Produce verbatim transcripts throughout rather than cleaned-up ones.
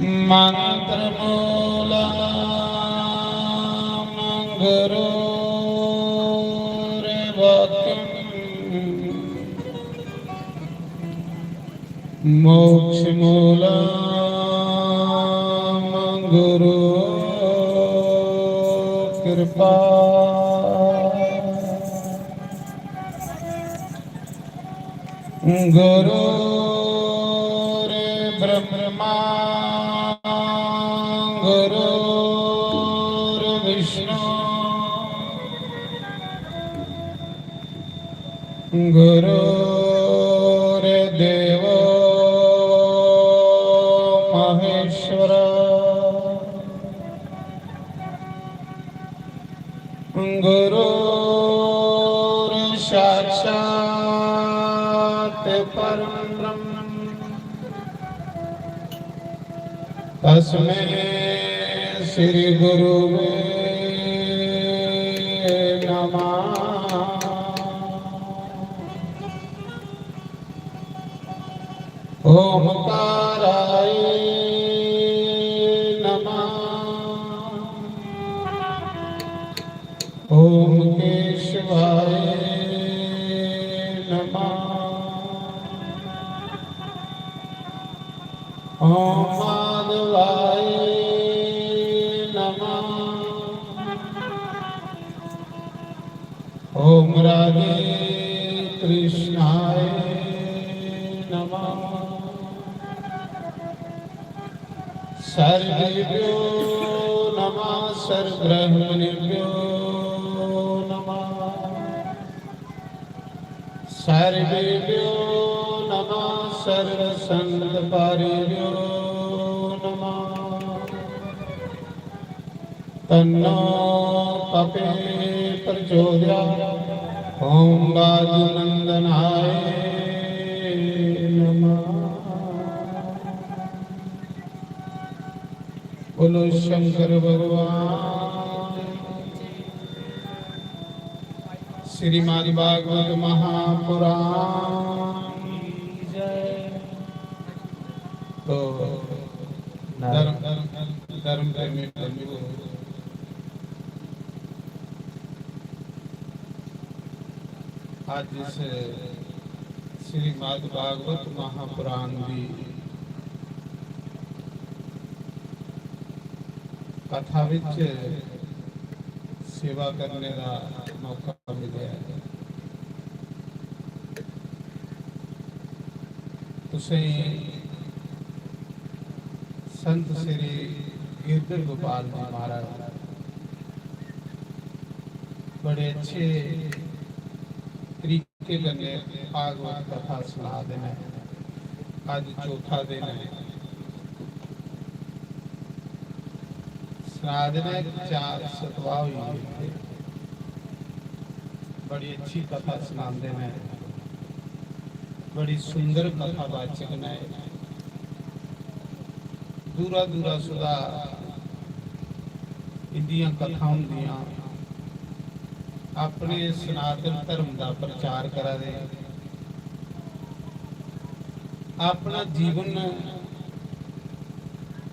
मन्त्रमूलं गुरोर्वाक्यम्। मोक्षमूलं गुरो कृपा। गुरोर्ब्रह्मा गुरोर्विष्णु गुरोर्देवो महेश्वर। गुरोर्साक्षात् परं ब्रह्म। तस्मै श्री गुरुवे नमः। ओंकाराय नमः। ओम केशवाय नमः। ओम माधवाय नमः। ओम राधे कृष्णाय नमः। सर्वेभ्यो नमः, सर्वब्रह्मणेभ्यो नमः। सर्वेभ्यो नमः, सर्वसंतपारेभ्यो नमः। तन्नो पपे प्रचोदयात्। ओम वायुनंदनाय नमः। बोलो शंकर भगवान। श्रीमद् भागवत महापुराण की जय। तो धर्म, धर्म प्रेमी बंधुओं, अज्ज इस श्रीमद् भागवत महापुराण दी कथा विच सेवा करने दा मौका मिलेआ ऐ। तुसें संत श्री गिरधर गोपाल जी महाराज बड़े अच्छे तरीके कन्नै भागवत कथा सना दे न। अज्ज चौथा दिन ऐ। सना दे न, चार सतवाह होई गे इत्थै। बड़ी अच्छी कथा सनांदे न, बड़ी सुंदर कथावाचक न। दूरा दूरा सुधा इंदियां कथां होंदियां, अपने सनातन धर्म दा प्रचार करा दे, अपना जीवन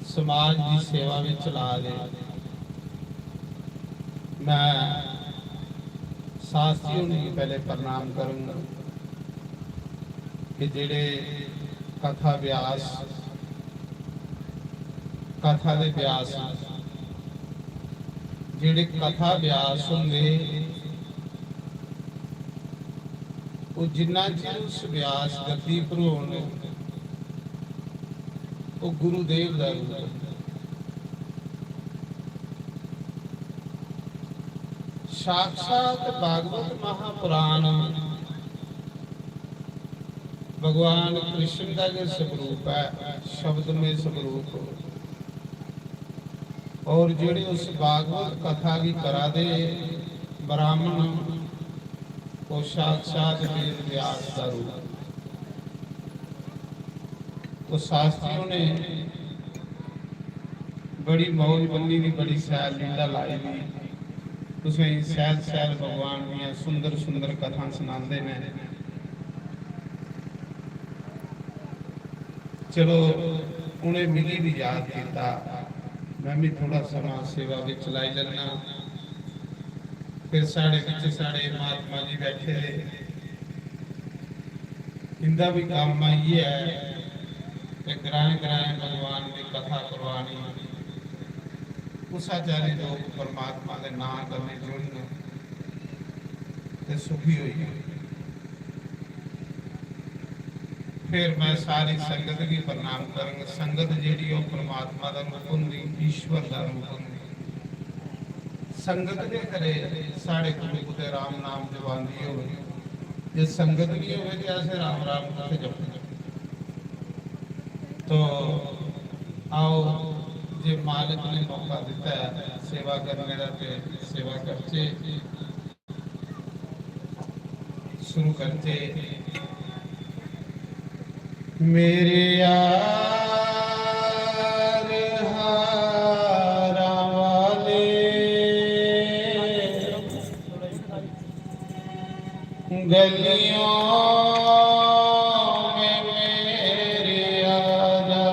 समाज दी सेवा विच ला दे। मैं शास्त्री होने गी पहले प्रणाम करूंगा कि जेड़े कथा व्यास, कथा दे व्यास, जेड़े कथा व्यास होंदे, ओह् जिन्ना चिर उस व्यास गद्दी पर होन, ओह् गुरुदेव दा रूप ऐ। साक्षात भागवत महापुराण भगवान कृष्ण दा गै स्वरूप ऐ, शब्दमय स्वरूप। और जेड़े उस भागवत कथा गी करा दे ब्राह्मण, ओह् साक्षात वेद व्यास दा रूप। तो शास्त्रियों ने बड़ी मौज बन्नी दी, बड़ी सैल लीला लाई दी। तुसें सैल सैल भगवान दियां सुंदर सुंदर कथां सनांदे ने। चलो, उ'नें मिगी बी याद कीता। में बी थोह्ड़ा समां सेवा बिच लाई लैन्ना। फिर साढ़े बिच साढ़े महात्मा जी बैठे दे, इंदा बी कम्म इ'यै ऐ कि ग्राएं ग्राएं भगवान दी कथा करवानी। उस्सै चाल्ली लोक परमात्मा दे नांऽ कन्नै जुड़न ते सुखी होई जान। फिर में सारी संगत गी प्रणाम करंग। संगत जेह्ड़ी ओह् परमात्मा दा रूप होंदी, ईश्वर दा रूप होंदी। संगत गै करे साढ़े कोल कुतै राम नाम जपांदी होवे, जे संगत निं होवे ते असें राम राम कुत्थै जपना? तो आओ, जे मालक ने मौका दित्ता ऐ सेवा करने दा, ते सेवा करचै। शुरू करते। मेरे यार हारा वाले, गलियों में मेरे आ जा।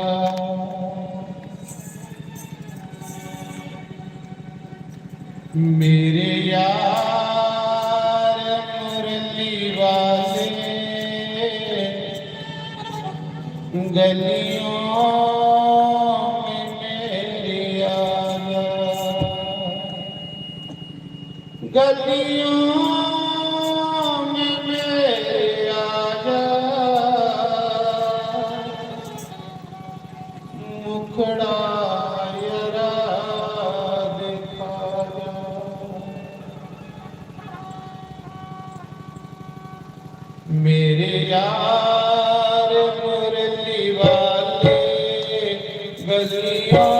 मेरे यार मुरली वाले, गलियों में मेरे आ जा, गलियों में मेरे आ जा। मुखड़ा यरा दिखा जा। मेरे यार मुरली वाले, गलियों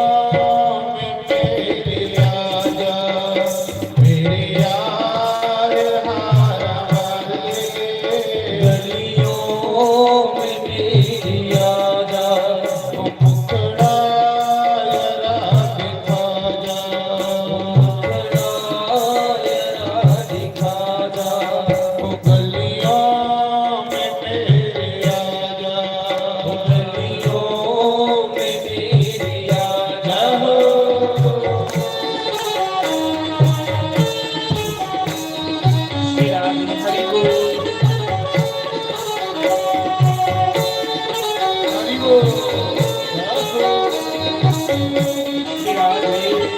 में मेरे आ जा। मेरे यार हारा वाले, गलियों में मेरे आ जा। ओ मुखड़ा यरा दिखा जा, ओ मुखड़ा यरा दिखा जा। ओ गलियों में मेरे आ जा, ओ गलियों में मेरे आ जा। हो। श्री राम हरि बोल। हरि बोल। श्री राम हरि बोल।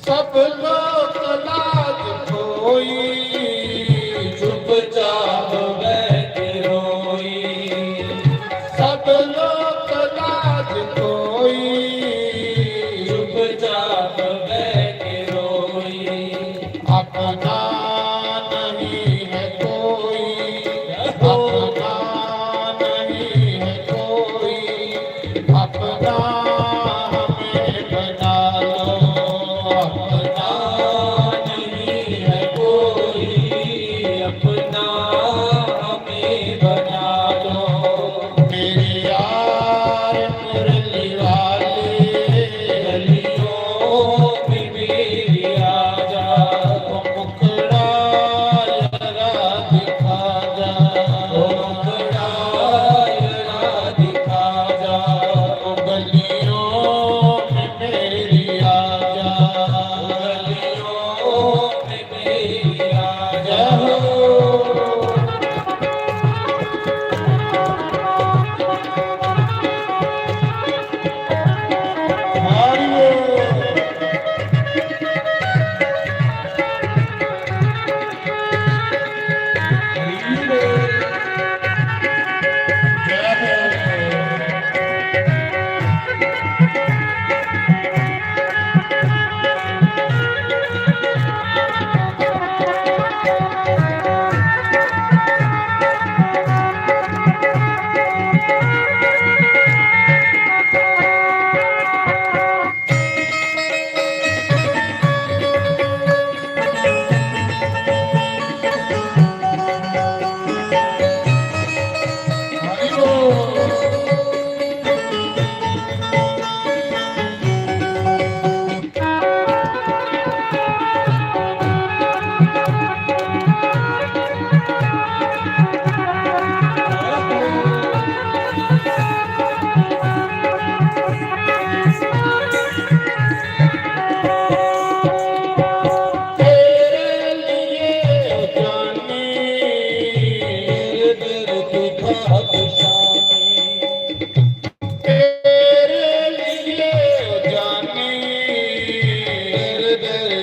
सब लोक लाज खोई, चुपचाप बैठ रोई। सब लोक लाज खोई, चुपचाप बैठ रोई। अपना नहीं है कोई, अपना नहीं है कोई, अपना हमें बना लो। अपना नहीं है कोई,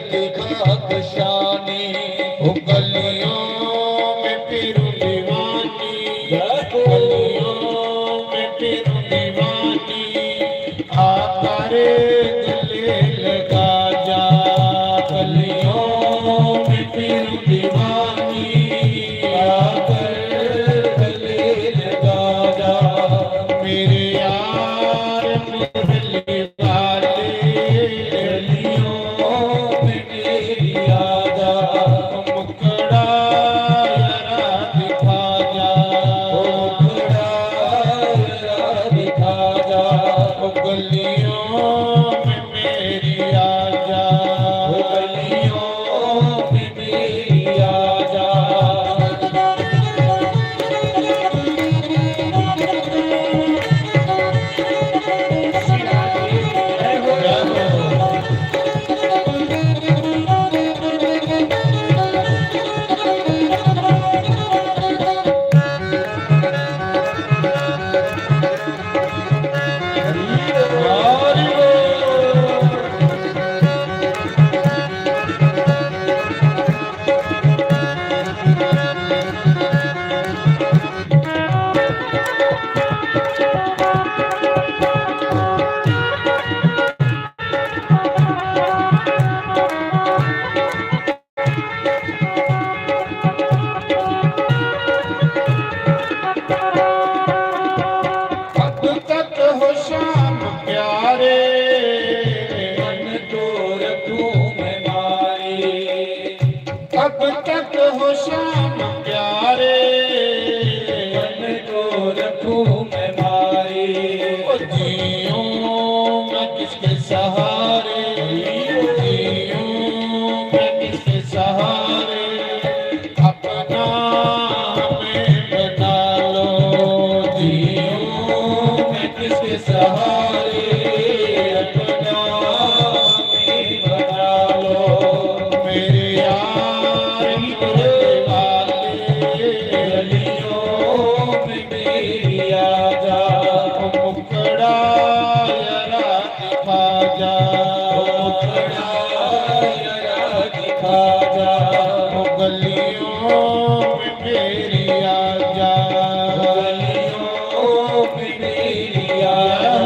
खाकशानी। ओ गलियों में फिरूं दीवानी, गलियों में फिरूं दीवानी, आकर गले लगा जा। गलियों में फिरूं दीवानी, आकर गले लगा जा। मेरे यार मुरली वाले, गलियों में मेरी आजा, मुखड़ा यारा दिखा जा, मुखड़ा यारा दिखा जा। ओ गलियों में मेरी आजा, ओ गलियों में मेरी आजा। अब तक हो शाम प्यारे, मन तो रखूं मैं मारी। अब तक हो शाम प्यारे, मन तो रखूं मैं मारी। ओ जीऊं मैं किसके सहारे, जीऊं मैं किसके सहारे, अपना हमें बना लो। जीऊं मैं किसके सहारे, अपना हमें बना लो। मेरे यार, मेरे वाले, गलियों में मेरी आजा, मुखड़ा यारा दिखा जा, मुखड़ा यारा दिखा जा। ओ गलियों में मेरी आजा, गलियों में मेरी आजा।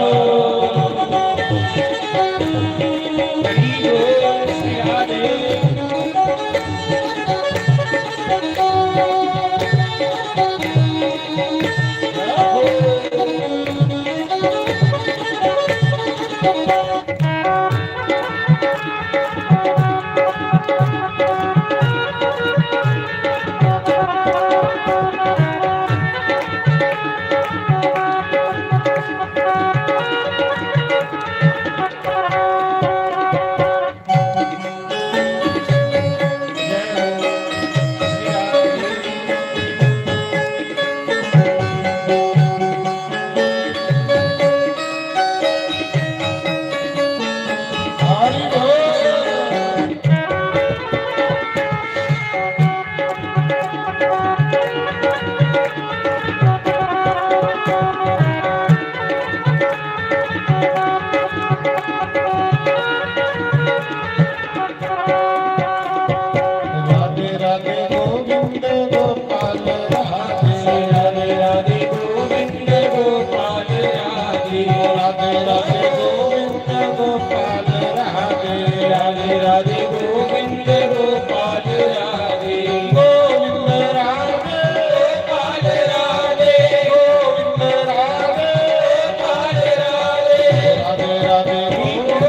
राधे राधे गोविंद गोपाल राधे, राधे राधे गोविंद गोपाल राधे, राधे राधे गोविंद गोपाल राधे, राधे राधे गोविंद गोपाल राधे, गोविंद राधे गोपाल राधे, गोविंद राधे गोपाल राधे, राधे राधे गोविंद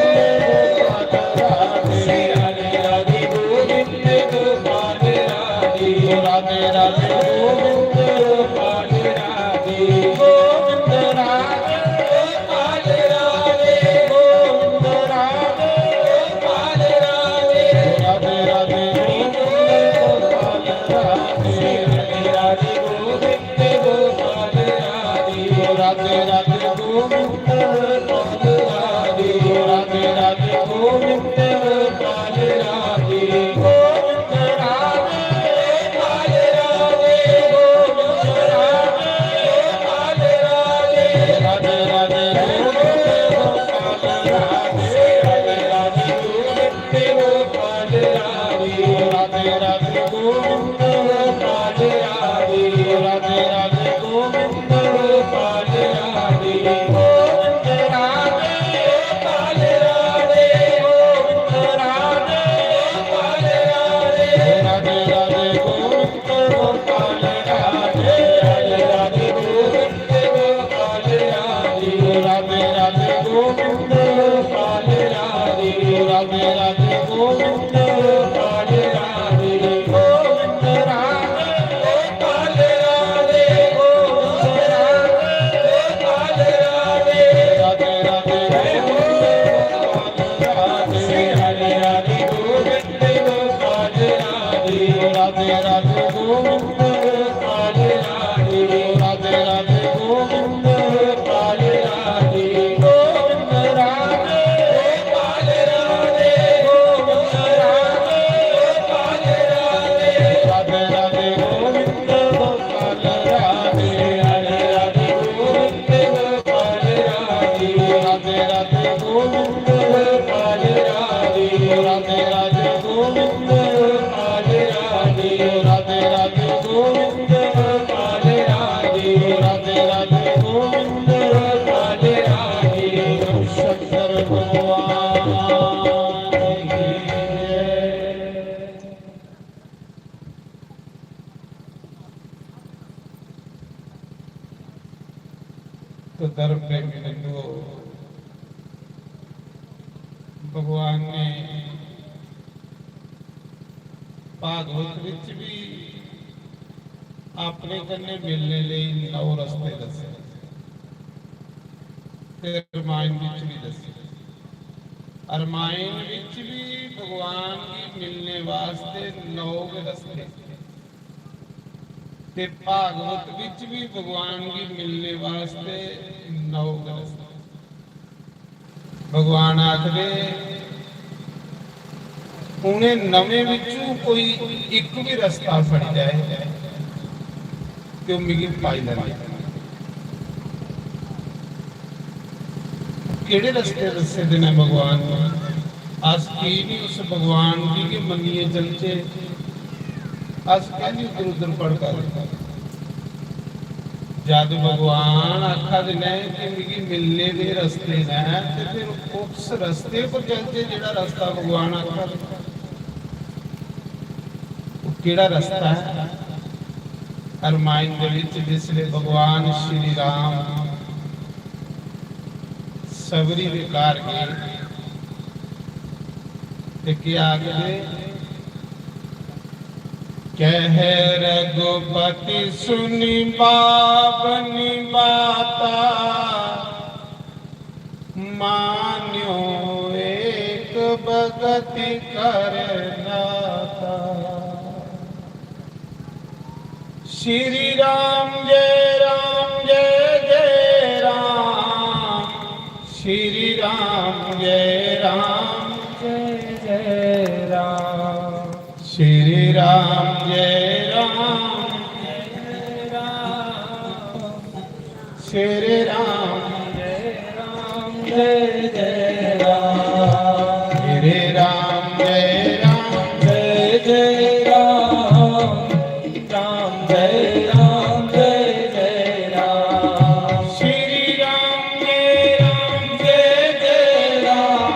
गोपाल राधे, राधे राधे गोविंद गोपाल राधे, राधे राधे गोविंद गोपाल राधे, गोविंद राधे गोपाल राधे, गोविंद राधे गोपाल राधे, राधे राधे गोविंद गोपाल राधे, राधे राधे गोविंद गोपाल राधे, राधे राधे गोविंद गोपाल राधे, राधे राधे गोविंद गोपाल राधे, गोविंद राधे गोपाल राधे, गोविंद राधे गोपाल राधे, राधे राधे गोविंद गोपाल राधे, राधे राधे गोविंद गोपाल तो धर्म प्रेमी बंधुओ, भगवान ने भागवत विच भी अपने कन्नै मिलने लेई नौ रस्ते दस्से ते रमायण विच भी दस्से। रमायण विच भी भगवान गी मिलने वास्ते नौ गै रस्ते ते भागवत विच भी भगवान गी मिलने वास्ते नौ गै रस्ते। भगवान आखदे, उ'नें नवें विचों कोई इक भी रस्ता फड़ी जाए ते ओह् मिगी पाई लैंदे। केह्ड़े रस्ते दस्से दे न भगवान ने? अस की निं उस भगवान गी गै मन्नियै चलचै? अस कैह्ली उद्धर उद्धर भड़का दे? जद भगवान आखा दे न कि मिगी मिलने दे रस्ते न, ते फिर उस रस्ते पर चलचै जेह्ड़ा रस्ता भगवान आखा दे। ओह् केह्ड़ा रस्ता ऐ? रामायण दे विच जिसले भगवान श्री राम सबरी दे घर गे ते केह् आखदे? कह रघुपति सुनि बाप निबाता, मान्यो एक बगति कर नाता। श्री राम जय राम जय जय राम, श्री राम जय राम जय जय राम, श्री राम जय राम जय राम, श्री राम जय राम जय जय राम, श्री राम जय राम जय जय राम, राम जय राम जय जय राम, श्री राम जय राम जय जय राम,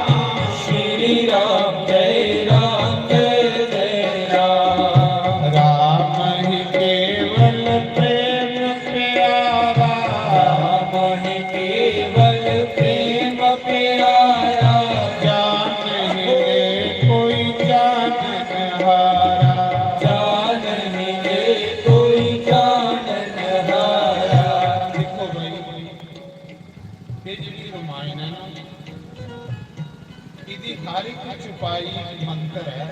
श्री राम जय राम जय जय राम। राम ही केवल प्रेम प्यारा, राम ही केवल प्रेम प्यारा, जान ही ले कोई जानन हारा, जान ही ले कोई जानन हारा। देखो भाई, ये जेह्ड़ी रामायण है ना, इदी हर एक चौपाई मंत्र है।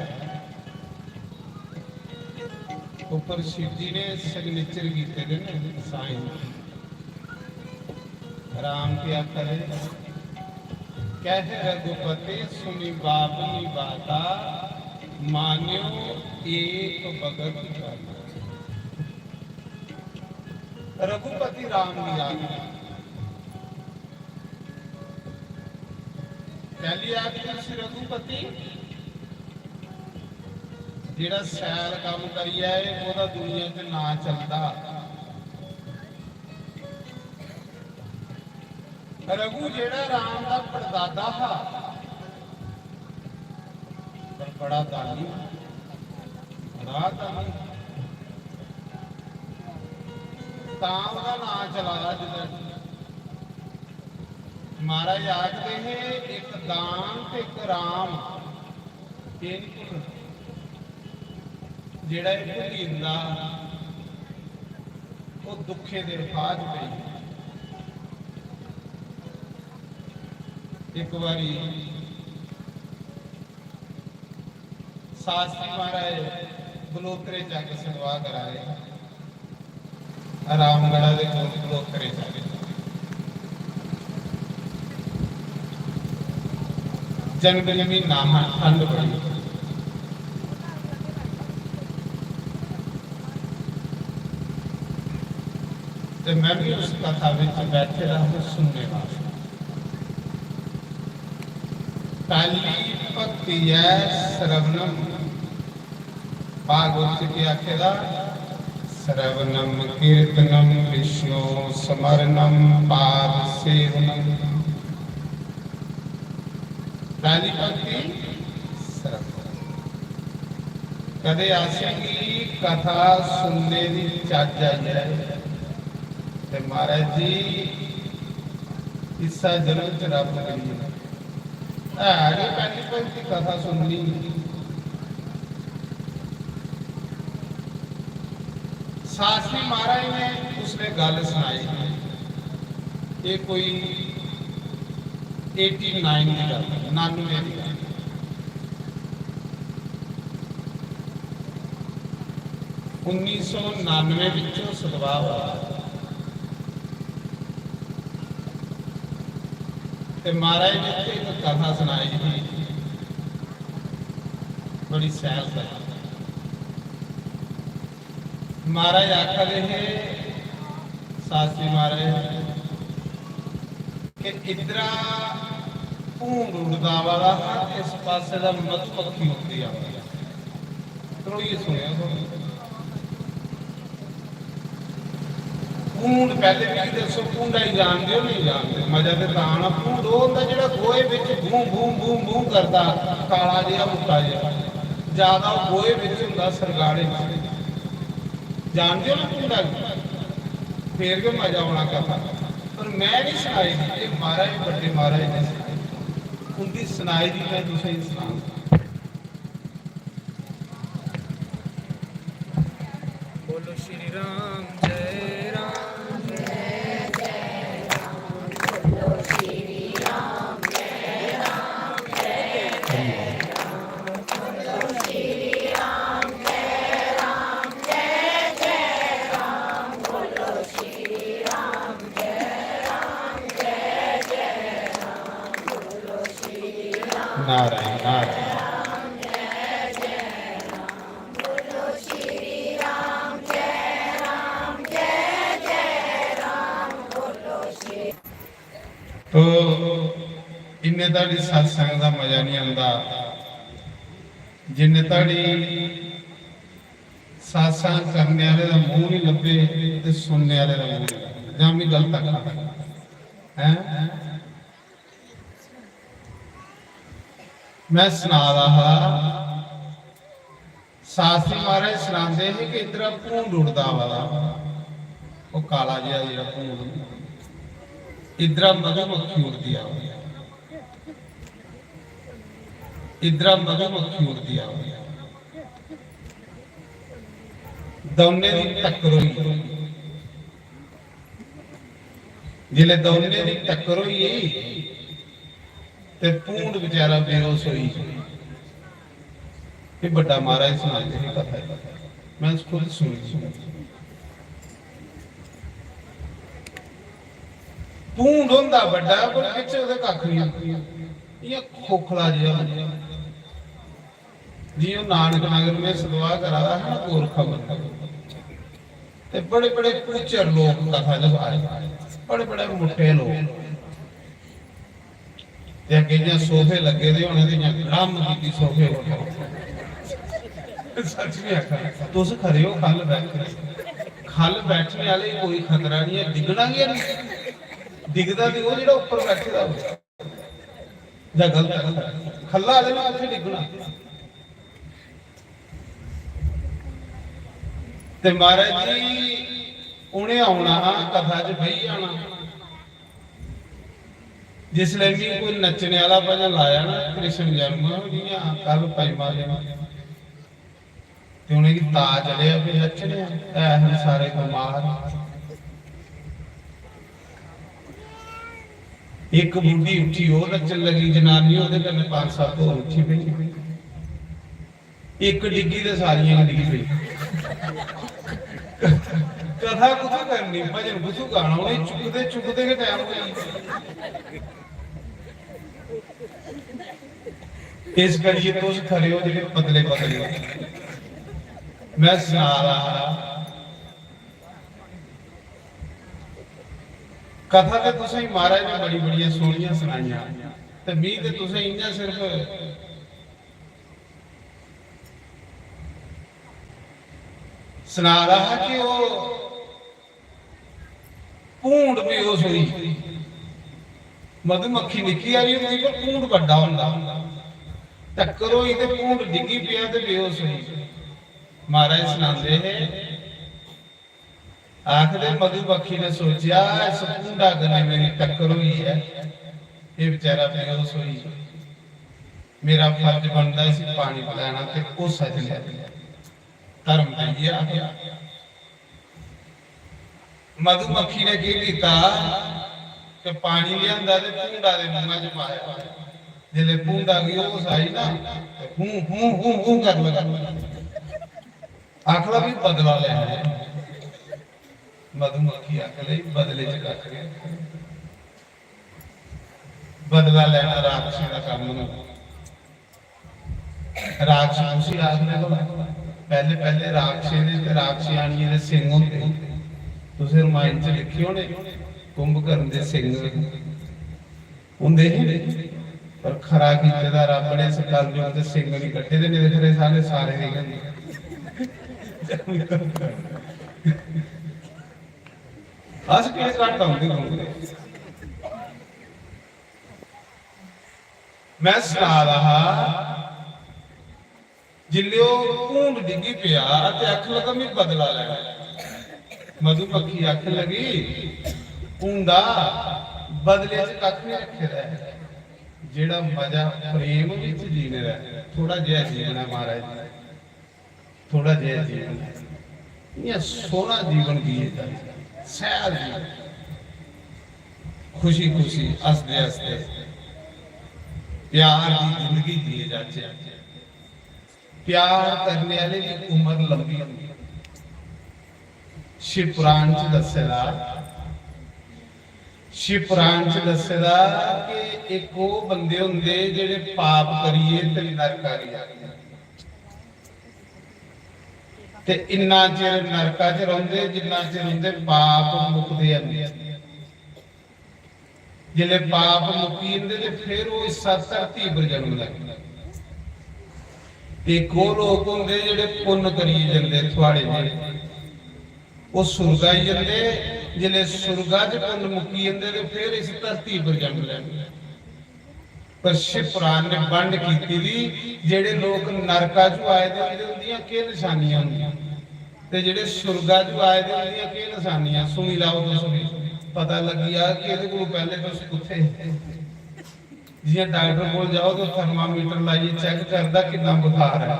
ऊपर शिव जी ने सिग्नेचर कीते दे ने, साइन। राम क्या करे? कह रघुपति सुनि बाप निबाता, मान्यो एक बगत करता। रघुपति राम दी आज्ञा। पहली आखदे उसी रघुपति, जेड़ा सैल कम्म करियै ओह्दा दुनिया च नां चलदा। रघु जेड़ा राम दा परदादा हा, पर बड़ा दानी, बड़ा दानी, तां ओह्दा नां चला दा जिसलै। महाराज आखदे हे, "इक दान ते इक राम।" एह् निं भुल्लना। जेह्ड़ा एह् भुल्ली जंदा, ओह् दुक्खें दे फाह् च पेई जंदा। इक बारी शास्त्री महाराज बलोतरे च अग्ग संगवा करा दे हे। रामगढ़ा दे कोल बलोतरे च अग्ग। जनवरी म्हीना हा, ठंड बड़ी। ते मैं भी उस कथा विच बैठे दा हा सुनने वास्ते। पैह्ली भक्ति ऐ श्रवणम। भागवत च केह् आखे दा? श्रवणम कीर्तनम विष्णु स्मरणम पाद सेवनम। पैह्ली भक्ति श्रवण। कदे असेंगी कथा सुनने दी चज्ज आई जाए ते महाराज जी, इस्सै जन्म च रब करिए। है गै पैह्ली भक्ति कथा सुननी। शास्त्री महाराज ने उसने गल्ल सनाई ही, एह् कोई एटी नाइन दी गल्ल, नानुए दी गल्ल। उन्नी सौ नानुए बिच ओह् सतवाह् होआ। ते महाराज ने इत्थै इक कथा सनाई ही, बड़ी सैल कथा। महाराज आखा दे हे, शास्त्री महाराज, कि इद्धरा भूंड उड़दा आवा दा हा, इस पासे दा मधुमक्खी उड़दी आवा दी। त्रोइयै सुनेओ तुस। भूंड पैह्ले मिगी दस्सो, भूंडा गी जानदे ओ नेईं जानदे? मजा ते तां आना। भूंड ओह् होंदा जेह्ड़ा गोहे बिच बूं, बूं, बूं, बूं करदा, काला जेहा, मुट्टा जेहा। ज्यादा ओह् गोहे बिच होंदा, सरगाड़े च। जानदे ओ ना भूंडा गी? फेर गै मजा औना कथा। पर मैं निं सनाई दी, एह् महाराज, बड्डे महाराज ने सनाई। उं'दी सनाई दी मैं तुसेंगी सनांऽ। बोलो श्री राम, जय राम। नारायण, नारायण। तो इन्ने धड़ी सत्संग दा मजा नहीं आंदा, जिन्ने धड़ी सत्संग करने आह्ले दा मूंह नहीं लब्भे ते सुनने आह्ले दा मूंह नहीं लब्भे। जां मैं गलत आखां? हैं? मैं सना दा हा, शास्त्री महाराज सनांदे हे कि इद्धरा भूंड उड़दा आवा दा, ओह् काला जेहा जेह्ड़ा भूंड, इद्धरा मधुमक्खी उड़दी आवा दी, इद्धरा मधुमक्खी उड़दी आवा दी। दौनें दी टक्कर होई। जिसलै दौनें दी टक्कर होई गेई ते भूंड बेचारा बेहोश होई। फिर बड्डा महाराज सनांदे हे कथा, मैं खुद सुनी, सुनी। भूंड होंदा बड्डा, पर बिच ओह्दे कक्ख नहीं, इ'यां खोखला जेहा होंदा। जि'यां नानक नगर में सतवाह् करा दा हा ना, गोरखा मंदर, ते बड़े बड़े कुचर लोक कथा च आए, बड़े बड़े मुट्टे लोक, ते अग्गें इ'यां सोफे लग्गे दे होने ते इ'यां गड़म कीती सोफे उप्पर। सच में आखा, तुस खरे हो, ख'ल्ल बैठे, ख'ल्ल बैठने आह्ले गी कोई खतरा निं ऐ, डिग्गना गै निं। डिग्गदा ते ओह् जेह्ड़ा उप्पर बैठे दा होऐ। जां गलत आखा, ख'ल्ला आह्ले ने कुत्थै डिग्गना? ते महाराज जी, उ'नें औना हा, कथा च बेही जाना। जिसलै मी कोई नच्चने आह्ला भजन लाया ना, कृष्ण जन्म, जि'यां कल पंजमा दिन, ते उ'नेंगी ताऽ चढ़ेआ, "भी नच्चने आं, है हन सारे बमार।" इक बुड्ढी उट्ठी, ओह् नच्चन लगी, जनानी ओह्दे कन्नै पंज सत्त होर उट्ठी पेइयां। इक डिग्गी ते सारियां गै डिग्गी पेई। कथा कुत्थूं करनी, भजन कुत्थूं गाना, उ'नें चुकदे चुकदे गै टैम होई गेआ। इस करियै तुस खरे ओ जेह्ड़े पतले पतले। मैं सना रहा हा, कथा ते तुसें महाराज ने बड़ी बड़ियां सोहनियां सनाइयां, ते मी ते तुसें इ'यां सिर्फ सना रहा हा कि ओह् भूंड बेहोश होई। मधुमक्खी निक्की हारी होंदी, पर भूंड बड्डा होंदा। टक्कर होई ते भूंड डिग्गी पेआ ते बेहोश होई। महाराज सनांदे हे, आखदे, "मधुमक्खी ने सोचेआ, इस भूंडा कन्नै मेरी टक्कर होई ऐ, एह् बेचारा बेहोश होई। मेरा फर्ज बनदा इसी पानी पलैना ते होशा च लेआना।" धर्म ते इ'यै आखदा। मधुमक्खी ने केह् कीता कि पानी लेआंदा ते भूंडा दे मुंहा च पाया। जिसलै भूंडा गी होश आई ना, ते हूं, हूं, हूं, हूं कर लगा। आखदा, "भी बदला लैना ऐ।" मधुमक्खी आखन लगी, "बदले च कक्ख नहीं।" बदला लैना राक्षसें दा कम्म न। राक्षस उसी आखदे भला, पैह्ले, पैह्ले राक्षसें दे ते राक्षसानियें दे सिंग होंदे। तुसें रमायण च दिक्खे होने, कुंभकर्ण दे सिंग होंदे हे, पर खरा कीते दा रब्ब ने इस कलयुग च सिंग नहीं कड्ढे दे, नेईं ते खरे सारे, सारे दे गै होंदे। अस केह्ड़े घट्ट औंदे होंदे? मैं सना दा हा, जिसलै ओह् भूंड डिग्गी पेआ ते आखन लगा, "मैं बदला लैना।" मधुमक्खी आखन लगी, "भूंडा, बदले च कक्ख नहीं रक्खे दा ऐ। जेह्ड़ा मजा प्रेम बिच जीने दा ऐ, थोड़ा जेहा जीवन ऐ महाराज।" थोड़ा जेहा जीवन, इ'यां सोह्ना जीवन जिए जाए, सैल जीवन, खुशी खुशी, हसदे हसदे, प्यार दी जिंदगी जिए जाचे। प्यार करने आह्ले दी उम्र लंबी होंदी। शिव पुराण च दस्से दा, शिव पुराण च दस्से दा कि इक ओह् बंदे होंदे जेह्ड़े पाप करियै ते नरका गी जंदे। ते इन्ना चिर नरका च रौंह्दे जिन्ना चिर उं'दे पाप मुकदे हैन। जिसलै पाप मुक्की जंदे ते फिर ओह् इस्सा धरती पर जन्म लैंदे। ते इक ओह् लोक होंदे जेह्ड़े पुन्न करियै जंदे थुआड़े जेह्, ओह् सुर्ग आई जंदे। जिसलै सुर्गा च पुन्न मुक्की जंदे ते फिर इस धरती पर जन्म लैंदे। पर शिव पुराण ने बंड कीती दी, जेह्ड़े लोक नरका चों आए दे होंदे, उंदियां केह् नशानियां होंदियां, ते जेह्ड़े सुर्गा चों आए दे, उंदियां केह् नशानियां, सुनी लैओ तुस बी। पता लग्गी जाग कि एह्दे कोलूं पैह्ले तुस कुत्थै हे। जि'यां डाक्टर कोल जाओ ते थर्मामीटर लाइयै चैक करदा किन्ना बुखार ऐ।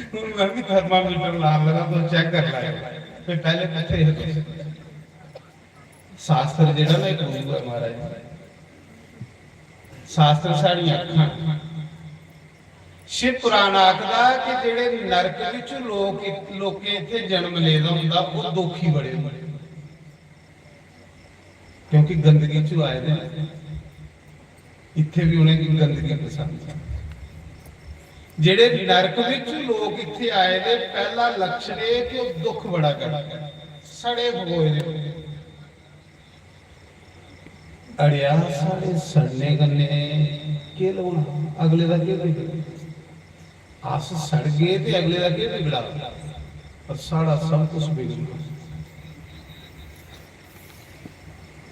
हून में बी थर्मामीटर लान लगा, तुस चैक करी लैओ, ते पैह्ले कुत्थै हे तुस। शास्त्र जेह्ड़ा ना, इक गुरु ऐ महाराज। शास्त्र साढ़ियां अक्खां न। शिव पुराण आखदा कि जेह्ड़े नरक बिच लोक, लोकें इत्थै जन्म लेदा होंदा, ओह् दुखी बड़े होंदे, क्योंकि गंदगी च आए दे न। इत्थै बी उ'नेंगी गंदगी पसंद ऐ। जेह्ड़े नरक बिच लोक इत्थै आए दे, पैह्ला लक्षण एह् कि ओह् दुख बड़ा करदे, सड़े फकोए दे। अड़ेआ, साढ़े सड़ने कन्नै केह् लब्भना? अगले दा केह् बिगड़ना? अस सड़गे ते अगले दा केह् बिगड़ा? पर साढ़ा सब कुछ बिगड़ना।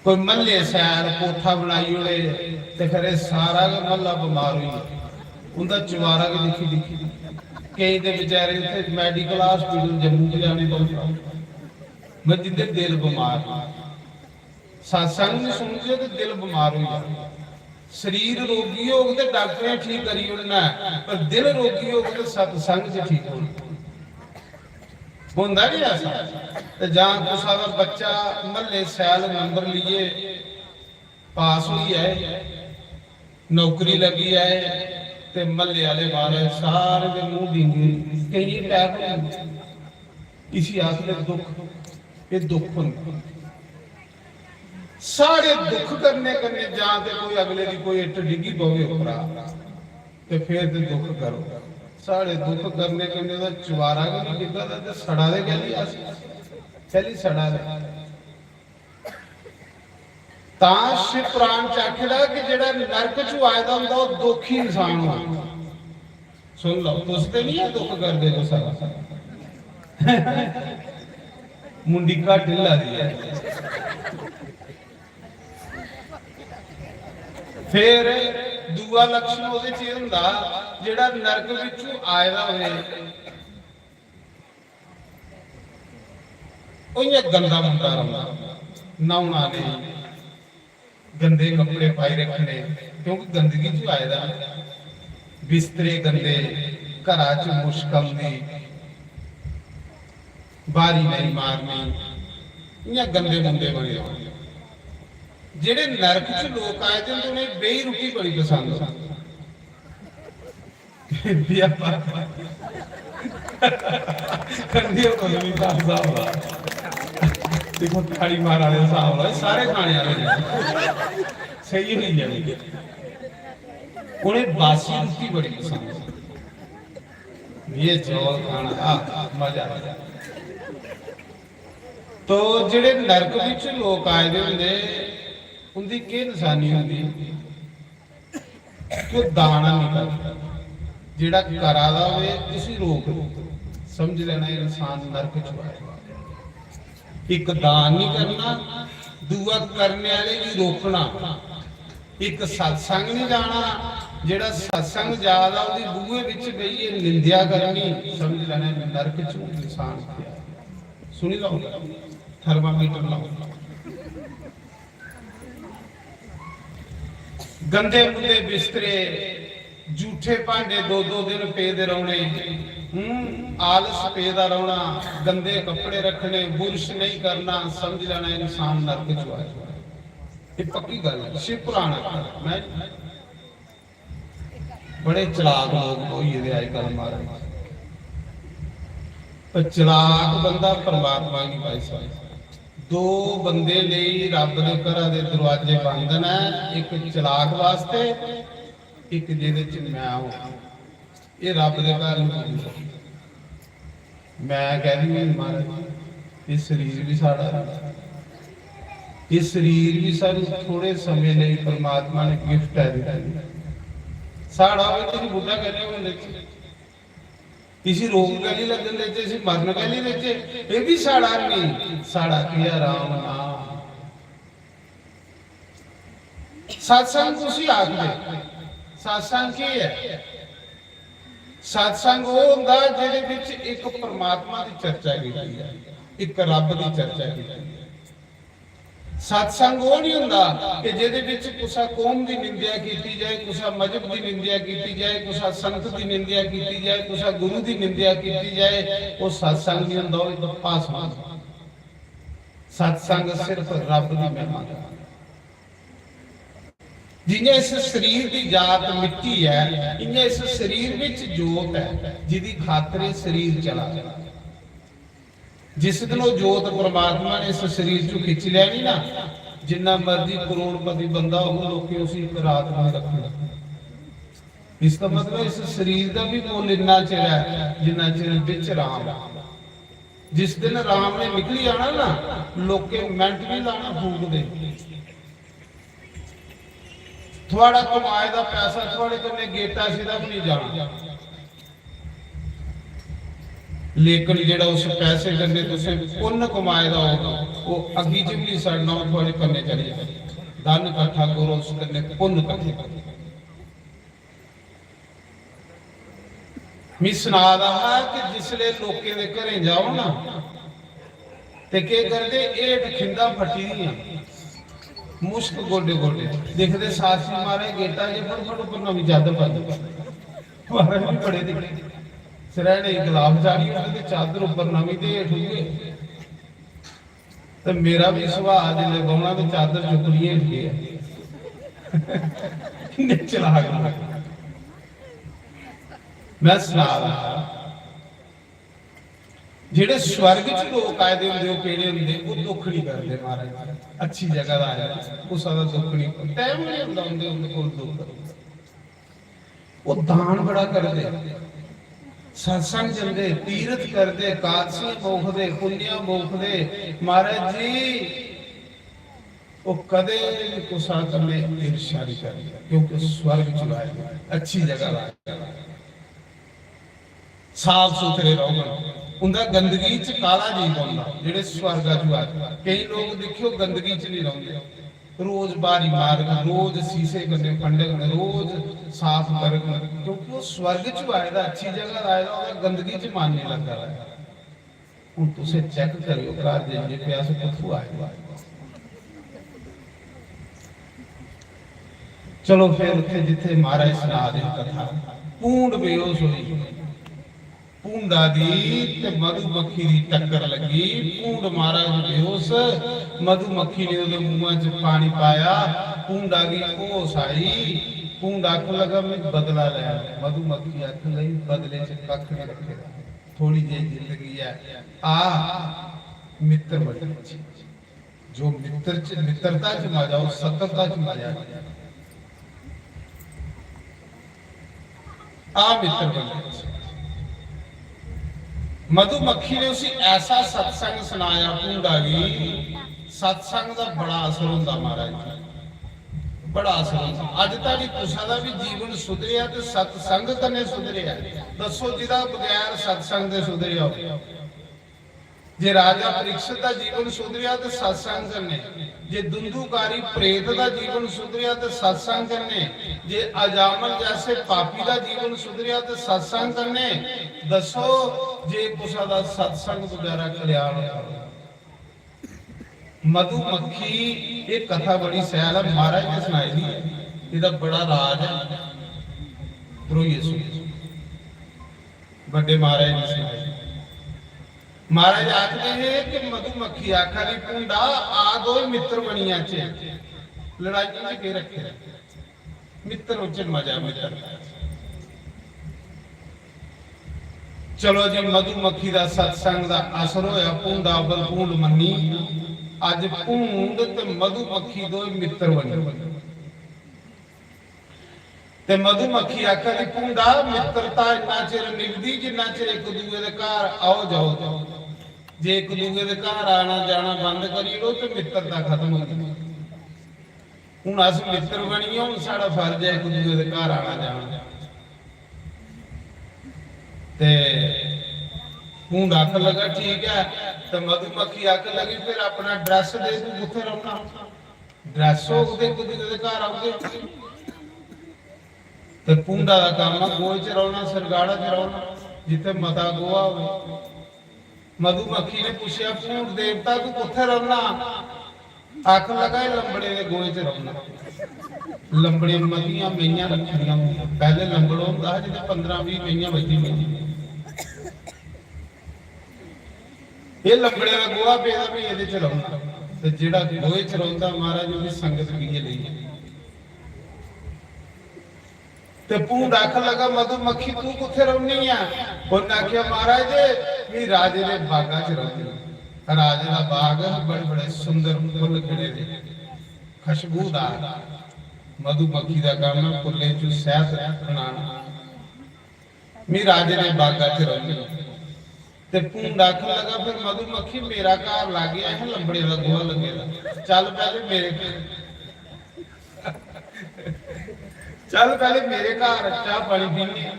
कोई म्हल्ले सैल कोठा बनाई ओड़े ते खरे सारा गै म्हल्ला बमार होई जा। उं'दा चबारा गै दिक्खी दिक्खी, केईं ते बेचारे उत्थै medical hospital जम्मू च जाने पौंदा। मैं जिंदे दिल बमार न, सत्संग नहीं सुनदे ते दिल बमार होई जा। शरीर रोगी होग ते डाक्टरें ठीक करी ओड़ना ऐ, पर दिल रोगी होग ते सत्संग च ठीक होना। होंदा नी ऐसा? ते जां कुसा दा बच्चा म्हल्ले शैल नंबर लेइयै पास होई जाए, नौकरी लगी जाए, ते म्हल्ले आह्ले, महाराज, सारे दे मूंह डींगे, केइयें attack होई जंदे। इसी आखदे दुख। एह् दुख होंदे। साढ़े दुख करने कन्नै जां ते कोई अगले दी कोई इट्ट डिग्गी पवे उप्परा, ते फिर ते दुख करो। साढ़े दुख करने कन्नै दा चुबारा गै नहीं डिग्गा दा, ते सड़ा दे कैली अस? कैली सड़ा दे? तां शिव पुराण च आखे दा कि जेड़ा नरक च आए दा होंदा, ओह् दुखी इंसान होंदा। सुन लो, तुस ते नहीं है दुख करदे कुसै दा? मुंडी घट ढिल्ला दी है। फिर दूआ लक्षण ओह्दे च एह् होंदा, जेह्ड़ा नरक बिच्चू आए दा होए, ओह् इ'यां गंदा मुंडा रौंह्दा, न्हौना नेईं, गंदे कपड़े पाई रक्खने, क्योंकि गंदगी च आए दा। बिस्तरे गंदे, घरा च मुश्क औंदी, ब्हारी नेईं मारनी, इ'यां गंदे मुंडे बने दे। जेह्ड़े नरक च लोक आए दे होंदे, उ'नेंगी बेही रुट्टी बड़ी पसंद औंदी। बिया पा-, कंढी उप्पर बी ढाबा होआ। दिक्खो, ताड़ी मारा दे स्हाब लाओ, सारे खाने आह्ले न। स्हेई होई जानी। उ'नें बासी रुट्टी बड़ी पसंद। ये चौल खाना, आह, मजा आ जाए। तो जेह्ड़े नरक बिच लोक आए दे होंदे, उंदी केह् नशानी होंदी? कि ओह् दान निं करदा। जेह्ड़ा करा दा होवे, उसी रोक। समझ लैना, इंसान नरक च आए। इक दान निं करना, दूआ करने आह्ले गी रोकना। इक सत्संग निं जाना, जेह्ड़ा सत्संग जा दा, ओह्दी बूहे बिच बेहियै निंदेआ करनी। समझ लैना, नरक च इंसान पिया। सुनी लैओ, thermometer लाओ। गंदे मुंदे बिस्तरे, झूठे भांडे दो दो दिन पेदे रौह्ने, हूं, आलस पेदा रौह्ना, गंदे कपड़े रक्खने, बुरश नेईं करना, समझ लैना इंसान नरक च आए। एह् पक्की गल्ल ऐ, शिव पुराण आखदा। मैं बड़े चलाक लोक होई गेदे अजकल, महाराज। पर चलाक बंदा परमात्मा गी पाई सकदा। दो बंदे लेई रब दे घरा दे दरवाजे बंद न, इक चलाक वास्ते, इक जेह्दे च मैं हों। एह् रब दे घर निं पुज्जी सकदा। मैं कह दी हूं, महाराज, एह् शरीर बी साढ़ा ऐ। एह् शरीर बी सानूं थोड़े समें लेई परमात्मा ने gift ऐ दित्ती दी। साढ़ा होवे ते इसी बुड्ढा कैह्ली होन देचै? इसी रोग कैह्ली लग्गन देचै? इसी मरन कैह्ली देचै? एह् बी साढ़ा नेईं। साढ़ा केह् ऐ? राम नाम। सत्संग कुसी आखदे? सत्संग केह् ऐ? सत्संग ओह् होंदा जेह्दे बिच इक परमात्मा दी चर्चा कीती जाए, इक रब दी चर्चा कीती जाए। सत्संग ओह् नहीं होंदा कि जेह्दे बिच कुसै कौम दी निंदेआ कीती जाए, कुसै मजहब दी निंदेआ कीती जाए, कुसै संत दी निंदेआ कीती जाए, कुसै गुरु दी निंदेआ कीती जाए। ओह् सत्संग नहीं होंदा, ओह् इक भाषण होंदा। सत्संग सिर्फ रब दी महिमा दा। जियां इस शरीर दी जात मिट्टी ऐ, इयां इस शरीर विच जोत ऐ, जिदी खातर एह् शरीर चला दा। जिस दिन ओह् जोत परमात्मा ने इस शरीर चों खिच्ची लैनी ना, जिन्ना मर्जी करोड़पति बंदा होग, लोकें उसी इक रात नहीं रखना। इसदा मतलब इस शरीर दा भी मुल्ल इन्ना चिर ऐ जिन्ना चिर बिच राम ऐ। जिस दिन राम ने निकली जाना ना, लोकें मिंट नहीं लाना फूक दे। थुआड़ा कमाए दा पैसा थुआड़े कन्नै गेटा सिरा भी नहीं जाना, लेकिन जेड़ा उस पैसे कन्नै तुसें पुन्न कमाए दा होग, ओह् अग्गी च भी नहीं सड़ना, ओह् थुआड़े कन्नै चली जाना। धन कट्ठा करो, उस कन्नै पुन्न कट्ठे करो। मी सना दा हा कि जिसले लोकें दे घरें जाओ ना, ते केह् करदे, हेठ खिंदा फट्टी दियां, मुश्क गोडे गोडे। दिखदे सासी महाराज गेटा जे फट फट उप्पर नमीं चादर पाई। महाराज भी बड़े दिखदे। सिरै ने गलाफ चाढ़ी ओड़दे ते चादर उप्पर नमीं ते हेठ उ'ऐ। ते मेरा भी सुभाऽ जिसलै बौह्ना ते चादर चुक्कनी हेठ गै। इन्ने चलाक लोक। में सना दा हा, जेह्ड़े स्वर्ग च लोक आए दे होंदे, ओह् केह्ड़े होंदे? ओह् दुख नहीं करदे महाराज। अच्छी जगह दा आए, कुसा दा दुख नहीं, टाइम नहीं होंदा उंदे, उंदे कोल दुख। ओह् दान बड़ा करदे, सत्संग जंदे, तीर्थ करदे, कादसियां बोखदे, पुन्नियां बोखदे। महाराज जी, ओह् कदें भी कुसा कन्नै ईर्ष्या नहीं करदे, क्योंकि स्वर्ग च आए दे, अच्छी जगह दा आए दे। साफ सुथरे रौह्न, उं'दा गंदगी च काला नेईं पौंदा। जेह्ड़े स्वर्गा च आए, केईं लोक दिक्खेओ गंदगी च नहीं रौंह्दे, रोज ब्हारी मारग, रोज सीसे कन्नै फंडग, रोज साफ करग, क्योंकि ओह् स्वर्ग च आए दा, अच्छी जगह आए दा, ओह्दा गंदगी च मन नहीं लग्गा दा। हून तुसें चेक करियो घर जाइयै कि अस कुत्थों आए दे। चलो फिर उत्थे जित्थे महाराज सना दे कथा, पूंड बेहोश होई, पूंडा दी ते मधुमक्खी दी टक्कर लगी। पूंड महाराज बेहोश, मधुमक्खी ने ओह्दे मुंहा च पानी पाया, पूंडा गी होश आई। पूंड आखन लगा, "मैं बदला लैना।" मधुमक्खी आखन लगी, "बदले च कक्ख नहीं रखे दा, थोड़ी जेही जिंदगी है, आ मित्र बन।" जो मित्र च, मित्रता च मजा, उस सत्ता च मजा। आ मित्र बन। मधुमक्खी ने उसी ऐसा सत्संग सनाया भूंडा गी, सत्संग दा बड़ा असर होंदा महाराज जी, बड़ा असर होंदा। अज तक कुसा दा भी जीवन सुधरेआ ते सत्संग कन्नै सुधरेआ। दस्सो जिदा बगैर सत्संग दे सुधरेआ हो। जे राजा परीक्षित दा जीवन सुधरेआ ते सत्संग कन्नै, जे दुंदुकारी प्रेत दा जीवन सुधरेआ ते सत्संग कन्नै, जे अजामल जैसे पापी दा जीवन सुधरेआ ते सत्संग कन्नै, दस्सो जे कुसा दा सत्संग बगैरा कल्याण होआ। मधुमक्खी, एह् कथा बड़ी सैल ऐ, महाराज ने सनाई दी ऐ, एह्दा बड़ा राज ऐ, ध्रोइयै सुनो। बड्डे महाराज ने सनाई। महाराज आखदे हे कि मधुमक्खी आखा दी, "भूंडा, आ दोए मित्तर बनी जाचे।" लड़ाइयें च केह् रक्खे दा? मित्तर च मजा, मित्तर। चलो जी, मधुमक्खी दा सत्संग दा असर होया, भूंडा उप्पर भूंड मन्नी। अज भूंड ते मधुमक्खी दोए मित्तर बनी। ते मधुमक्खी आखा दी, "भूंडा, मित्रता इन्ना चिर निभदी जिन्ना चिर इक दूए दे घर आओ जाओ। जे इक दूए दे घर आना जाना बंद करी ओड़ो ते मित्रता खत्म होई जंदी। हून अस मित्र बनियै, हून साढ़ा फर्ज ऐ इक दूए दे घर आना जाना।" ते भूंड आखन लगा, "ठीक ऐ।" ते मधुमक्खी आखन लगी, "फिर अपना ड्रैस दे, तू कुत्थै रौह्ना?" ड्रैस होग ते इक दूए दे घर औगे। ते भूंडा दा कम्म ऐ गोहे च रौह्ना, सरगाड़ा च रौह्ना, जित्थै मता गोहा होवे। मधुमक्खी ने पुच्छेआ, "भूंड देवता, तू कुत्थै रौह्ना?" आखन लगा, "एह् लंबड़े दे गोहे च रौह्ना।" लंबड़े मतियां मेहियां रक्खी दियां होंदियां। पैह्ले लंबड़ होंदा हा, जित्थै पंदरां बीह् मेहियां बज्जी दियां। एह् लंबड़े दा गोहा पेदा, भी एह्दे च रौंह्दा। ते जेह्ड़ा गोहे च रौंह्दा, महाराज, ओह्दी संगत बी इ'यै लेई ऐ। ते भूंड आखन लगा, "मधुमक्खी, तू कुत्थै रौह्नी ऐ?" उन्नै आखेआ, "महाराज, मी राजे दे बागा च रौह्नी आं।" राजे दा बाग, बड़े-बड़े सुंदर फुल्ल खिड़े दे, खुशबूदार। मधुमक्खी दा कम्म ऐ फुल्लें च शैह्द बनाना। "मी राजे दे बागा च रौह्नी।" ते भूंड आखन लगा, "फिर मधुमक्खी, मेरा घर लाग्गे, असें लंबड़े दा गोहा लग्गे दा। चल पैह्ले मेरे घर, चल पैह्ले मेरे घर चाह् पानी पीने आं।"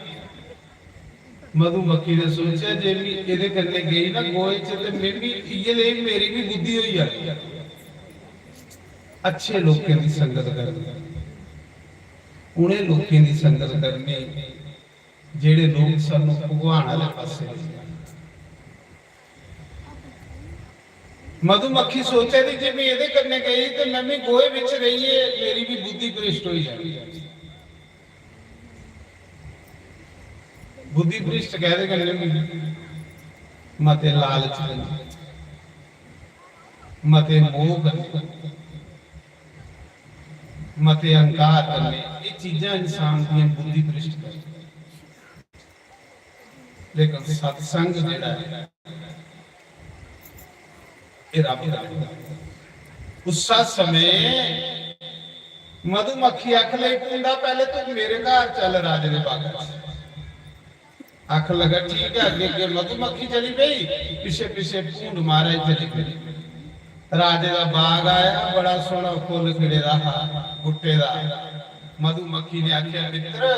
मधुमक्खी ने सोचेआ, "जे मी एह्दे कन्नै गेई ना गोहे च, ते में बी इ'यै लेई, मेरी बी बुद्धि होई जानी।" अच्छे लोकें दी संगत करनी, उ'नें लोकें दी संगत करनी जेह्ड़े लोक सानू भगवान आह्ले पास्से लेई जान। मधुमक्खी सोचा दी जे मैं एदे कन्नै गई ते मैं भी गोहे बिच रहिए, मेरी भी बुद्धि भ्रष्ट होई जानी। बुद्धि भ्रष्ट कैदे कन्नै होंदी? मते लालच कन्नै, मते मोह कन्नै, मते अहंकार कन्नै। ये चीजां इंसान दियां बुद्धि भ्रष्ट करदियां। लेकिन सत्संग जेड़ा है, ये रब दा है। उस्सा समय मधुमक्खी आख लगी, "भूंडा, पहले तू मेरे घर चल, राजे दे बाग च।" आखन लगा, "ठीक है।" अगे अगे मधुमक्खी चली पई, पिछे पिछे भूंड महाराज चली पई। राजे दा बाग आया, बड़ा सोहना फुल्ल खिड़े दा हा, गुट्टे दा। मधुमक्खी ने आख्या, "मित्र,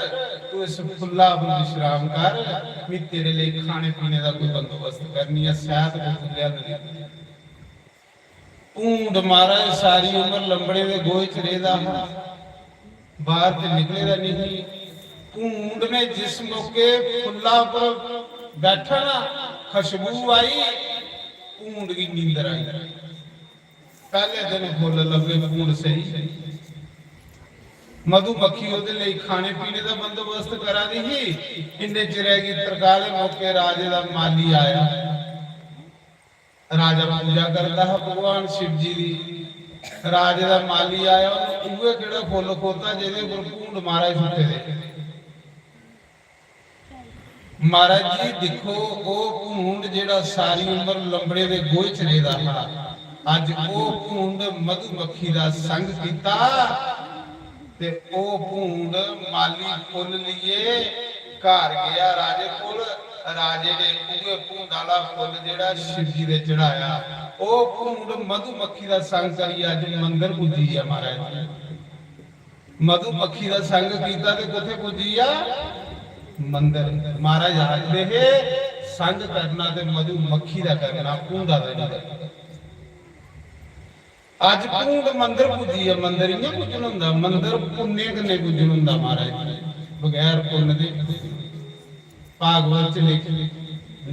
तू इस फुल्ला पर विश्राम कर, मैं तेरे लिए खाने पीने दा कोई बंदोबस्त करनी है।" सैहत को फुल्ले हल नहीं। भूंड महाराज सारी उम्र लंबड़े दे गोहे च रेहदा हा, बाहर ते निकले दा नहीं। भूंड ने जिस मौके फुल्ला पर बैठा ना, खुशबू आई, भूंड गी नींदर आई। पहले दिन फुल्ल लब्भे, भूंड सेई। मधुमक्खी ओहदे लेई खाने पीने दा बंदोबस्त करा दी ही। इन्ने चिरै गी तरकाले मौके राजे दा माली आया। राजा पूजा करदा हा भगवान शिव जी दी। राजे दा माली आया, उन्हें उ'ऐ केह्ड़ा फुल्ल खोता जेह्दे उप्पर भूंड महाराज सुत्ते दे। महाराज जी दिक्खो, ओह् भूंड जेह्ड़ा सारी उम्र लंबड़े दे गोहे च रेह्दा हा, अज्ज ओह् भूंड मधुमक्खी दा संग कीता ते ओह् भूंड माली फुल्ल लेइयै घर गेआ राजे कोल। राजे ने उ'ऐ भूंड आह्ला फुल्ल जेह्ड़ा शिव जी दे चढ़ाया, ओह् भूंड मधुमक्खी दा संग करियै अज्ज मंदर पुज्जी गेआ महाराज। मधुमक्खी दा संग कीता ते कुत्थै पुज्जी गेआ? मंदर। महाराज आखदे हे, संग करना ते मधुमक्खी दा करना, भूंडा दा नहीं करना। अज्ज भूंड मंदर पुज्जी गेआ। मंदर इ'यां पुज्जन होंदा? मंदर पुण्य कन्नै पुज्जन होंदा महाराज, बगैर पुण्य दे। भागवत च लिख-,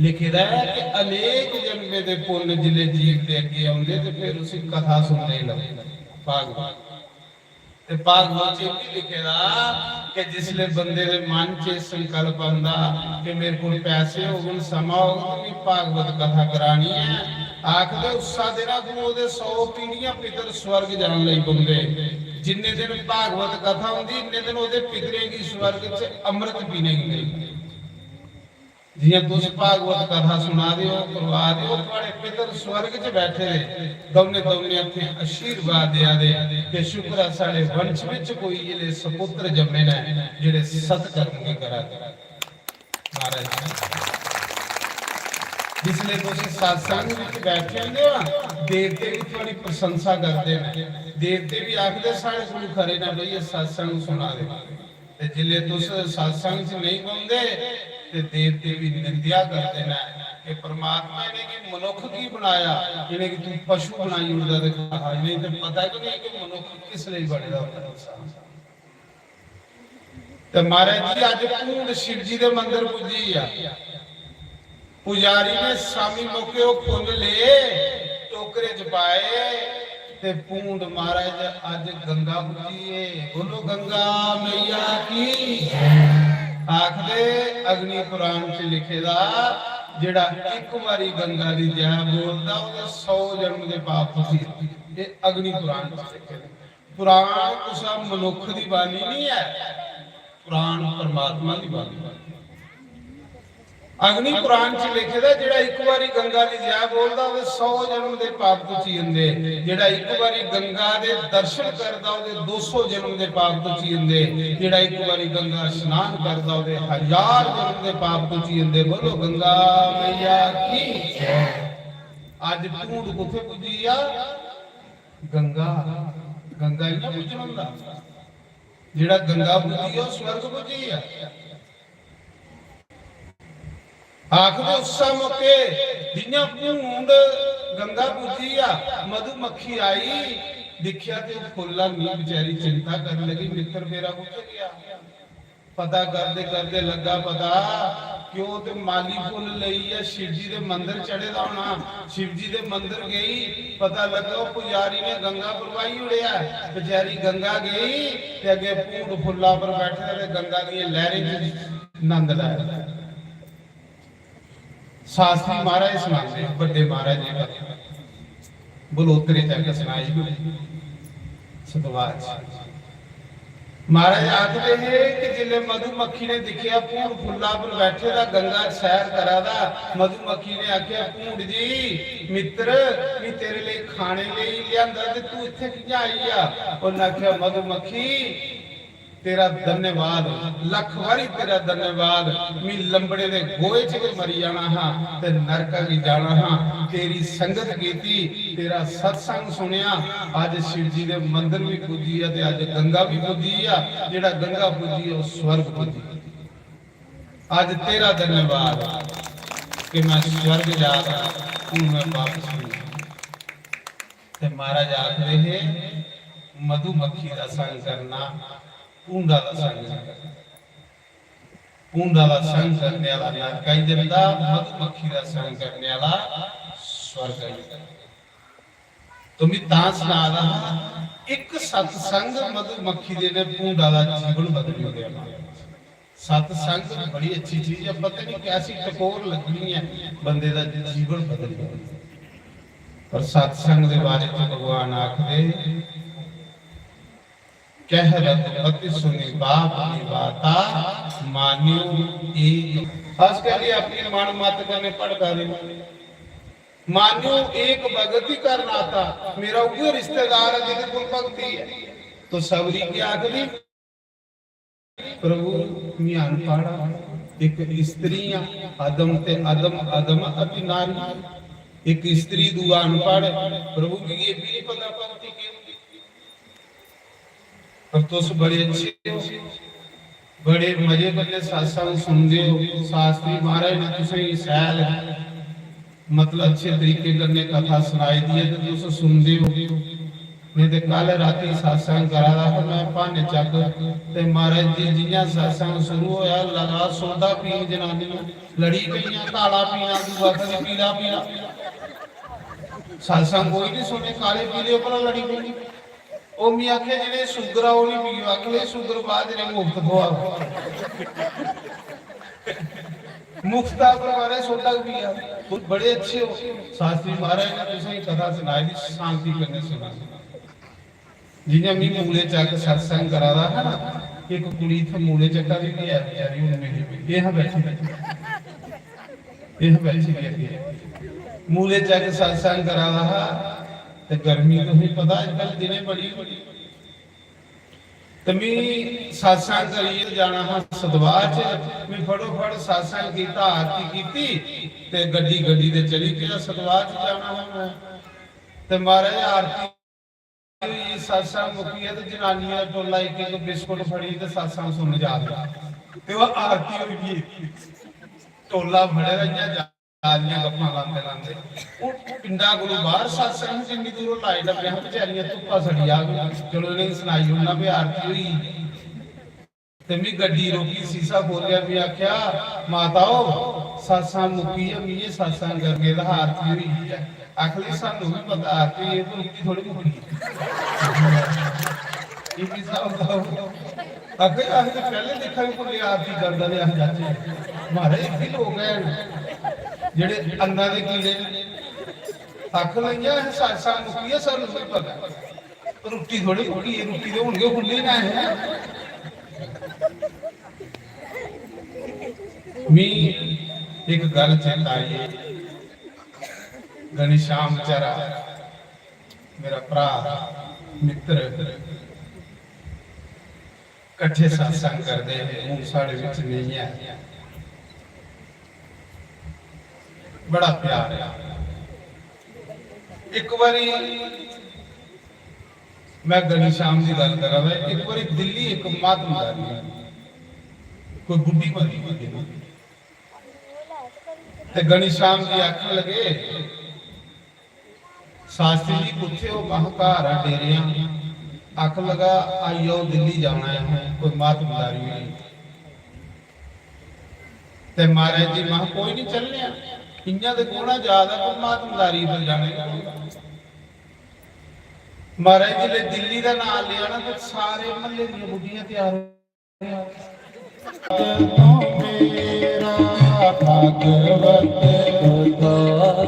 लिखे दा ऐ कि अनेक जन्में दे पुण्य जिसलै जीव दे अग्गें औंदे ते फिर उसी कथा सुनने गी लगदे। भागवत ते भागवत च एह् बी लिखे दा कि जिसले बंदे दे मन च एह् संकल्प औंदा कि मेरे कोल पैसे होङन, समां होग ते में भागवत कथा करानी ऐ, आखदे उस्सा दिन तू ओह्दे सौ पीढ़ियां पितर स्वर्ग जान लगी पौंदे। जिन्ने दिन भागवत कथा होंदी, इन्ने दिन ओह्दे पितरें गी स्वर्ग च अमृत पीने गी मिलदा। जियां तुस भागवत कथा सुना दे ओ, करवा दे ओ, थुआड़े पितर स्वर्ग च बैठे दे, दौने दौने हत्थें आशीर्वाद देआ दे कि शुक्र ऐ साढ़े वंश विच कोई इले सपुत्र जम्मे न जेड़े सत्कर्म गी करा दे। महाराज जी, जिसले तुस सत्संग विच बैठे होंदे हो ना, देवते भी थुआड़ी प्रशंसा करदे न। देवते भी आखदे, "साढ़े कोलू खरे न भई, एह सत्संग सुना दे।" ते जिसले तुस सत्संग च नेईं बौंह्दे ते देवते भी निंदेआ करदे न कि परमात्मा इ'नेंगी मनुक्ख की बनाया, इ'नेंगी तू पशु बनाई ओड़दा ते खरा हा। इ'नेंगी ते पता गै नेईं कि मनुक्ख किस लेई बने दा होंदा इंसान। ते महाराज जी, अज्ज भूंड शिव जी दे मंदर पुज्जी गेआ। पुजारी ने शामी मौके ओह् फुल्ल ले, टोकरे च पाए ते भूंड महाराज अज्ज गंगा पुज्जी ए। बोलो गंगा मैया की। आखदे अग्नि पुराण च लिखे दा, जेड़ा इक बारी गंगा दी जय बोलदा, ओह्दे सौ जन्म दे पाप उसी। एह् अग्नि पुराण च लिखे दा। पुराण कुसै मनुक्ख दी बाणी नहीं ऐ, पुराण परमात्मा दी बाणी। अग्नि पुराण च लिखे दा, जेड़ा इक बारी गंगा दी जय बोलदा, ओह्दे सौ जन्म दे पाप तुची जंदे। जेड़ा इक बारी गंगा दे दर्शन करदा, ओह्दे दो सौ जन्म दे पाप तुची जंदे। जेड़ा इक बारी गंगा स्नान करदा, ओह्दे हजार जन्म दे पाप तुची जंदे। बोलो गंगा मैया की जय। अज्ज भूंड कुत्थे पुज्जी आ? गंगा। गंगा इ'यां पुज्जना होंदा? जेड़ा गंगा पुज्जी आ, ओह् स्वर्ग पुज्जी आ। आखदे उस्सै मौके जि'यां भूंड गंगा पुज्जी आ, मधुमक्खी आई, दिक्खेआ ते ओह् फुल्ल नी, बेचारी चिंता करन लगी, "मित्तर मेरा कुत्थै गेआ?" पता करदे करदे लग्गा पता कि ओह् ते माली फुल्ल लेइयै शिवजी दे मंदर चढ़े दा होना। शिवजी दे मंदर गई, पता लग्गा ओह् पुजारी ने गंगा परवाही ओड़ेआ। बेचारी गंगा गई ते अग्गें भूंड फुल्ला पर बैठे दे गंगा दियें लैह्रें च नंद लै। शास्त्री महाराज सनांदे, बड्डे महाराज जी का बलोतरे तक सनाई सतवाज। महाराज आखदे हे कि जिसले मधुमक्खी ने दिक्खेआ भूंड फुल्ला पर बैठे दा गंगा सैर करा दा, मधुमक्खी ने आखेआ, "भूंड जी मित्र, मी तेरे लेई खाने लेई लिआंदा ते तू इत्थै कि'यां आई गेआ?" उन्नै आखेआ, "मधुमक्खी, तेरा धन्यवाद, लख बारी तेरा धन्यवाद। मी लंबड़े दे गोए च गै मरी जाना हा ते नरका गी जाना हा। तेरी संगत कीती, तेरा सत्संग सुनिया, अज शिव जी दे मंदर भी पुज्जी आ ते अज गंगा भी पुज्जी आ। जेड़ा गंगा पुज्जी आ, ओह स्वर्ग पुज्जी। अज तेरा धन्यवाद कि मैं स्वर्ग जा रहा, हूं मैं वापस नहीं।" ते महाराज आखदे हे, "मधुमक्खी दा संग करना, भूंडा दा संग करना।" भूंडा दा संग करने वाला नरकाई जंदा, मधुमक्खी दा संग करने वाला स्वर्ग आई जंदा। तो मैं तां सना दा हा, इक सत्संग मधुमक्खी दे ने भूंडा दा जीवन बदली ओड़ेआ। सत्संग बड़ी अच्छी चीज है, पता नहीं कैसी टकोर लगनी है, बंदे दा जीवन बदली ओड़े। पर सत्संग दे बारे च भगवान आखदे, "कह रघुपति सुनि बाप की बाता, मान्यो एक।" खास करियै अपनी मन मत कन्नै भड़का दे, "मान्यो एक भगति कर नाता।" मेरा उ'ऐ रिश्तेदार है जिंदे कोल भगती है। तो सबरी केह् आखदी, "प्रभु, मी अनपढ़ आं, इक स्त्री आं, अदम ते अदम, अदम अति नारी।" इक स्त्री, दूआ अनपढ़। प्रभु, मिगी एह् बी निं पता भगती केह् होंदी। पर तुस बड़े अच्छे हो, बड़े मजे कन्नै सत्संग सुनदे हो। शास्त्री महाराज ने तुसेंगी शैल, मतलब, अच्छे तरीके कन्नै कथा सनाई दी ऐ ते तुस सुनदे हो। नेईं ते कल रातीं सत्संग करा दा हा मैं भाने चक, ते महाराज जी जि'यां सत्संग शुरू होया, लगा सोडा पीन जनानियां लड़ी पेइयां, काला पीना, दूआ कदें पीला पीना। सत्संग कोई नहीं सुने, काले पीले उप्पर लड़ी पेई। ओह् मी आखे, "जि'नें शुगर आ, ओह् निं पियो।" आखे, "शुगर बाद ने मुफ्त थ्होआ।" मुफ्ता पर मारे सोडा पिया। बड़े अच्छे हो। शास्त्री महाराज ने तुसेंगी कथा सनाई दी, शांति कन्नै सुना। जि'यां मी मूले चक सत्संग करा दा हा ना, इक कुड़ी इत्थै मूले चक्का दी बी ऐ बेचारी, हून मिली पेई। एह् हा बैठी दी। एह् हा बैठी दी अग्गें। मूले चक सत्संग करा दा हा, ते गर्मी तुसेंगी पता अजकल दिनें बड़ी। ते मी सत्संग करियै जाना हा सतवाह च, मी फटोफट सत्संग कीता, आरती कीती, ते गड्डी, गड्डी ते चली पेआ, सतवाह च जाना हा मैं। ते महाराज आरती होई, सत्संग मुक्की गेआ ते जनानियें दा टोला इक इक बिस्कुट फड़ी ते सत्संग सुनन जा दे। ते ओह् आरती होई गेई, टोला फड़े दा इ'यां जा दियां गप्पां लांदे लांदे। ओह् पिंडा कोलू बाहर सत्संग जिन्नी दूर ओह् लाई लग्गे हा, बेचारियां धुप्पा सड़ी जाग। चलो इ'नेंगी सनाई ओड़ना भाई आरती होई गेई। ते मी गड्डी रोकी, शीशा खोलेआ, मी आखेआ, "माता ओ, सत्संग मुक्की गेआ, मी एह् सत्संग करगे ते आरती होई गेई ऐ।" आखदी, "सानू बी पता आरती होई गेई, पर रुट्टी थोड़ी मुक्की गेई।" एह् किस स्हाब दा होग? आखदे, "अस ते पैह्ले दिक्खा बी भुल्ले आरती करदा ते अस जाचै।" म्हाराज, इत्थै लोक हैन जेह्ड़े अन्ना दे कीड़े न। आखन लगियां, "अस सत्संग मुक्की गेआ, सानू बी पता।" रुट्टी थोड़ी मुक्की, रुट्टी ते हुन गै खुल्ली ना है। मी इक गल्ल चेता आई, घनश्याम बेचारा मेरा भ्रा, मित्र, कट्ठे सत्संग करदे हे, हुन साढ़े बिच नेईं ऐ। बड़ा प्यार ऐ। इक बारी मैं घनश्याम दी गल्ल करा दा, इक बारी दिल्ली इक मातमदारी कोई बुड्ढी मरी गेई। ते घनश्याम जी आखन लगे, "शास्त्री जी, कुत्थे हो?" महा, "घर आ डेरे आं।" आखन लगा, "आई जाओ, दिल्ली जाना है, कोई मातमदारी होई।" ते महाराज जी, महा कोई नहीं, चलने आं। इ'यां ते गोना जा दा, पर मातमदारी पर जाने का। महाराज जिसलै दिल्ली दा नांऽ लेआ ना, ते सारे म्हल्ले दियां बुड्ढियां त्यार हो। तो मेरा भागवत कथा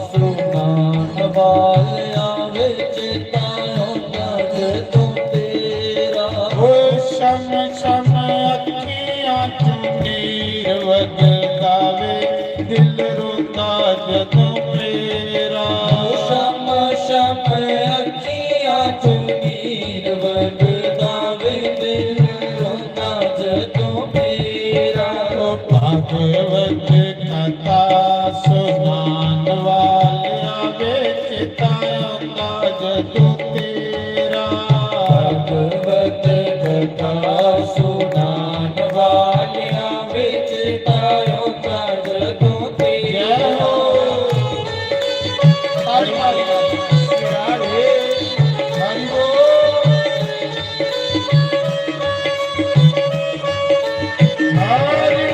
सुनान वालिया विच तां दर्द तू तेरा। ओ शम शम अखियां चुनीर वगदा वे, दिल रोंदा जदों मेरा। शम शम अखियां चुनीर वगदा वे, दिल रोंदा जदों मेरा। ओ भागवत कथा सुनान वालिया विच तां जदों तेरा। भागवत कथा सुनान वालिया विच तां जदों तेरा। जय हो। हरि हरि। हरि बोल। हरि बोल।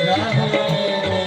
जय हो। जय हो।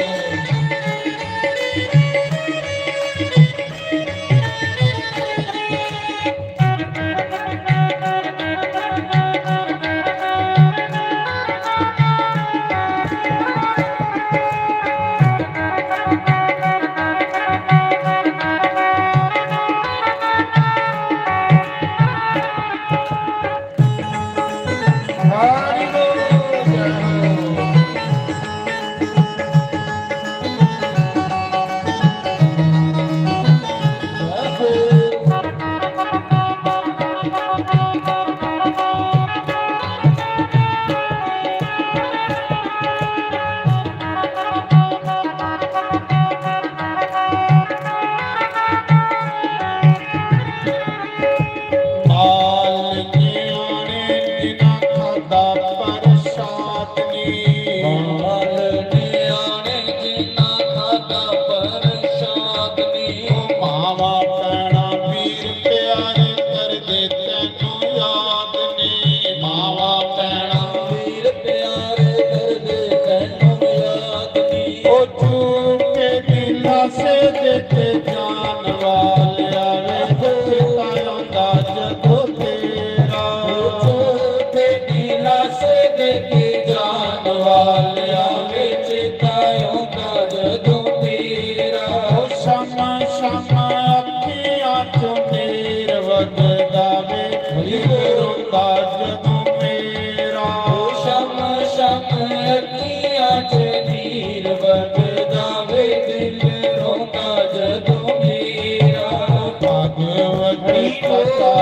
बाल न्याणे जिन्ना खादा प्रसाद नी। बाल न्याणे जिन्ना खादा प्रसाद नी। ओ मावा भैणा वीर प्यारे करदे तैनू याद नी। मावा भैणा वीर प्यारे करदे तैनू याद नी। ओ झूठे दिलासे दे के जान वालिया वे, चेता आंदा जदों तेरा। ओ झूठे दिलासे दे के जान वालिया वे, चेता आंदा जदों तेरा। ओ शम शम अखियां चों नीर वगदा वे, दिल रोंदा जदों मेरा। ओ शम शम अखियां च नीर वगदा वे, दिल रोंदा जदों मेरा। भागवत कथा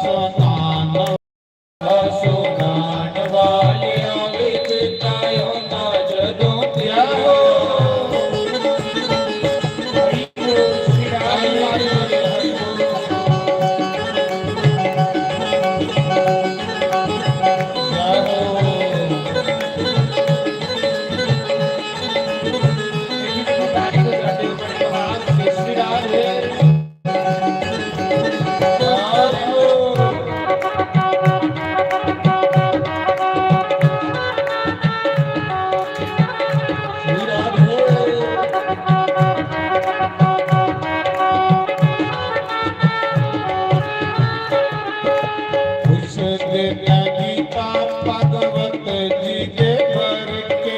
सुनान, सुनान वालिया विच तां आंदा जदों तेरा। उस दिन गीता भगवत जी दे बर के।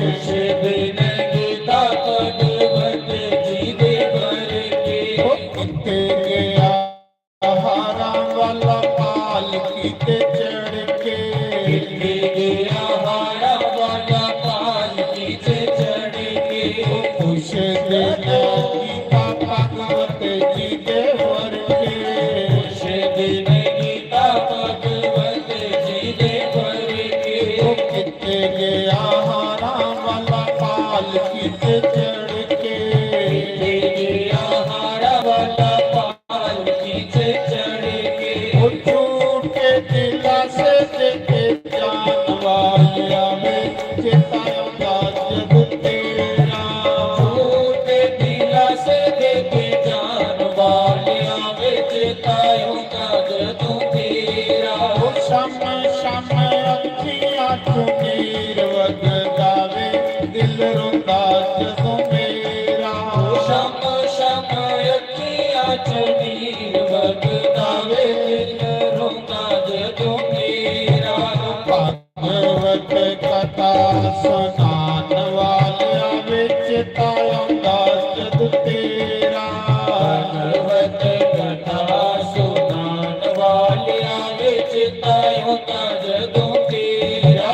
उस दिन गीता भगवत जी दे बर के। ओ किथे गया हारा वाला पालकी ते चढ़ के। किथे गया हारा वाला पालकी ते चढ़ के। ओ उस दिन गीता भगवत जी दे बर के। उस दिन गीता भगवत जी दे बर के। ओ किथे गया हारा वाला पालकी ते चढ़ के। किथे गया हारा वाला पालकी ते चढ़ के। ओ झूठे दिलासे दे के जान वालिया वे, चेता आंदा जदों तेरा। झूठे दिलासे दे के जान वालिया वे, चेता आंदा जदों तेरा। ओ शम शम अखियां चों नीर वगदा वे, दिल रोंदा जदों मेरा। शम शम अखियां चों नीर वगदा वे, दिल रोंदा जदों मेरा। भागवत कथा सुनान वालिया विच तां औंदा जद तेरा। भागवत कथा सुनान वालिया विच तां औंदा जदों तेरा।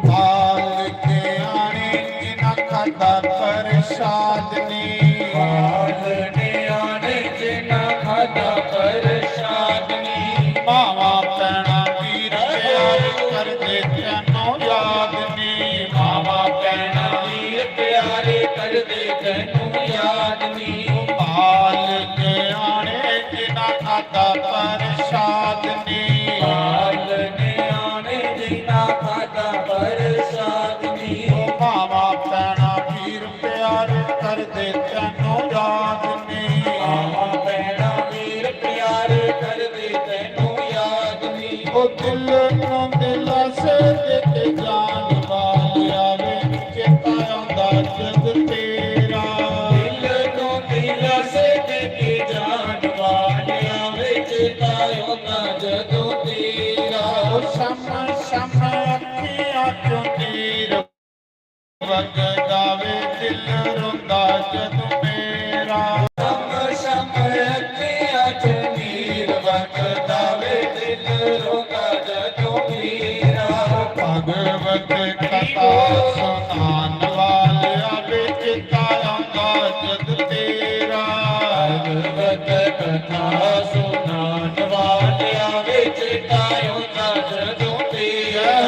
बाल न्याणे जिन्ना खादा प्रसाद नी। बाल न्याणे जिन्ना खादा प्रसाद नी। मावां भैणां वीर प्यारे करदे तैनू याद नी। मावां भैणां वीर प्यारे करदे तैनू याद नी। बाल न्याणे जिन्ना खादा प्रसाद नी। बाल न्याणे जिन्ना खादा प्रसाद नी। ओ मावां भैणां वीर प्यारे करदे तैनू याद नी। मावां भैणां वीर प्यारे करदे तैनू याद नी। ओ दिल नू दिलासे दे के जान वालिया वे, चेता आंदा जद तेरा। दिल नू दिलासे दे के जान वालिया वे, चेता आंदा जदों तेरा। ओ शम शम अखियां चों नीर वगदा वे, दिल रोंदा जदों मेरा। शम शम अखियां चों नीर वगदा वे, दिल रोंदा जदों मेरा। भागवत कथा सुनान वालिया विच तां औंदा जद तेरा। भागवत कथा सुनान वालिया विच तां औंदा जदों तेरा।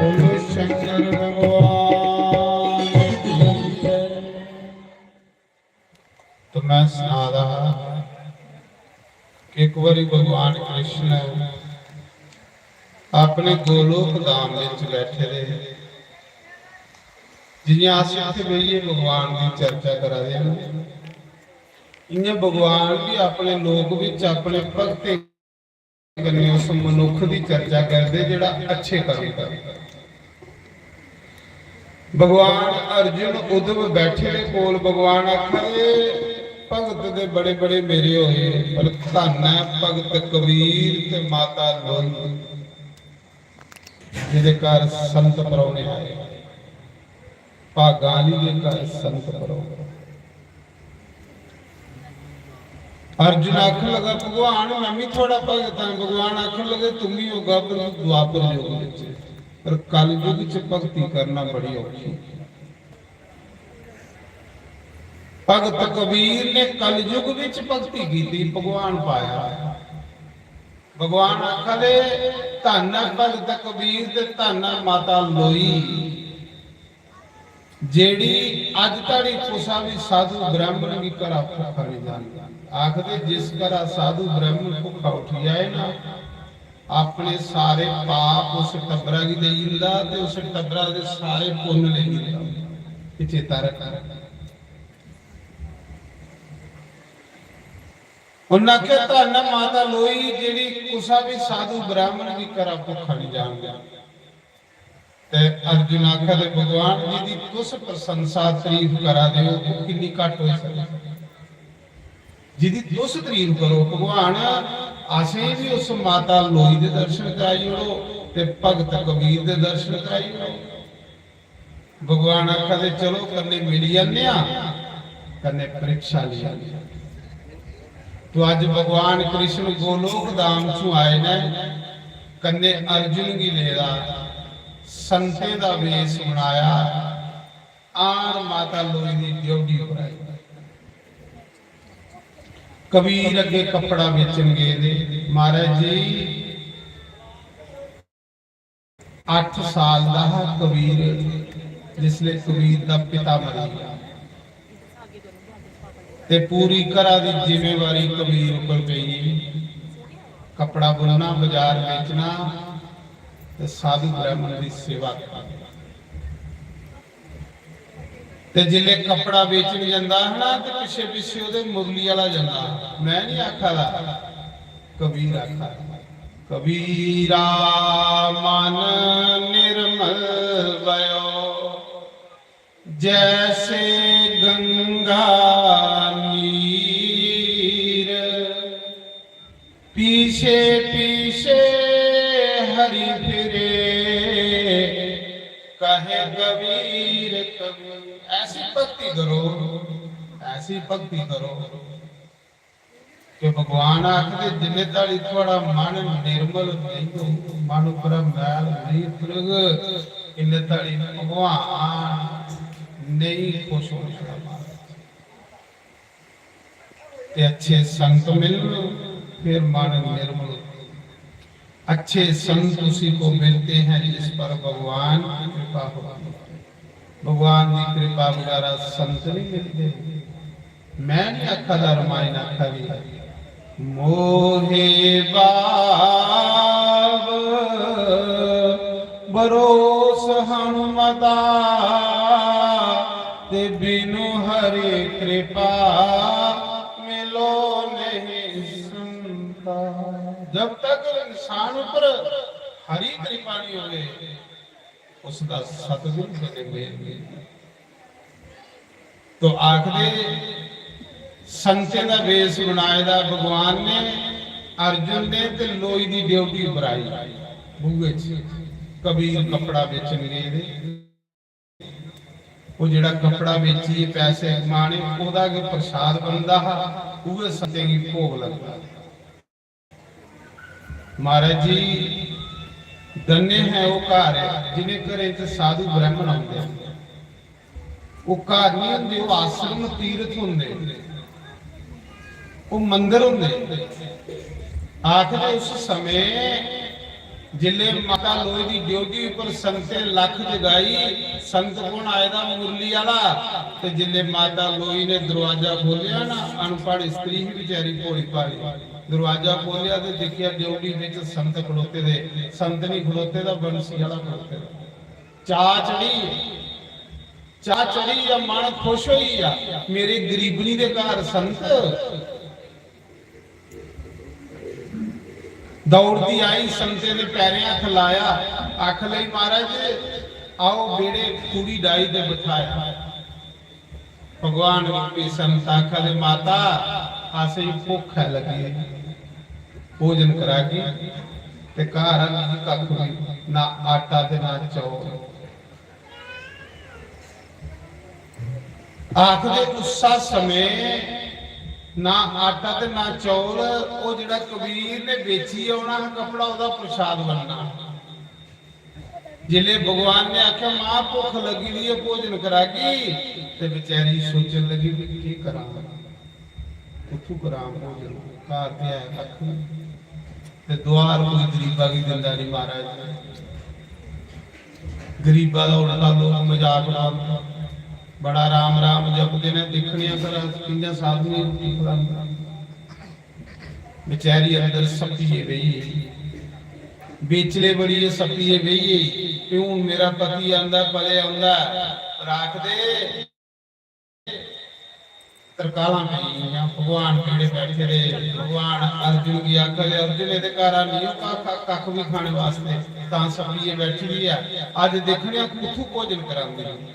बोलो शंकर भगवान की जय। तो मैं सना दा हा कि एक बारी भगवान कृष्ण अपने गोलोक धाम विच बैठे दे, जियां अस इत्थे बेहियै भगवान की चर्चा करा दे हैं, इयां भगवान भी अपने लोक विच अपने भक्तें कन्नै उस मनुख दी चर्चा करदे जेड़ा अच्छे कर्म करदा। भगवान अर्जुन उद्धव बैठे दे कोल भगवान आखा दे, भगत दे बड़े बड़े मेरे होए, पर धन ऐ भगत कबीर ते माता लोई, जिदे घर संत परौने आए। भागां आह्ली दे घर संत परोग। अर्जुन आखन लगा, "भगवान, मैं भी थोड़ा भगत हां।" भगवान आखन लगे, "तुम भी होगा, पर तू द्वापर युग विच, पर कलयुग च भक्ति करना बड़ी औखी।" भगत कबीर ने कलयुग विच भक्ति कीती, भगवान पाया। भगवान आखा दे, "धन ऐ भगत कबीर ते धन ऐ माता लोई, जेड़ी अज धड़ी कुसा भी साधु ब्राह्मण गी घरा भुक्खा नहीं जान।" आखदे, जिस घरा साधु ब्राह्मण भुक्खा उठी आए ना, अपने सारे पाप उस टब्बरा गी देई जंदा ते उस टब्बरा दे सारे पुन्न लेई जंदा। एह् चेता रखना। उन्नै आखेआ, "धन ऐ माता लोई, जेड़ी कुसा भी साधु ब्राह्मण गी घरा भुक्खा नहीं जान दिंदी।" ते अर्जुन आखा दे, "भगवान, जिदी तुस प्रशंसा, तारीफ करा दे हो, ओह् किन्नी घट होई सकदी? जिदी तुस तारीफ करो, भगवान, असें भी उस माता लोई दे दर्शन कराई ओड़ो ते भगत कबीर दे दर्शन कराई ओड़ो।" भगवान आखा दे, "चलो, कन्नै मिली जन्ने आं, कन्नै परीक्षा लेई जन्ने आं।" तो अज भगवान कृष्ण गोलोक धाम चों आए ने, कन्नै अर्जुन गी लेदा, संतें दा वेश बनाया, आन माता लोई दी ड्योढ़ी पर आए। कबीर अग्गे कपड़ा बेचन गेदे, "महाराज जी, अठ साल दा हा कबीर, जिसले कबीर दा पिता मरी गया ते पूरी घरा दी जिम्मेवारी कबीर उपर पेई गेई। कपड़ा बुनना, बाजार बेचना ते साधु ब्राह्मण दी सेवा करनी।" ते जिसले कपड़ा बेचन जंदा हा ना, ते पिच्छे पिच्छे ओहदे मुरली आह्ला जंदा हा। मैं नहीं आखा दा, कबीर आखा दा। "कबीरा मन निर्मल भयो, जैसे गंगा नीर, पीछे पीछे हरि फिरे, कहे कबीर कबीर।" ऐसी भक्ति करो, ऐसी भक्ति करो कि भगवान आखदे, "जिन्ने धड़ी थुआड़ा मन निर्मल नहीं होग, मन उप्परा मैल नहीं उतरग, इन्ने धड़ी भगवान नहीं खुश होने आह्ला महाराज।" ते अच्छे संत मिलन, फिर मन निर्मल। अच्छे संत उसी को मिलते हैं जिस पर भगवान की कृपा होती है। भगवान की कृपा वगैरह संत नहीं मिलते। मैं नहीं आखा दा, रामायण आखा दी है। "मोहे बाब भरोस हनुमता, ते बिनु हरि कृपा मिलो नहीं संता।" जब तक इंसान ऊपर हरि कृपा नहीं होवे, उसका सतगुरु कदे मेल नहीं। तो आखदे, संतें दा वेश बनाए दा भगवान ने, अर्जुन ने, ते लोई दी ड्योढ़ी उप्पर आई। बूहे च कबीर कपड़ा बेचन गेदे। ओह् जेह्ड़ा कपड़ा बेचियै पैसे कमाने, ओह्दा गै प्रसाद बनदा हा, उ'ऐ संतें गी भोग लगदा। महाराज जी, धन्य है ओह् घर, जिनें घरें च साधु ब्राह्मण औंदे। ओह् घर निं होंदे, ओह् आश्रम तीर्थ होंदे, ओह् मंदर होंदे। आखदे उस समें जिल्ले माता लोई दी ड्योढ़ी उप्पर संतें लक्क जगाई, संत कु'न आए दा? मुरली आह्ला। ते जिल्ले माता लोई ने दरोआजा खोह्लेआ ना, अनपढ़ स्त्री ही बेचारी, भोली भाली, दरोआजा खोह्लेआ ते दिक्खेआ ड्योढ़ी बिच संत खड़ोते दे। संत निं खड़ोते दा, बंसी आह्ला खड़ोते दा। चाऽ चढ़ी, चाऽ चढ़ी गेआ, मन खुश होई गेआ, मेरे गरीबनी दे घर संत। दौड़दी आई, संतें दे पैरें हत्थ लाया, आखन लगी, "महाराज, आओ बेड़े, कुड़ी डाही ते बठाया।" भगवान रूपी संत आखा दे, "माता, असेंगी भुक्ख ऐ लग्गी दी, भोजन करागी ते घर आह्नियै कक्ख बी, ना आटा ते ना चौल।" आखदे उस्सा समें ना आटा ते ना चौल, ओह् जेह्ड़ा कबीर ने बेचियै औना हा कपड़ा, ओह्दा प्रसाद बनना। जिसले भगवान ने आख्या, "मां, भुख लगी दी है, भोजन करागी," ते बेचारी सोचन लगी भी, "केह् करां, कुत्थू करां भोजन, घर ते है कक्ख नहीं।" ते दुआर कोई गरीबा गी दिंदा नहीं महाराज। गरीबा दा उल्टा लोक मजाक उड़ांदे, बड़ा राम राम जपदे ने, दिक्खने आं भला कि'यां साधुएं गी रुट्टी खलांदे। बेचारी अंदर सप्पियै बेही गेई, बेचले बनियै सप्पियै बेही गेई। ते हून मेरा पति आंदा, पले आंदा, पर आखदे, तरकालां पेई गेइयां, भगवान केह्ड़े बैठे दे, भगवान अर्जुन गी आखा दे, "अर्जुन, एह्दे घर आनियै कक्ख, कक्ख बी खाने वास्ते, तां सप्पियै बैठी दी ऐ, अज्ज दिक्खने आं कुत्थू भोजन करांदी।"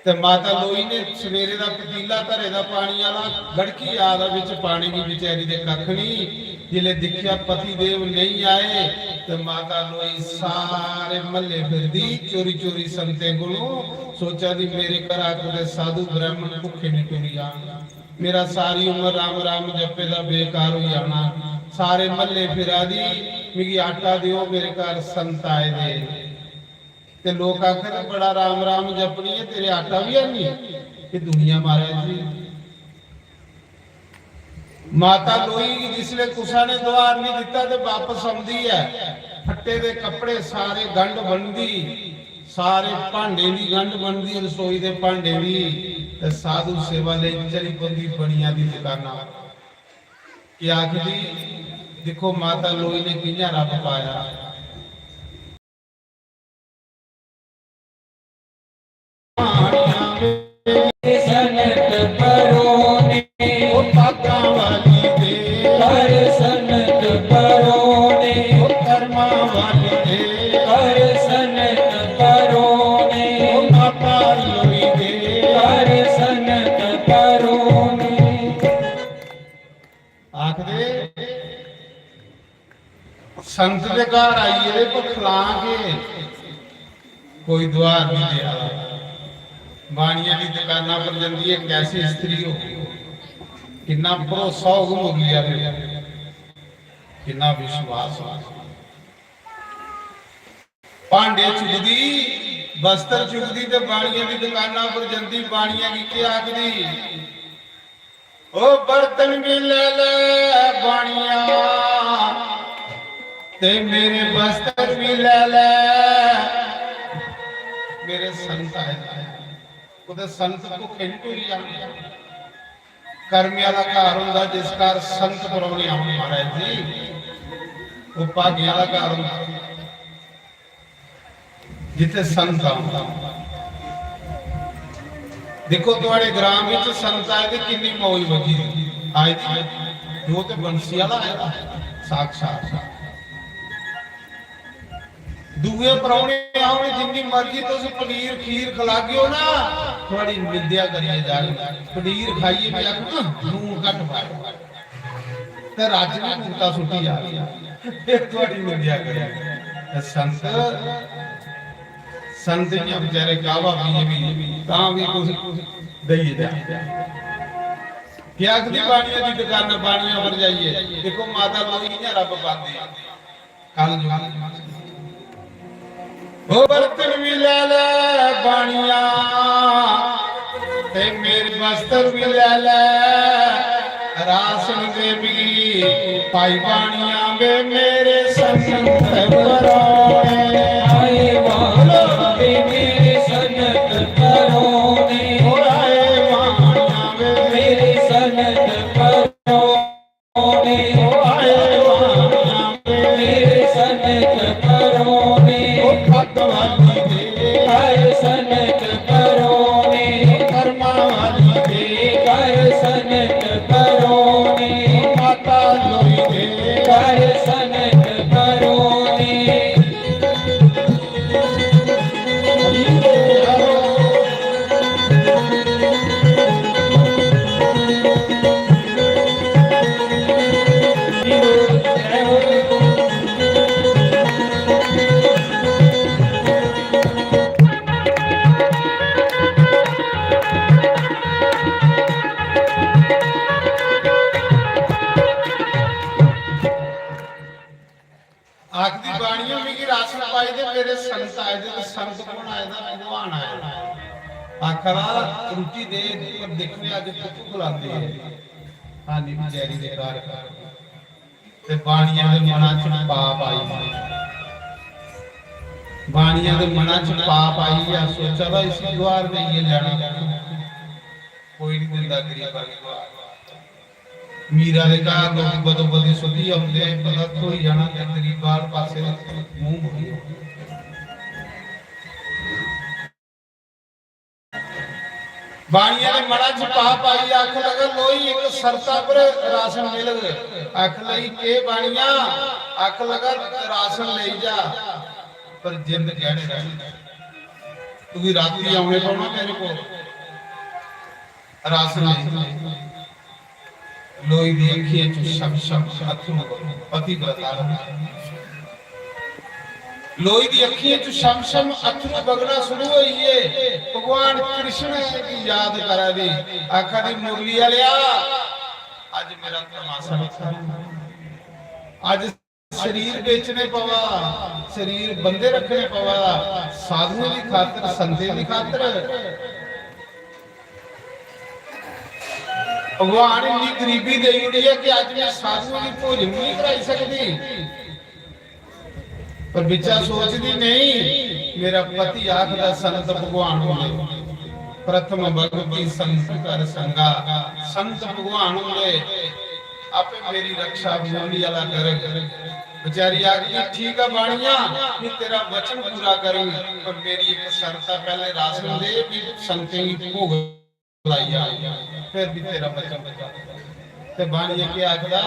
ते माता लोई ने सवेरे दा पतीला धरे दा पानी आह्ला, गड़की आ दा बिच पानी गी, बेचारी दे कक्ख निं। जिसलै दिक्खेआ पति देव नेईं आए, ते माता लोई सारे म्हल्ले फिरदी, चोरी चोरी संतें कोलों, सोचा दी, "मेरे घरा कुतै साधु ब्राह्मण भुक्खे निं टुरी जान, मेरा सारी उम्र राम राम जप्पे दा बेकार होई जाना।" सारे म्हल्ले फिरा दी, "मिगी आटा देओ, मेरे घर संत आए दे।" ते लोक आखदे, "बड़ा राम राम जपनी ऐ, तेरे आटा बी है नहीं।" ये दुनिया महाराज जी। माता लोई गी जिसले कुसा ने दुआर नहीं दिता ते वापस आंदी है, फट्टे दे कपड़े सारे गंढ बनदी, सारे भांडे दी गंढ बनदी, रसोई दे भांडे दी, ते साधु सेवा लेई चली पौंदी बनिया दी दुकाना। क्या आखदी, "देखो माता लोई ने कि'यां रब पाया।" सनत परोने, ओ भागां वाली दे। कर सनत परोने, ओ कर्मां वाली दे। कर सनत परोने, ओ माता लोई दे। कर सनत परोने। आखदे, संत दे घर आइयै ते भुक्ख लां के कोई दुआर नहीं देआ। बाणिया दी दुकाना पर जंदी है, कैसी स्त्री हो, किन्ना भरोसा होग मुरलिया दे, किन्ना विश्वास होग। भांडे चुकदी, बस्तर चुकदी ते बाणिया दी दुकाना पर जंदी, बाणिया गी केह् आखदी? "ओ बर्तन भी ले ले बाणिया, ते मेरे बस्तर भी ले ले।" मेरे संत आए, कुतै संत भुक्खे नहीं टुरी जांदे। कर्मे आह्ला घर होंदा जिस घर संत परौने आउन महाराज जी, ओह् भागें आह्ला घर होंदा। जित्थे संत आंदा। देखो, थुआड़े ग्राम विच संत आए ते किन्नी मौज बज्जी दी। आए जी, जो ते बंसी आह्ला आए दा, साक्षात। दूए परौने आओ, जिन्नी मर्जी तुस पनीर खीर खलागेओ ना, थुआड़ी निंदेआ करियै जाग। पनीर खाइयै भी आखना, "लून घट्ट पाएओ।" ते रज्ज बी मुक्ता सुट्टी जा, फिर थुआड़ी निंदेआ करे। ते संत, संत इ'यां बेचारे कावा पिए बी, तां बी कुछ देइयै जा। केह् आखदी बाणिया दी दुकाना, बाणिया पर जाइयै, "देखो माता लोई इ'यां रब पांदी।" कल जो ओ बर्तन भी ले ले बाणिया, ते मेरे बस्तर भी ले ले, रासन दे भी पाई बाणिया वे मेरे संत परोने। आए बाणिया वे मेरे संत परोने। ओ आए बाणिया वे मेरे संत परोने। ओ आए बाणिया वे मेरे संत परोने। ओ भगवान जी दे। हर संत परोने। कर्मा वाली दे। हर संत परोने। माता लोई दे। हर संत परोने। खरा रुट्टी दे, पर दिक्खने अज्ज कुत्थों खलांदे ऐ। हानि बेचारी दे घर। ते बाणिया दे मना च पाप आई। बाणिया दे मना च पाप आई, या सोचा दा इसी दुआर देइयै लैना। कोई नहीं दिंदा गरीबा गी दुआर। मीरा दे घर लोग बदो बदी सुधी औंदे, पता थ्होई जाना ते गरीबा आह्ले पासे दा मूंह मोड़ी औंदे। बाणिया ने मना च पाप आई, आख लगा, "लोई, इक शर्ता पर राशन मिलग।" आख लगी, "के बाणिया?" आख लगा, "राशन लेई जा, पर जिंद गैहने रख। तुगी राती औने पौना मेरे को, राशन लेई।" लोई दी अक्खियें च शम शम अथरू, पतिव्रता रही। लोई दी अक्खियें च शम शम अथरू बगना शुरू होई गे। भगवान कृष्ण गी याद करा दी, आखा दी, "मुरली आलेआ, अज मेरा तमाशा रखा, अज शरीर बेचने पवा, शरीर बंदे रखने पवा, साधुओं की खातर, संतें की खातर।" भगवान इन्नी गरीबी देई ओड़ी है कि अज्ज मैं साधुओं गी भोजन भी नहीं कराई सकदी। पर बिच्चा सोचदी, "नहीं, मेरा पति आखदा संत भगवान होंदे, प्रथम भक्ति संत कर संगा, संत भगवान होंदे, आपे मेरी रक्षा भूमि आला करग।" बेचारी आखदी, "ठीक है बाणिया, मैं तेरा वचन पूरा करूं, पर मेरी एक शर्त है, पहले राशन दे, भी संतें गी भोग लाई आ, फिर भी तेरा वचन पूरा।" ते बाणिया के आखदा,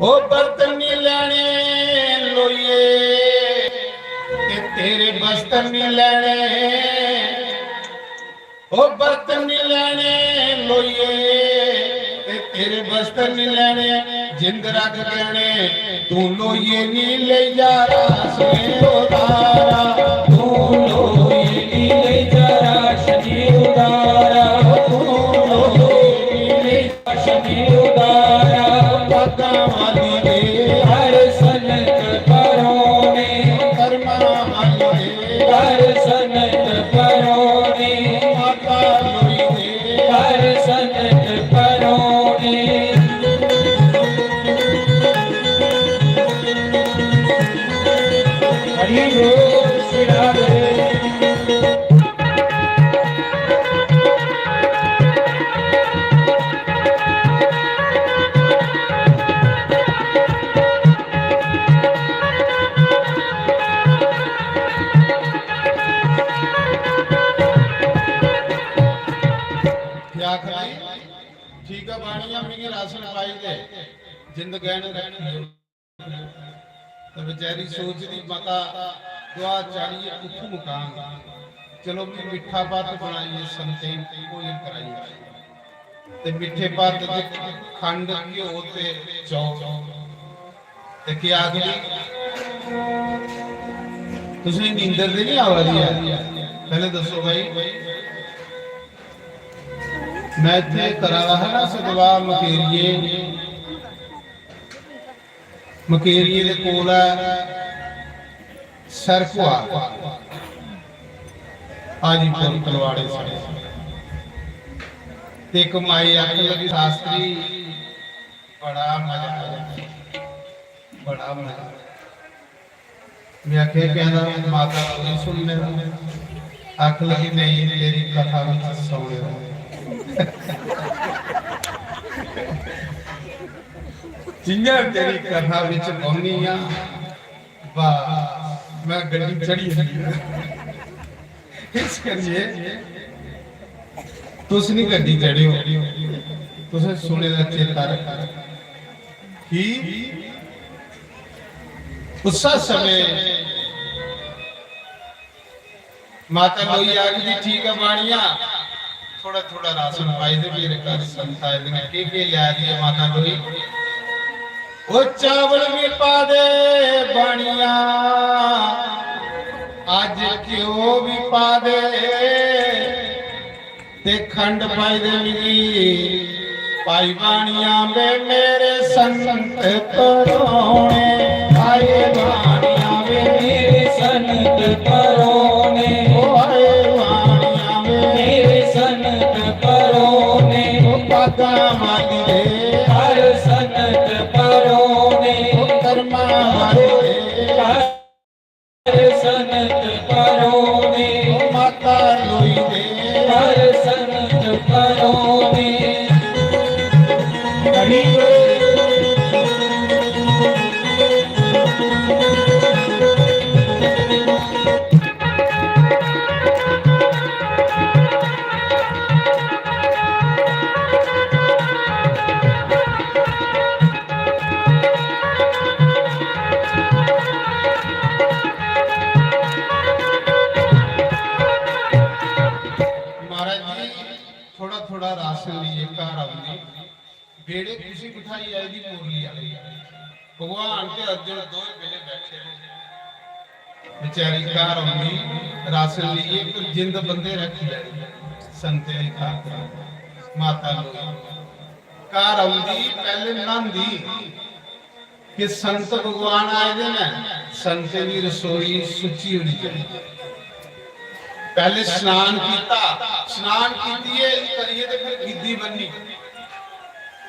"ओ बर्तन नहीं लैने लोइए, ते तेरे बस्तर नहीं लैने, ओ बर्तन नहीं लैने लोइए, ते तेरे बस्तर नहीं लैने, जिंद रख गहने, तू लोइए नहीं ले जा राशने उधारा, तू लोइए नहीं ले जा राशने उधारा, तू लोइए नहीं ले जा राशने उधारा।" पगां वाली दे हर सनत परोने, कर्मा वाली दे हर सनत परोने, माता लोई दे हर सनत परोने। हरि बोल श्री राधे। क्या आखदी? "ठीक है बाणिया, मिगी राशन पाई दे, जिंद गैहने रखी।" ते बेचारी सोचदी, "माता, दुआ चाढ़िए कुत्थों मकान? चलो भी मिट्ठा भत्त बनाइए, संतें गी भोजन कराइए।" ते मिट्ठे भत्त च खंड, घ्यो ते चौल। ते केह् आखदी? तुसें नींदर ते नहीं आवा दी है? पहले दसो भाई। मैं इत्थे करा दा हा ना सतवाह मकेरिये, मकेरिये दे कोल ऐ सरकुआ, हाजीपुर तलवाड़े साढ़े। ते इक माई आखन लगी, "शास्त्री, बड़ा मजा आया, बड़ा मजा।" मैं आखेआ, "कहना माता लोई सुन ले।" आख लगी, "नहीं, तेरी कथा विच सौने।" जियां तेरी कथा विच बौह्नी आं, बस मैं गड्डी चढ़ी जन्नी आं। इस करिए तुस नहीं गड्डी चढ़ेओ, तुसें सुने दा चेता रखना। कि उस समय माता लोई आखदी, "ठीक है बाणिया, थोड़ा थोड़ा राशन पाई दे, मेरे घर संत आए दे ने, केह् केह् लै दी ऐ माता लोई?" "ओ चावल भी पा दे बाणिया, अज्ज घ्यो भी पा दे, ते खंड पाई दे मिगी, पाई बाणिया वे मेरे संत परोने, पाई बाणिया वे मेरे संत परोने, ओ आए गां वाली दे, हर सनत परोने। ओ कर्मा वाली दे, हर सनत परोने। ओ माता लोई दे, हर सनत परोने। हरि बोल। महाराज जी, थोड़ा थोड़ा राशन लेइयै घर औंदी। बेड़े खुशी मिठाई आई दी मुरली आह्ली। भगवान ते अर्जुन दोए बेल्ले बैठे दे। बेचारी घर औंदी, राशन लेइयै, पर जिंद बंदे रक्खी आई संतें दी खातर। माता लोई घर औंदी, पैह्ले न्हांदी कि संत भगवान आए दे न, संतें दी रसोई सुच्ची होनी चाहिदी। पैह्ले स्नान कीता, स्नान कीतियै, करियै ते फिर गिद्दी बन्नी।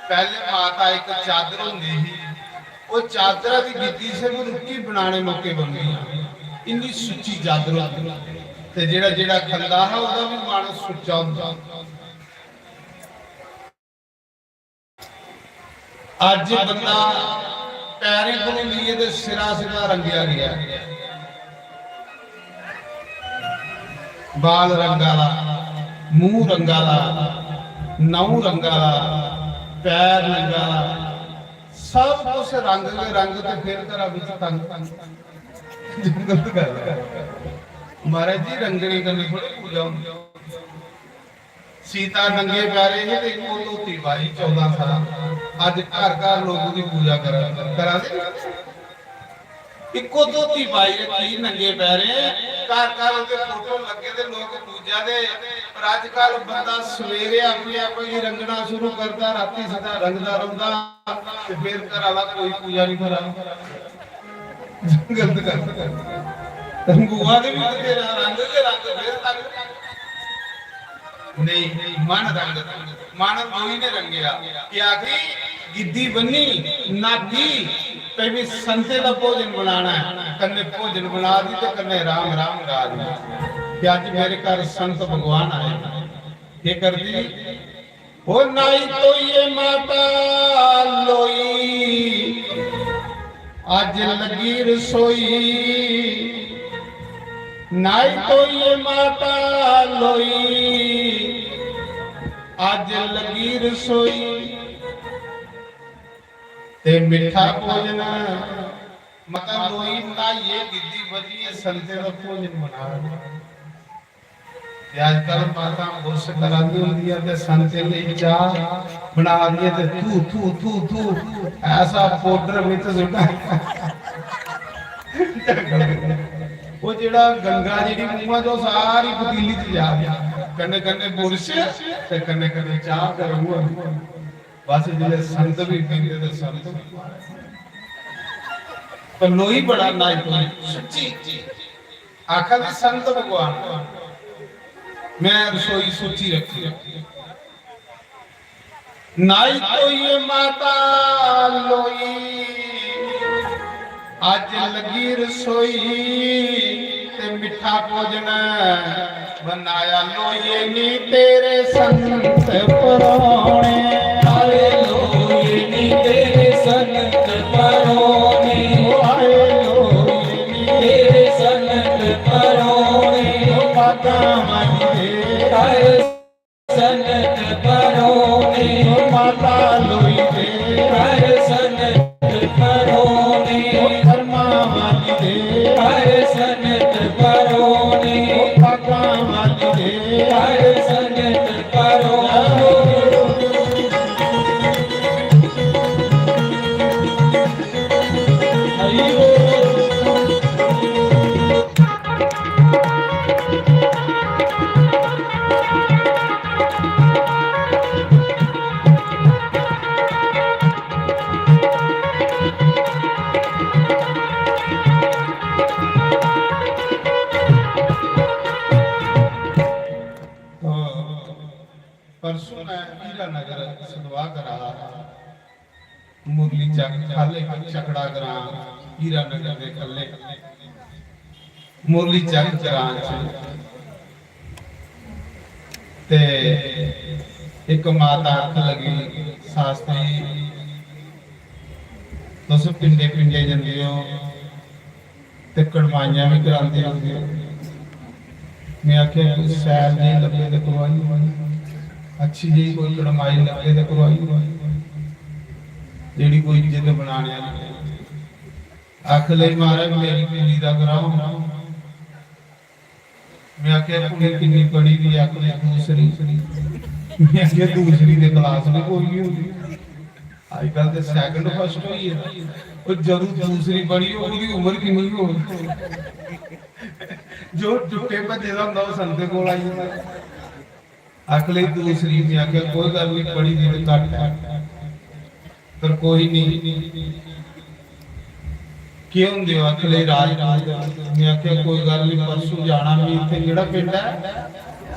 पैह्ले माता इक चादर होंदी ही, ओह् चादरा दी गिद्दी सिर्फ रुट्टी बनाने मौके बनदी ही, इन्नी सुच्ची चादर होंदी। ते जेह्ड़ा जेह्ड़ा खंदा हा, ओह्दा बी मन सुच्चा होंदा। अज्ज बंदा पैरें कोला लेइयै ते सिरा सिद्धा रंगेआ गेआ। बाल रंगा दा, मूंह रंगा दा, नौं रंगा दा, पैर रंगा दा, सब कुछ रंग गै रंग, ते फिर घरा बिच तंग। गलत गल्ल ऐ। महाराज जी, रंगने कन्नै थोड़ी पूजा होंदी। सीता नंगे पैरें ही ते इक्को धोती पाई, चौदां साल। अज्ज घर घर लोक ओह्दी पूजा करा, करा दे। इक्को धोती पाई रक्खी नंगे पैरें, घर घर ओह्दे फोटो लग्गे दे, लोक पूजा दे। पर अज्जकल बंदा सवेरे अपने आप गी रंगना शुरू करदा, रातीं सिद्धा रंगदा रौंह्दा, ते फिर घर आह्ला कोई पूजा निं करा। गलत गल्ल। रंगूआ दे भी बथेरा रंग गै रंग, फिर तंग। नेईं, मन रंग, मन लोई ने रंगेआ। कि आखी गिद्दी बन्नी, नागी, ते भी संते दा भोजन बनाना ऐ। कन्नै भोजन बना दी ते कन्नै राम राम गा दी। कि अज्ज मेरे घर संत भगवान आए। केह् करदी? ओ नाई धोइयै माता लोई, अज्ज लगी रसोई। नाई धोइयै माता लोई, अज्ज लगी रसोई। ते मिट्ठा भोजन, माता लोई न्हाइयै गिद्दी बनियै संते दा भोजन बना। ते अजकल माता उस करा दी होंदी ऐ ते संते लेई चाह् बना दी ऐ ते थू, थू, थू, थू, ऐसा पाउडर बिच सुट्टा। ओह् जेह्ड़ा गंगा जेह्ड़ी मूंहा चों सारी पतीली च जा दी, कन्नै कन्नै बुरश ते कन्नै कन्नै चाह् गर्म होआ दी। बस जिसलै संत भी पींदे ते संत भी मारे। पर लोई बड़ा नाई कोई सुच्ची। आखा दे संत भगवान, मैं रसोई सुच्ची रखी। नाई धोइयै माता लोई, अज्ज लगी रसोई ते मिट्ठा भोजन बनाया लोइये नी तेरे संत परोने। आए लोइये नी तेरे संत परोने। ओ आए लोइये नी तेरे संत परोने। ओ माता माई दे। आए संत परोने। ओ माता लोई दे। आए संत परोने। ओ कर्मा वाली दे। आए संत परोने। ओ भागा वाली दे। आए संत परोने। हरि बोल। परसों मैं हीरानगर सदवाह करा दा हा। मुरली चक खल्ले चकड़ा ग्रां हीरानगर दे खल्ले मुरली चक ग्रां च ते इक माता आखन लगी, "शास्त्री, तुस पिंडे पिंडे जंदे हो ते कड़माइयां बी करांदे होंदे हो।" मैं आखेआ, "कोई सैल जेही लब्भे ते करवाई होऐ, अच्छी जेही कोई कड़माई लब्भे ते करवाई होऐ, जेह्ड़ी कोई इज्जत बनाने आह्ली।" आखन लगी, "महाराज, मेरी कुड़ी दा कराओ।" मैं आखेआ, "कुड़ी किन्नी पढ़ी दी?" आखन लगी, "दूसरी।" मैं आखेआ, "दूसरी दे क्लास बी कोई निं होंदी, अजकल ते सैकंड फर्स्ट होई गेदा।" ओह् जदूं दूसरी पढ़ी, ओह्दी उम्र किन्नी होग? जो टुट्टे भज्जे दा होंदा, ओह् संते कोल आई जंदा। आखन लगी, "दूसरी।" मैं आखेआ, "कोई गल्ल निं, पढ़ी दी ते घट्ट ऐ, पर कोई निं।" "केह् होंदे ओ?" आखन लगी, "राजपूत।" मैं आखेआ, "कोई गल्ल निं, परसों जाना।" मैं इत्थै जेह्ड़ा पिंड ऐ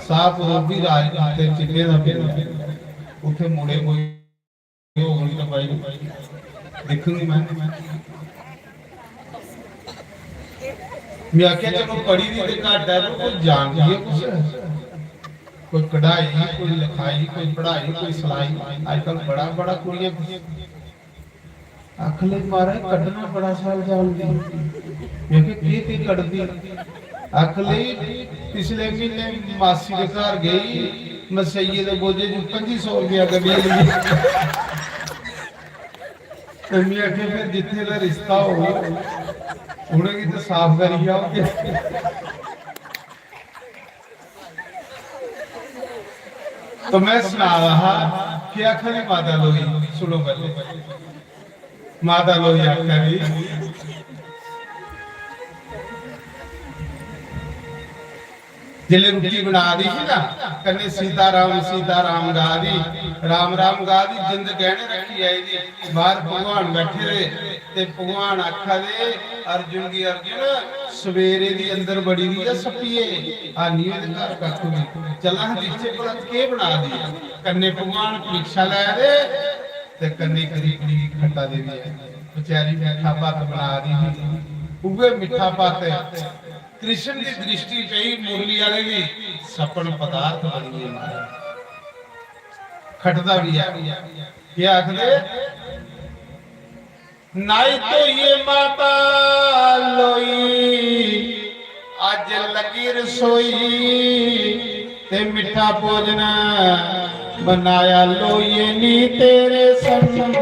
शाहपुर, ओह् बी राजपूतें चिन्ने दा पिंड ऐ, उत्थै मुड़े कोई होग निं तां भाई दिक्खङ मैं। मैं आखेआ, "चलो, पढ़ी दी ते घट्ट ऐ, पर कोई जानदी ऐ कुछ? कोई कढ़ाई, कोई लखाई, कोई पढ़ाई, कोई सलाई, अजकल बड़ा, बड़ा कुड़ियां।" आखन लगी, "महाराज, कड्ढना बड़ा शैल जानदी।" मैं आखेआ, "केह्, केह् कड्ढदी?" आखन लगी, "पिछले म्हीने मासी दे घर गेई, मसैये दे बोझे च पंजी सौ रपेआ कड्ढियै लेई।" ते मैं आखेआ, "फिर जित्थै दा रिश्ता होग, उ'नेंगी ते साफ करी आओ।" तो मैं सना रहा हा कि आखा दी माता लोई, सुनो पैह्ले। माता लोई आखा दी, जिसलै रुट्टी बना दी ही ना, कन्नै सीता राम, सीता राम गा दी, राम राम गा दी, जिंद गैह्ने रक्खी आई दी, बाहर भगवान बैठे दे, ते भगवान आखा दे अर्जुन गी, "अर्जुन, सवेरे दी अंदर बड़ी दी ऐ सप्पिये, आनी ओह्दे घर कक्ख बी। चल हां दिखचै भला केह् बना दी ऐ।" कन्नै भगवान परीक्षा लै दे ते कन्नै गरीबनी गी खट्टा दे बी ऐ। बेचारी मिट्ठा भत्त बना दी ही, उ'ऐ मिट्ठा भत्त कृष्ण दी दृष्टि पेई मुरली आह्ले दी, सपन पदार्थ बनी गे महाराज। खटदा बी ऐ। केह् आखदे? नाई धोइयै माता लोई, अज्ज लगी रसोई, ते मिट्ठा भोजन बनाया लोइये नी तेरे संत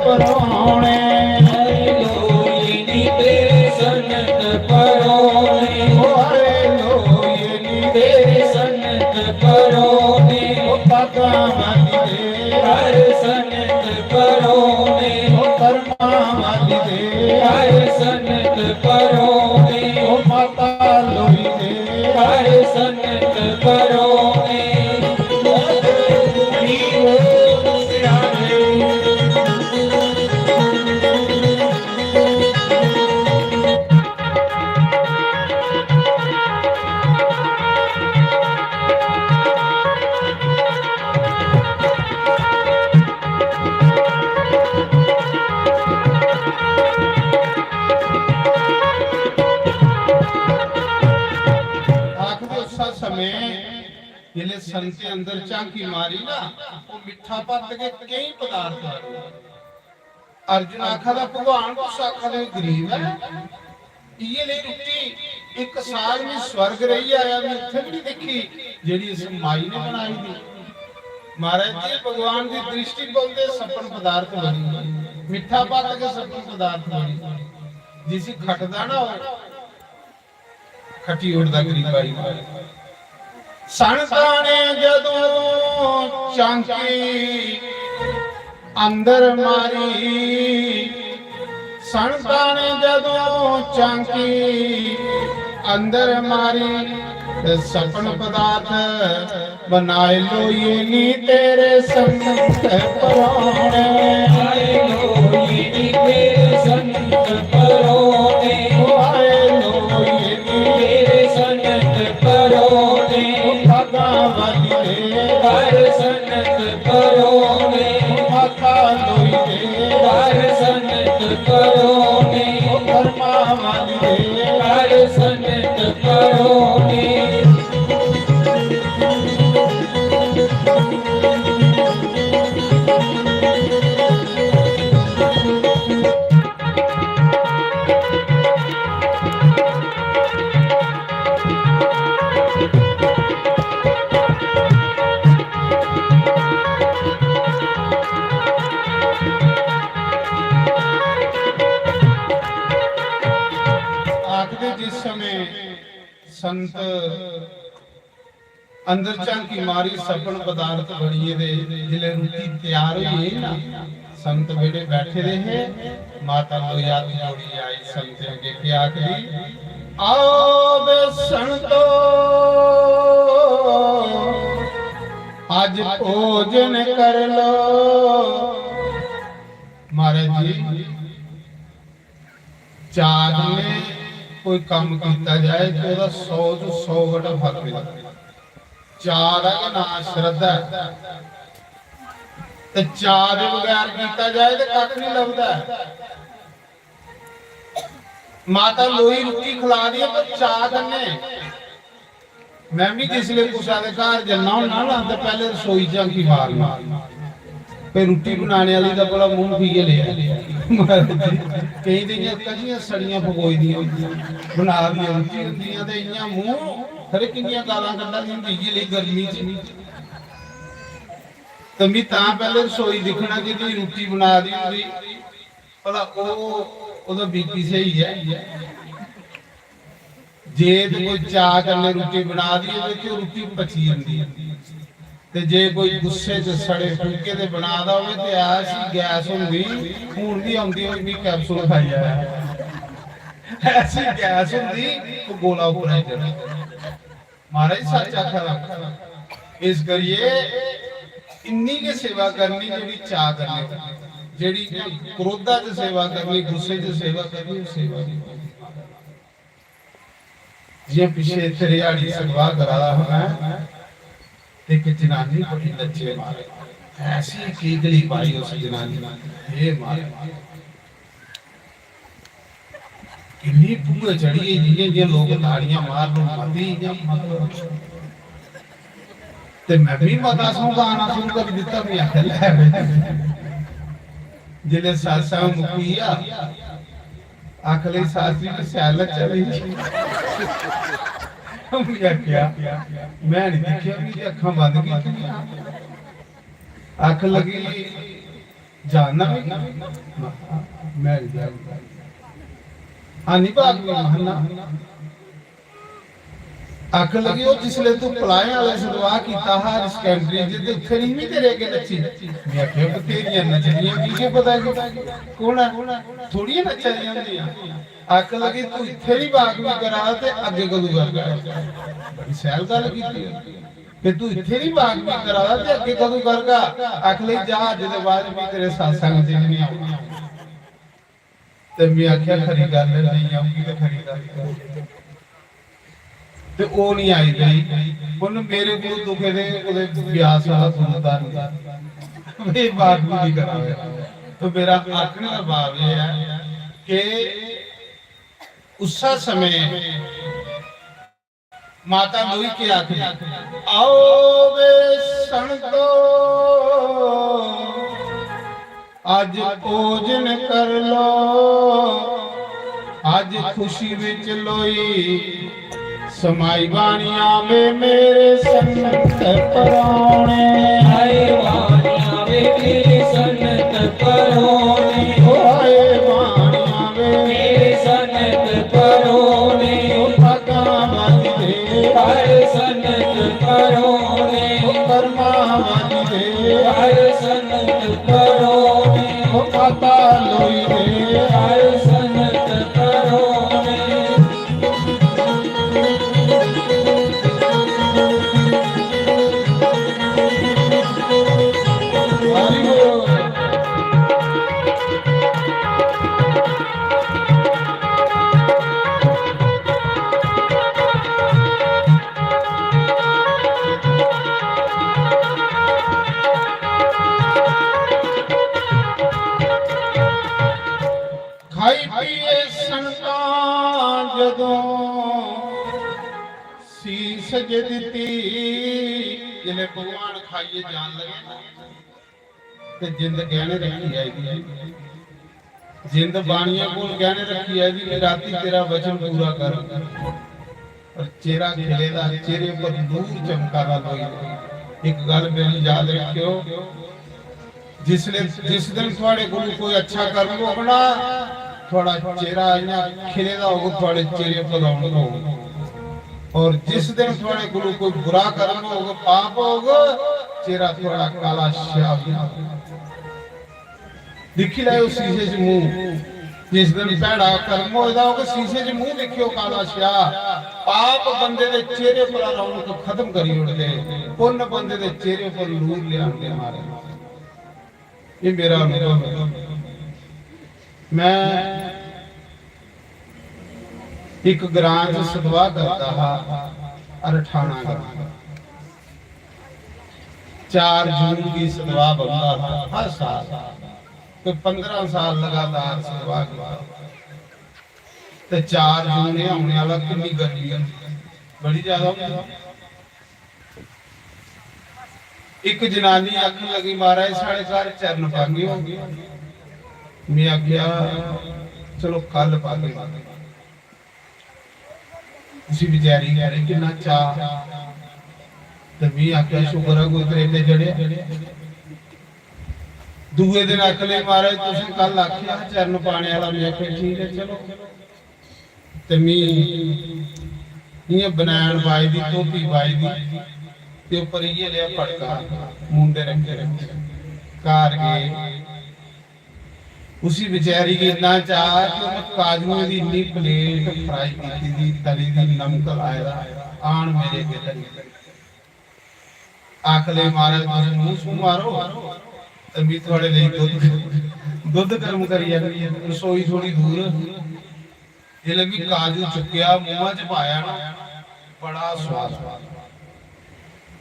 परौने। लोइये नी तेरे संत परौने। ओ हाय लोइये नी तेरे संत परौने। ओ भागां वाली दे। हर संत परौने। ओ कर्मां वाली दे। हर संत परौने। ओ माता लोई दे। हर संत परौने। आखदे उस्सै समें जिसलै संतें अंदर झांकी मारी ना, ओह् मिट्ठा भत्त के केईं पदार्थ आ गए। अर्जुन आखा दा, "भगवान, तुस आखा दे गरीब ऐ, इ'यै नेही रुट्टी इक साल में स्वर्ग रेही आया, में उत्थै बी निं दिक्खी, जेह्ड़ी इस माई ने बनाई दी।" महाराज जी, भगवान दी दृष्टि पौंदे सपन पदार्थ बनी, मिट्ठा भत्त के सपन पदार्थ बनी, जिसी खटदा ना हो, खट्टी ओड़दा गरीबा गी। सन ताने जदों झांकी अंदर मारी, सन ताने जदों झांकी अंदर मारी, ते सपन पदार्थ बनाए लोइये नी तेरे संत परौने। आए लोइये नी तेरे संत परौने। ओ आए लोइये नी तेरे संत परौने। ओ भागां वाली दे। हर संगत करो ने, माता लोई दे घर संगत करो ने, ओ धर्मा वाली दे घर संगत करो ने। आखदे जिस समय संत अंदर झांकी मारी सपन पदार्थ बनिए दे, जिसले रुट्टी तैयार होई गेई ना, संत बेड़े बैठे दे हे, माता लोई हत्थ जोड़ी आई संत अगे के आखदी, "आओ वे संतो, अज भोजन कर लो।" महाराज जी, चार ने कोई काम किया जाए तो ओह्दा सौ चों सौ बटा फल मिलदा। चार दा गै नां श्रद्धा ऐ। ते चार दे बगैर किया जाए तो कक्ख नहीं लभदा ऐ। माता लोई रुट्टी खिला दी ऐ, पर चाऽ कन्नै। मैं भी जिसले कुसै दे घर जन्ना होन्ना ना, ते पैह्ले रसोई झांकी मारना, भाई रुट्टी बनाने आह्ली दा भला मूंह की गै लेआ। महाराज जी, केईं ते इ'यां कजियां सड़ियां फकोई दियां होंदियां, बना दियां रुट्टी होंदियां ते इ'यां मूंह, खरे किन्नियां गालां कड्ढा दी होंदी इ'यै लेई गर्मी च। ते मी तां पैह्ले रसोई दिक्खना जेह्दी रुट्टी बना दी होंदी, भला ओह्, ओह्दा बीपी स्हेई ऐ। जे ते कोई चाऽ कन्नै रुट्टी बना दी होवे ते रुट्टी पची जंदी ऐ। ते जे कोई गुस्से च सड़े फुलके ते बना दा होवे ते ऐसी गैस होंदी, हून बी औंदी होई, मी कैप्सूल खाई आया। ऐसी गैस होंदी, ओह् गोला उप्पर आई जंदा। महाराज सच्च आखा दा। इस करियै इन्नी गै सेवा करनी जेह्ड़ी चाऽ कन्नै, जेह्ड़ी क्रोधा च सेवा करनी, गुस्से च सेवा करनी, ओह् सेवा नहीं। जि'यां पिच्छे इत्थै रिहाड़ी सतवाह् करा दा हा मैं, ते इक जनानी बड़ी नच्चे मारे, ऐसी केकली पाई उस जनानी ने, हे मारे, इन्नी भुऐ चढ़ी गेई, जि'यां, जि'यां लोक ताड़ियां मारन, मती इ'यां मतलब। ते मैं भी मता सौंगा आना शुरू करी दित्ता, मैं आखेआ, "लै बे।" जिसलै सत्संग मुक्की गेआ, आखन लगी, "शास्त्री जी, शैल नच्चा दे ही।" मैं आखेआ, "मैं निं दिक्खेआ, मिगी अक्खां बंद कीतियां।" आखन लगी, "जानना मिगी?" मैं निं जानदा। "हां निं भाग में?" महां, "ना।" आखन लगी, "ओह् जिसलै तूं पलाहें आह्ले सतवाह् कीता हा हायर सकैंडरी च, ते उत्थै निं मी तेरे अग्गें नच्ची?" मैं आखेआ, "बथेरियां नचदियां, मिगी केह् पता कि कौन ऐ, थोड़ियां नच्चा दियां होंदियां।" आखन लगी, "तूं इत्थै निं बाकवी करा दा ते अग्गें कदूं करगा?" बड़ी शैल गल्ल कीती ऐ कि तूं इत्थै निं बाकवी करा दा ते अग्गें कदूं करगा? आखन लगी, "जा, अज्ज दे बाद मी तेरे सत्संग च निं औना।" ते मैं आखेआ, "खरी गल्ल ऐ, नेईं औगी ते खरी गल्ल ऐ।" ते ओह् निं आई भाई। उन्न मेरे कोल दुखे दे कुतै ब्यास आह्ला गुरु धन दे। एह् बात बी निं करा दे। तो मेरा आखने दा भाव एह् ऐ कि उस्सै समें माता लोई के आखदी, "आओ वे संतो, अज भोजन कर लो, अज खुशी विच लोई समाई।" बाणिया वे मेरे संत परौणे, आए बाणिया वे मेरे संत परौणे, ओ आए बाणिया वे मेरे संत परौणे, ओ भागां वाली दे, आए संत परौणे, ओ कर्मां वाली दे, आए संत परौणे, ओ माता लोई दे, आए संत परौणे। जे दित्ती, जिसलै भगवान खाइयै जान लगे ना, ते जिंद गैह्ने रक्खी आई दी ऐ। जिंद बाणिये कोल गैह्ने रक्खी आई दी कि राती तेरा वचन पूरा कर। और चेहरा खिले दा, चेहरे पर नूर चमका दा लोई। एक गल मेरी याद रखियो, जिसले, जिस दिन थुआड़े कोल कोई अच्छा कर्म होग ना, थुआड़ा चेहरा इ'यां खिले दा होग, थुआड़े चेहरे पर रौनक होग। और जिस दिन थुआड़े कोल कोई बुरा कर्म होग, पाप होग, चेहरा थुआड़ा काला स्याह होई जाग। दिक्खी लैओ शीशे च मूंह, जिस दिन भैड़ा कर्म होए दा होग, शीशे च मूंह दिक्खेओ काला स्याह। पाप बंदे दे चेहरे पर रौनक खत्म करी ओड़दे, पुन्न बंदे दे चेहरे पर नूर लिआंदे। महाराज, ये मेरा अनुभव है। मैं एक ग्रां च सतवाह करदा हा, अरठाणा ग्रां। चार जून गी सतवाह बनदा हा हर साल, कोई पंदरां साल लगातार सतवाह कीता। ते चार जून एह् औने आह्ला, किन्नी गर्मी होंदी, बड़ी ज्यादा होंदी। इक जनानी आखन लगी, "महाराज, साढ़े घर चरण पागे ओ?" में आखेआ, "चलो, कल पागे।" उसी बेचारी गी अरे किन्ना चाऽ। ते में आखेआ, "शुकर ऐ कोई त्रेले चढ़ेआ।" दूए दिन आखन लगी, "महाराज, तुसें कल आखेआ हा चरण पाने आह्ला।" में आखेआ, "ठीक ऐ, चलो।" ते मी इ'यां बनैन पाई दी, धोती पाई दी, ते उप्पर इ'यै लेआ पटका मुंडे रक्खे दे। घर गे, उसी बेचारी गी इन्ना चाऽ कि उ'न्नै काजुएं दी इन्नी प्लेट फ्राई कीती दी, तली दी, नमक लाए दा, आन मेरे अग्गें धरी। आखले, "महाराज, तुस मूंह सूंह मारो, ते मी थुआड़े लेई दुद्ध, दुद्ध गर्म करी आनी।" रसोई थोड़ी दूर, जिसलै मी काजू चुक्केआ, मूंहा च पाया ना, बड़ा सुआद,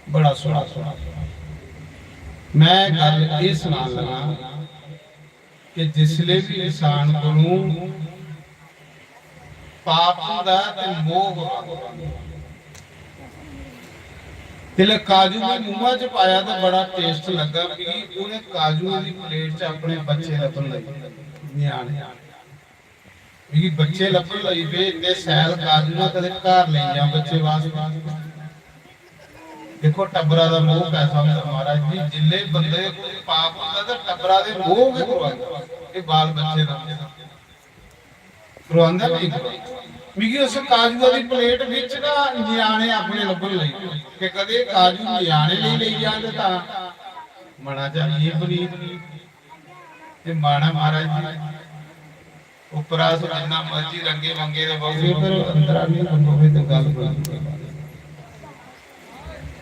बड़ा सुआद। मैं गल्ल एह् सनान लगा कि जिसलै बी इंसान कोलू पाप होंदा ते मोह होंदा, जिसलै काजू में मूंहा च पाया ते बड़ा टेस्ट लग्गा मिगी। उ'नें काजुएं दी प्लेट च अपने बच्चे लब्भन लगे, ञ्याणे। मिगी बच्चे लब्भन लगी पे, इन्ने सैल काजू ना, कदें घर लेई जां बच्चे वास्ते। दिक्खो, टब्बरा दा मोह कैसा होंदा, महाराज जी, जिल्ले बंदे कोल पाप होंदा ते टब्बरा दे मोह गै करवांदा। एह् बाल बच्चे दा करवांदा नहीं। मिगी उस काजुआ दी प्लेट बिच ना ञ्याणे अपने लब्भन लगी पे। ते कदें काजू ञ्याणे लेई लेई जान ते तां मना च आई एह् पनीत। ते माड़ा महाराज जी, उप्परा अस जिन्ना मर्जी रंगे मंगे दे बौह्गे, पर अंदरा नहीं रंगोगे ते गल्ल कोई नहीं।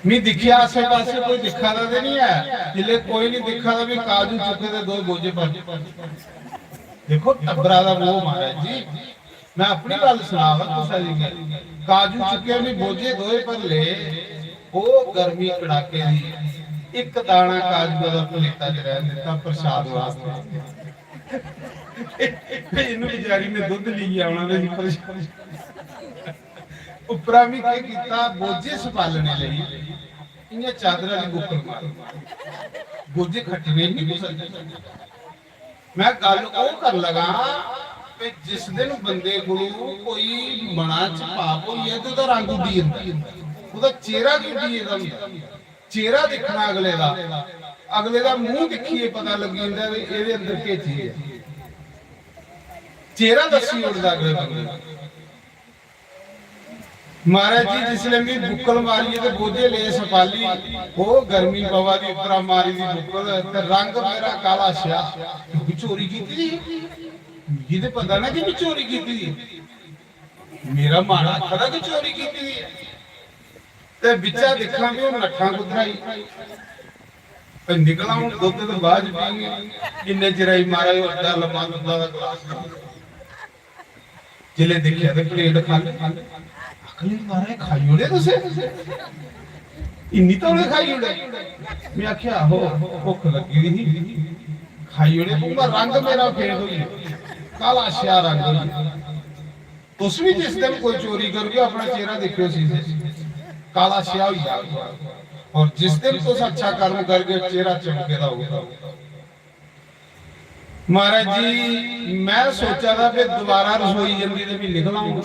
मी दिक्खेआ आसे पासे कोई दिक्खा दा ते नहीं ऐ, जिसले कोई नहीं दिक्खा दा, मी काजू चुके दे दो बोझे पर। देखो, टब्बरा दा मोह महाराज जी, मैं अपनी गल्ल सना दा कुसै दी गै। काजू चुके, मी बोझे दोए पर ले, ओह् गर्मी कड़ाके दी, इक दाना काजुआ दा प्लेटा च रैह्न दित्ता प्रसाद वास्ते। इन्नू बेचारी ने दुद्ध लेइयै औना ते उप्परा बी केह् कीता, बोझे सपालने लेई इ'यां चादरा दी बुक्कल मारी, बोझे खट्टने ही कुसै ने। मैं गल्ल ओह् कर लगा कि जिस दिन बंदे कोलू कोई मना च पाप होई जाए ते ओह्दा रंग उड्डी जंदा, ओह्दा चेहरा बी उड्डी जंदा होंदा। चेहरा दिक्खना अगले दा, अगले दा मूंह दिक्खियै पता लग्गी जंदा कि एह्दे अंदर केह् चीज ऐ। चेहरा दस्सी ओड़दा अगले बंदे दा। महाराज जी, जिसलै में बुक्कल मारियै ते बोझे ले सपाली, ओह् गर्मी पवा दी, उप्परा मारी दी बुक्कल, ते रंग मेरा काला स्याह। क्योंकि चोरी कीती दी ही। मिगी ते पता ना कि में चोरी कीती दी। मेरा मन आखदा कि चोरी कीती दी ऐ। ते बिच्चा दिक्खां भी ओह् नट्ठां कुत्थै आई। ते निकला हून दुद्ध ते बाद च पींगे। इन्ने चिरै च महाराज ओह् अद्धा लम्मा दुद्धा दा गलास। जिसलै दिक्खेआ ते प्लेट खाल्ली। आखन लगी, "महाराज, खाई ओड़े तुसें? इन्नी तौले खाई ओड़े?" में आखेआ, "आहो, भुक्ख लग्गी दी ही, खाई ओड़े।" उ'आं रंग मेरा फेड होई गेआ, काला स्याह रंग होई गेआ। तुस बी जिस दिन कोई चोरी करगे, अपना चेहरा दिक्खेओ शीशे च। काला स्याह होई जाग। और जिस दिन तुस अच्छा कर्म करगे, चेहरा चमके दा होगा। महाराज जी, मैं सोचा दा कि दोबारा रसोई जंदी ते भी निकलना हूं।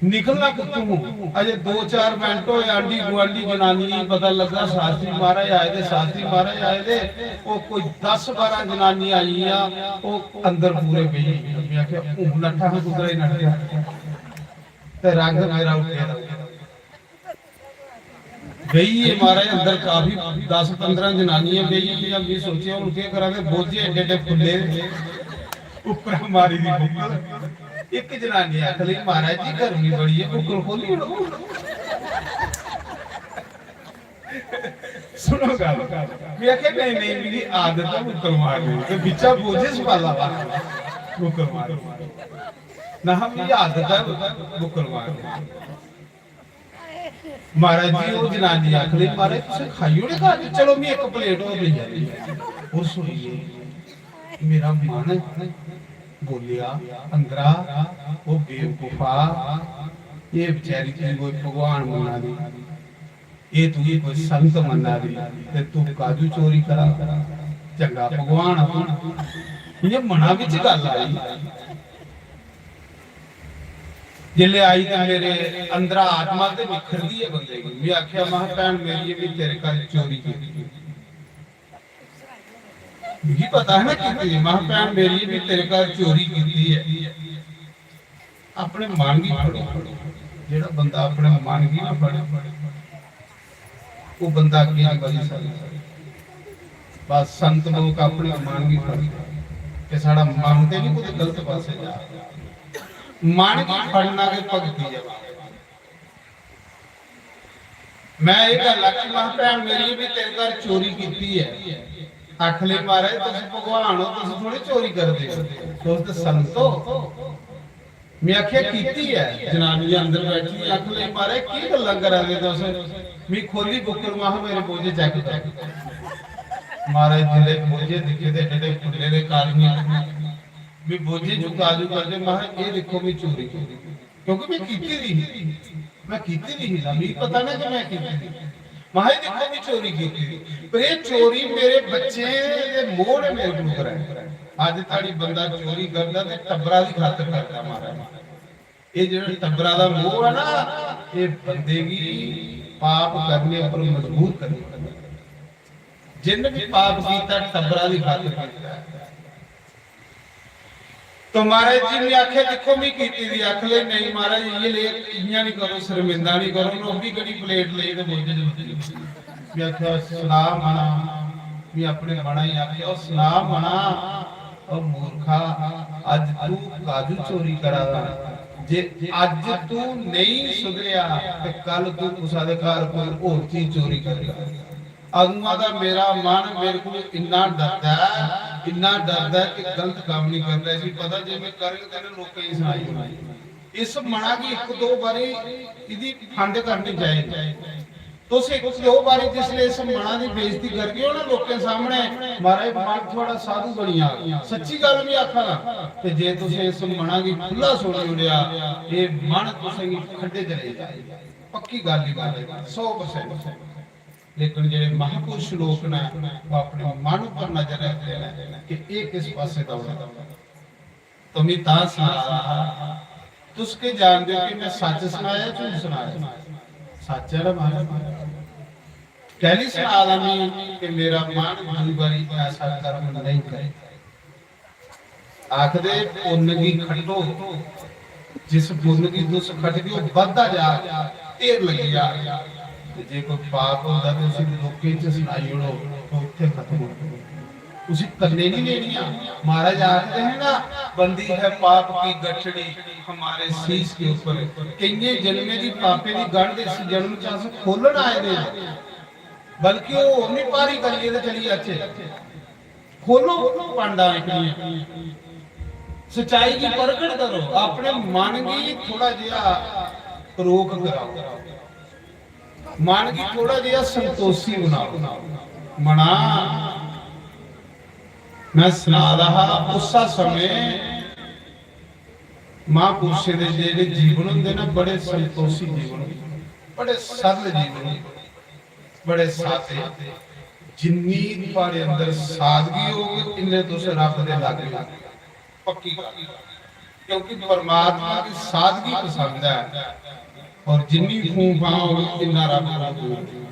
निकलना कुत्थों हूं? अजे दो चार मिनट होए, आंढी गुआंढी जनानियें गी पता लग्गा, शास्त्री महाराज आए दे, शास्त्री महाराज आए दे। वो कोई दस बारह जनानियां आइयां, वो अंदर पूरे बेही गेइयां। मैं आखेआ, "हून नट्ठा हां, कुतरा ही नट्ठेआ।" ते रंग मेरा उड्डेआ। बेही गे महाराज, अंदर काफी दस पंदरां जनानियां बेही गेइयां। मैं सोचेआ, "हून केह् करां?" ते बोझे एड्डे एड्डे फुल्ले दे, उप्परा मारी दी बुक्कल। इक जनानी आखन लगी, "महाराज जी, गर्मी बड़ी ऐ, बुक्कल खोह्ल्ली ओड़ो।" सुनो गल्ल, मैं आखेआ, "नेईं, नेईं, मिगी आदत ऐ बुक्कल मारने दी।" ते बिच्चा बोझे सपाला मारना, बुक्कल मारने दी। ना, मिगी आदत ऐ बुक्कल मारने दी। महाराज जी, ओह् जनानी आखन लगी, "महाराज, तुसें खाई ओड़े घर?" "चलो, मैं इक प्लेट होर लेई आनी।" ओह् रसोई गेई। मेरा मन बोलेआ, "अंदरा, ओह् बेवकूफा, एह् बेचारी तुगी कोई भगवान मन्ना दी, एह् तुगी कोई संत मन्ना दी, ते तू काजू चोरी करा? चंगा भगवान आ तू।" इ'यां मना बिच गल्ल आई। जिसलै आई ते मेरे अंदरा आत्मा ते निखरदी ऐ बंदे गी। मैं आखेआ, "महां, भैन मेरी, एह् भी तेरे घर चोरी कीती।" मिगी पता है ना कीती, महां, "भैन मेरी, एह् भी तेरे घर चोरी कीती ऐ।" अपने मन गी फड़ो, जेह्ड़ा बंदा अपने मन गी ना फड़े, ओह् बंदा अग्गें नहीं बधी सकदा। बस संत लोक अपने मन गी फड़दे कि साढ़ा मन ते नहीं कुतै गलत पासै जा। मन गी फड़ना गै भगती ऐ। मैं एह् गल्ल आखी, महां, "भैन मेरी, भी तेरे घर चोरी कीती ऐ।" आखन लगी, "महाराज, तुस भगवान हो, तुस थोड़ी चोरी करदे हो, तुस ते संत हो।" मैं आखेआ, "कीती ऐ।" जनानियां अंदर बैठी दियां, आखन लगी, "महाराज, केह् गल्लां करा दे तुस?" मी खोली बुक्कल, महां, "मेरे बोझे चैक कर।" महाराज जिसलै बोझे दिक्खे ते एड्डे फुल्ले दे काजू, मी बोझे चुं काजू कड्ढे, महां, "एह् दिक्खो, मी चोरी कीती।" क्योंकि मैं कीती दी ही, मैं कीती दी ही ना, मिगी पता ना कि मैं कीती दी। महां, "एह् दिक्खो, मैं चोरी कीती दी।" पर एह् चोरी मेरे बच्चें दे मोह ने मेरे कोल कराई। अज्ज धोड़ी बंदा चोरी करदा ते टब्बरा दी खातर करदा, महाराज। एह् जेह्ड़ा टब्बरा दा मोह ऐ ना, एह् बंदे गी पाप करने पर मजबूर करी ओड़दा। जिन्न भी पाप कीता, टब्बरा दी खातर कीता। तो महाराज जी ने आखेआ, "दिक्खो, मी कीती दी।" आखन लगे, "नेईं महाराज, इ'यै ले, इ'यां निं करो, शर्मिंदा निं करो।" उ'नें ओह् बी केह्ड़ी प्लेट लेई ते बोझे च लुत्ती। में आखेआ, "सना मना।" में अपने मना गी आखेआ, "ओह् सना मना, ओह् मूर्खा, अज्ज तू काजू चोरी करा दा। जे अज्ज तू नेईं सुधरेआ ते कल तू कुसै दे घर कोई होर चीज चोरी करेगा।" अदुआं दा मेरा मन मेरे कोल इन्ना डरदा ऐ, इन्ना डरदा ऐ कि गलत कम्म निं करदा। इसी पता जे में करङ ते इ'नें लोकें गी सनाई ओड़ना। इस मना गी इक दो बारी इदी फंड करनी चाहिदी। तुस इक दो बारी जिसलै इस मना दी बेइज्जती करगे ओ ना लोकें सामने, महाराज, मन थुआढ़ा साधु बनी जाग। सच्ची गल्ल बी आखा ना। ते जे तुसें इस मना गी खु'ल्ला छोड़ी ओड़ेआ, एह् मन तुसेंगी खड्डे च लेई जाए। पक्की गल्ल ही महाराज, सौ परसेंट। लेकिन जेह्ड़े महापुरुष लोक न, ओह् अपने मन उप्पर नजर रखदे न कि एह् किस पासै दौड़ा दा। तो मी तां सना दा हा, तुस केह् जानदे ओ कि मैं सच सनाया, झूठ सनाया? सच ऐ ना महाराज। कैली सना दा मी कि मेरा मन दूई बारी ऐसा कर्म नेईं करे। आखदे, पुन्न गी खट्टो, जिस पुन्न गी तुस खटगे, ओह् बधदा जा, ढेर लग्गी जा। ते जे कोई पाप होंदा ते उसी लोकें च सनाई ओड़ो, ओह् उत्थै खत्म होई जाना। उसी कन्नै नहीं लेनियां। महाराज आखदे हैं ना, "बंधी है पाप की गठड़ी हमारे शीश के ऊपर।" केइयें जन्में दी पापें दी गंढ इस जन्म च अस खोलन आए दे हैं, बल्कि ओह् होर भी भारी करियै ते चली जाचै। खोलो पंडां एह्कड़ियां, सच्चाई गी प्रगट करो, अपने मन गी थोड़ा जेहा रोक कराओ, मन गी थोड़ा जेहा संतोषी बनाओ। मना, मैं सना दा हा, उस्सै समें महापुरुषें दे जेह्ड़े जीवन होंदे ना, बड़े संतोषी जीवन, बड़े सरल जीवन, बड़े सादे। जिन्नी थुआढ़े अंदर सादगी होग, इन्ने तुस रब दे लागै होगे। पक्की गल्ल। क्योंकि परमात्मा गी सादगी पसंद ऐ, और जिन्नी फूं फां होग, इन्ना रब कोला दूर।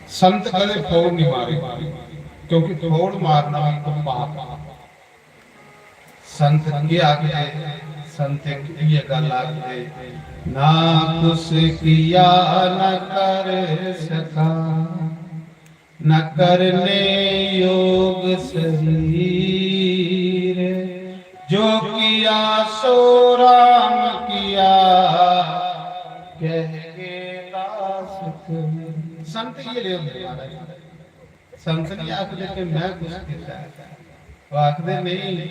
संत कदें फौड़ नहीं मारे, क्योंकि फौड़ मारना भी एक पाप है। संत केह् आखदे? संत इक इ'यै गल्ल आखदे, "ना कुस किया न कर सका, न करने योग शरीर, जो किया सो राम किया, कह के दास कबीर।" संत इ'यै ले होंदे महाराज। संत नहीं आखदे कि मैं कुछ किया है, वो आखदे नहीं,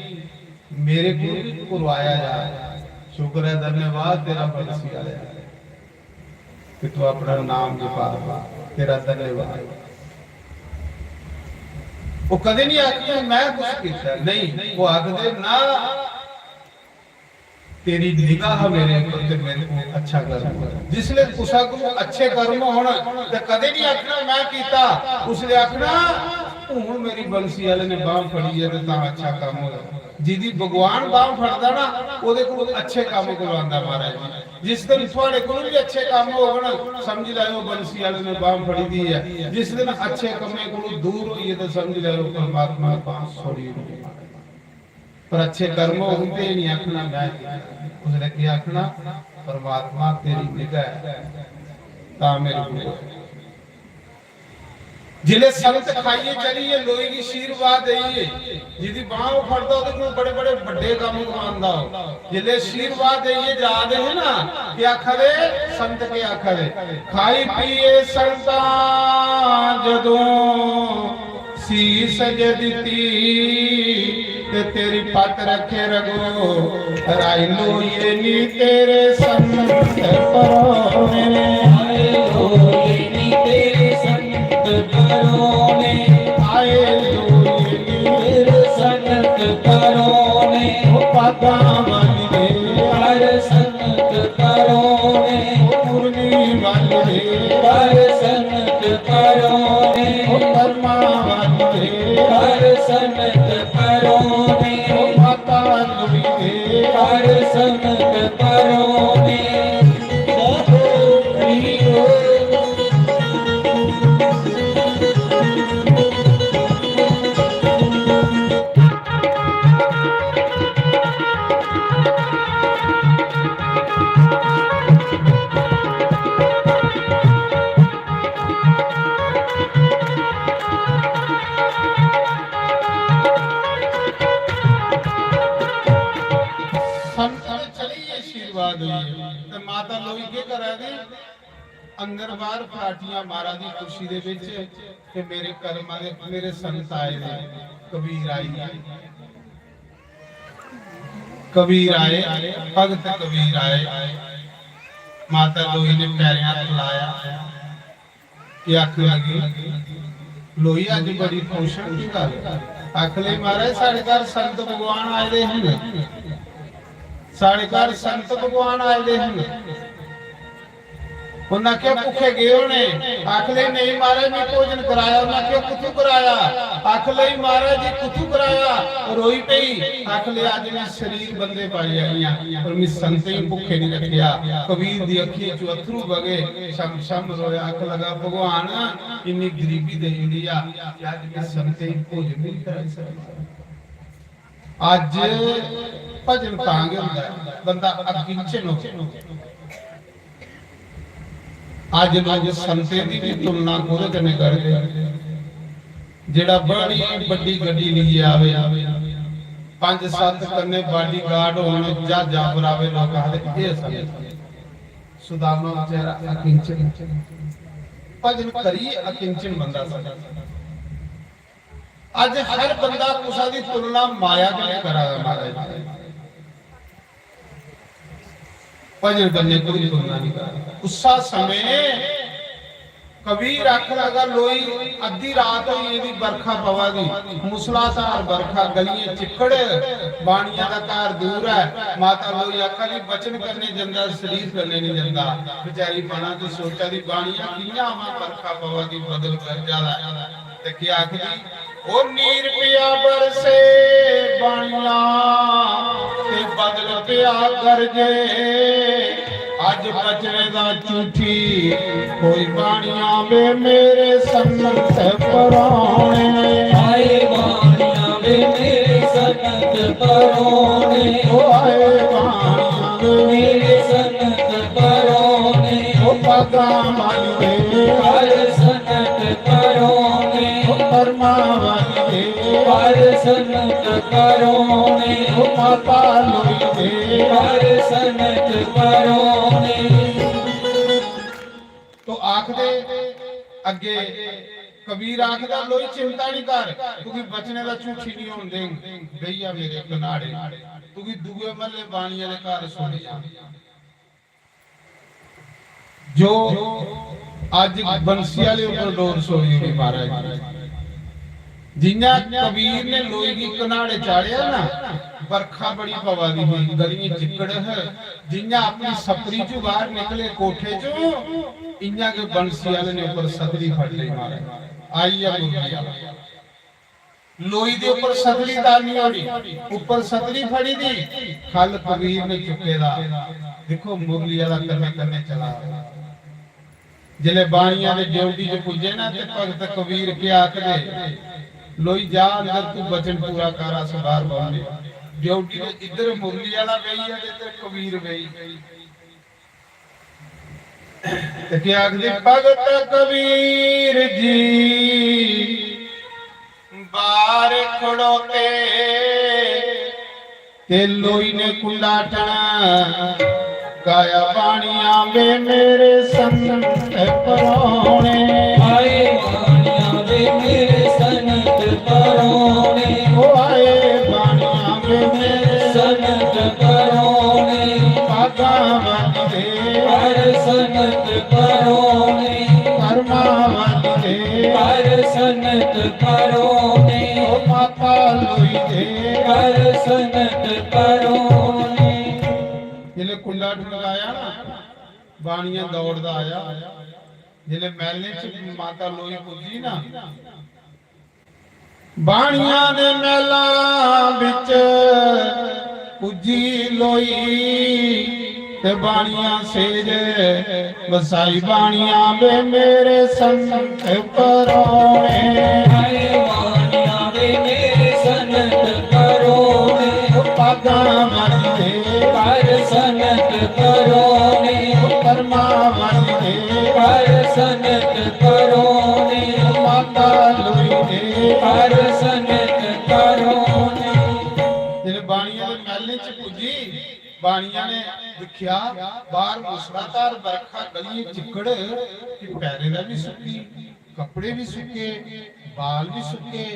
मेरे को भी करवाया जा। शुक्र है, धन्यवाद तेरा बंसी वाले कि तू अपना नाम जपा, तेरा धन्यवाद। वो कदे नहीं आखदे मैं कुछ किया, नहीं, वो आखदे ना, तेरी निगाह मेरे ऊपर ते मेरे को अच्छा कर्म होया। जिसले कुसा को अच्छे कर्म होण ते कदे नहीं आखना मैं कीता, उसले आखना हुण मेरी बंसी वाले ने बांह फड़ी है ते तां अच्छा काम होया। जिदी भगवान बांह फड़दा ना, ओदे कोल अच्छे काम करवांदा महाराज जी। जिस दिन थुआड़े कोल भी अच्छे काम होगन, समझ लैओ बंसी वाले ने बांह फड़ी दी है। जिस दिन अच्छे कम्में कोल दूर होइए ते समझ लैओ परमात्मा ने बांह छोड़ी होई है। पर अच्छे कर्म होंदे नहीं आखना मैं, उसने क्या आखना, "परमात्मा तेरी निगाह है, तां मेरे को।" जिले संत खाइए चलिए, लोई की आशीर्वाद देइए, जिदी बांह फड़दा ओदे कोल बड़े बड़े बड़े काम करवांदा हो। जिले आशीर्वाद देइए जा दे है ना, क्या आखा दे संत, क्या आखा दे, "खाई पिए संता जदों शीश जे दिती, ते तेरी पत रखे रगो, राई लोइए नी तेरे संत परोने।" आए लोइए नी तेरे संत परोने। आए लोइए नी तेरे संत परोने। ओ पादा वाली दे हर संत परोने। ओ मुरली वाली दे हर संत परोने। ओ परमा वाली दे हर संत परोने। ओ माता लुड़ी दे हर संत परोने। संत ने चली आशीर्वाद होई है। ते माता लोई केह् करा दी? अंदर बाहर फराटियां मारा दी खुशी दे विच। ते मेरे कर्मा दे, मेरे संत आए दे, कबीर आई, कबीर आए, भगत कबीर आए। माता लोई ने पैरें हत्थ लाया। एह् आखन लगी, "लोई, अज्ज बड़ी खुश आं, की गल्ल?" आखन लगी, "महाराज, साढ़े घर संत भगवान आए दे हन, साढ़े घर संत भगवान आए दे हन।" उन्हें आखेआ, "भुक्खे गे होने।" आखन लगी, "नेईं महाराज, मैं भोजन कराया।" उन्हें आखेआ, "कुत्थू कराया?" आखन लगी, "महाराज जी, कुत्थू कराया?" रोई पेई। आखन लगी, "अज्ज मैं शरीर बंदे पाई आई आं, पर मैं संतें गी भुक्खे नहीं रखेआ।" कबीर दी अक्खियें चों अत्थरू बगे, छम छम रोया, आखन लगा, "भगवान, इन्नी गरीबी देई ओड़ी आ, अज्ज मैं संतें गी भोजन नहीं कराई सकदा।" अज्ज भजन तां गै होंदा ऐ, बंदा अकिंचन होवे। अज्ज लोक संतें दी बी तुलना कोह्दे कन्नै करदे? जेह्ड़ा बड़ी बड्डी गड्डी लेइयै आवे, पंज सत्त कन्नै bodyguard होन, ज्हाजां पर आवे, लोक आखदे, "एह् संत।" सुदामा बेचारा अकिंचन, भजन करियै अकिंचन बंदा संत। अज्ज हर बंदा कुसा दी तुलना माया कन्नै करा दा, महाराज। भजन कन्नै कोई तुलना नहीं करा दा। उस्सा समें कबीर आखन लगा, लोई, अद्धी रात होई, एह्दी बरखा पवा दी, मूसलाधार बरखा, गलियें चिक्कड़, बाणिया दा घर दूर ऐ। माता लोई आखा दी, बचन कन्नै जंदा, शरीर कन्नै नहीं जंदा। बेचारी मना च सोचा दी, बाणिया कि'यां आवां, बरखा पवा दी, बदल गरजा दा ऐ। ते केह् आखदी, ओ नीर पिया बरसे बाणिया, ते बदल पिया गरजे। अज बचने दा झूठी कोई बाणिया वे मेरे संत पराणे। आए बाणिया वे मेरे संत पराणे। ओ आए बाणिया वे मेरे संत पराणे। ओ पगां बन दे। हर संत परोने। ओ परमा बन दे। हर संत परोने। ओ माता लोई दे। हर संत परोने। तो आखदे अग्गे कबीर आखदा, लोई चिंता नहीं कर, तुगी बचने दा झूठी नहीं होन देंग। बेहिया मेरे कनाड़े, तुगी दुए महल्ले बाणिया दे घर सुन जा। जो अज बंसी आले उपर डोर सोई उड़ी महाराज। जियां कबीर ने लोई गी कनाड़े चाढ़ेआ ना, बरखा बड़ी पवा दी ही, गलियें चिक्कड़ है, जियां अपनी सपरी चों बाहर निकले कोठे चों, इयां गै बंसी आले ने उपर सतरी फड़ लेई महाराज। आई ऐ मुरली आला। लोई दे उपर सतरी तानी होनी, उपर सतरी फड़ी दी, खल कबीर ने चुके दा। देखो, मुरली आला कन्ने कन्ने चला। जिले बाणिया दे ड्योढ़ी च पुज्जे ना, ते भगत कबीर के आखदे, लोई जा अंदर, तू बचन पूरा कर, अस बाहर बौहने। ड्योढ़ी दे इधर मुरली आला बेही ऐ ते इधर कबीर बेही। ते केह् आखदे भगत कबीर जी, बाहर खड़ोते ते लोई ने कुंडाटन गाया, बाणिया वे मेरे संत परोने। आए बाणिया वे मेरे संत परोने। ओ आए बाणिया वे मेरे संत परोने। पगां बन दे। हर संत परोने। परमा बन दे। हर संत परोने। ओ माता लोई दे। हर संत परोने। जिले कुंडा टंगाया ना, बाणिया दौड़दा आया। जिले महलें च माता लोई पुज्जी ना, बाणिया दे महलां बिच पुज्जी लोई, ते बाणिया सेज बसाई, बाणिया वे मेरे संत परोने। हाय बाणिया वे मेरे संत परोने। पगां बन दे। हर संत परोने। परमा बन दे। हर संत परोने। माता लोई दे। हर संत परोने। जिसलै बाणिया दे महलें च पुज्जी, बाणिया ने दिक्खेआ, बाहर मूसलाधार बरखा, गलियें चिक्कड़, कि पैरें दा बी सुक्की, कपड़े बी सुक्के, बाल बी सुक्के,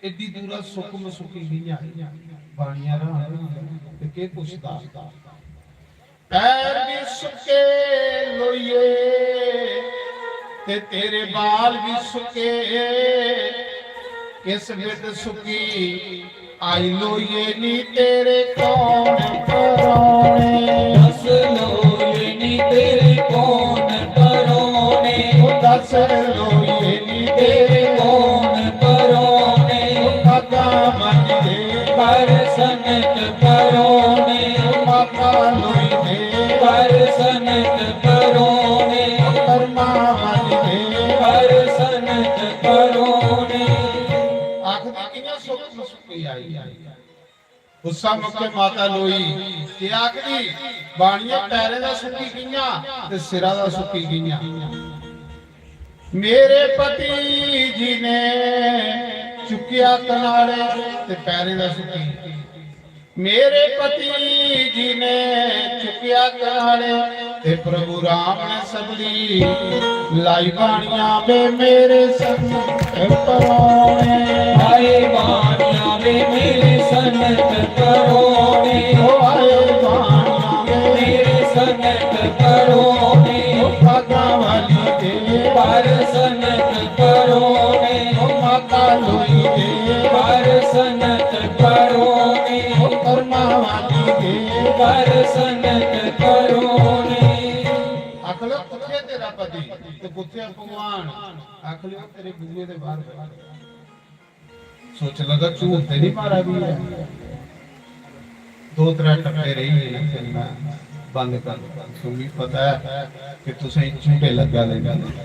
एड्डी दूरा सुक्क मसुक्की कि'यां आई? बाणिया हैरान होई गेआ, ते केह् पुछदा? पैर भी सुक्के लोइये, ते तेरे बाल भी सुक्के, किस बिध सुक्की आई लोइये नी तेरे कौन परोने? दस लोइये नी तेरे कौन परोने? ओ दस लोइये नी तेरे कौन परोने? ओ पगां बन दे। हर संत परोने। ओ माता लोई दे। हर संत परोने। परमा बन दे। हर संत परोने। आखदी कि'यां सुक्क सुक्की आई? उस्सा मौके माता लोई केह् आखदी, बाणिये पैरें दा सुक्की कि'यां ते सिरा दा सुक्की कि'यां? मेरे पति जी ने चुक्केआ कनाड़े ते पैरें दा सुक्की। मेरे पति जी ने चुक्केआ कनाड़े ते प्रभु राम ने सगली लाई, बाणिया वे मेरे संत परोने। हाय बाणिया वे मेरे संत परोने। ओ हाय बाणिया वे मेरे संत परोने। ओ पगां वाली दे। हर सनत परोने, ओ माता लोई दे, पर सनत परोने, ओ कर्मा वाली दे, पर सनत परोने। आखले, "कुत्थे तेरा पति ते कुत्थे भगवान?" आखले, "ओ तेरे बूहे दे बाहर बैठे।" सोचन लगा, "झूठ ते नहीं मारा दी है?" दो त्रै टप्पे रेही गे ना, फिर मैं बंद कर दित्ता। क्योंकि पता है कि तुसें झूठे लग्गा दे।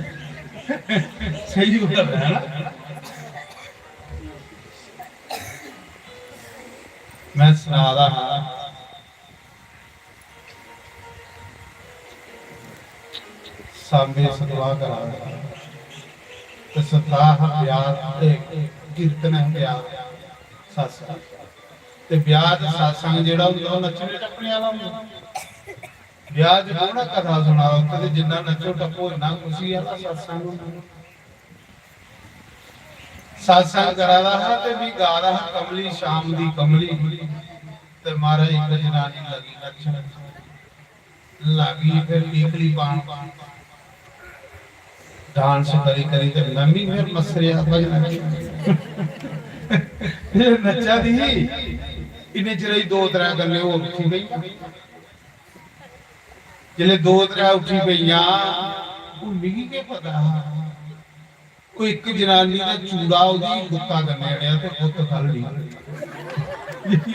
सही गल्ल है ना? मैं सना दा हा, सांबे सतवाह करा दा हा। ते सतवाह ब्याह ते कीर्तन है ब्याह सत्संग। ते ब्याह च सत्संग जेह्ड़ा होंदा, ओह् नच्चने टप्पने आह्ला होंदा। ब्याह च कौन कथा सुना दा, उत्थै ते जिन्ना नच्चो टप्पो, इन्ना खुशी आह्ला सत्संग होंदा। सत्संग करा दा हा ते भी गा दा हा, "कमली शाम दी कमली।" ते महाराज, इक जनानी लगी नच्चन, लगी फिर कीकली पान, डांस करी करी ते नमी फिर मसरिया भजना। ये नच्चा दी ही, इन्ने चिर च दो त्रै गल्ले होर उठी गई। जिसले दो त्रै उठी पेइयां, हून मिगी केह् पता हा, कोई इक जनानी दा चूड़ा ओह्दी गुत्ता कन्नै अड़ेआ ते गुत्त खल्ल डी।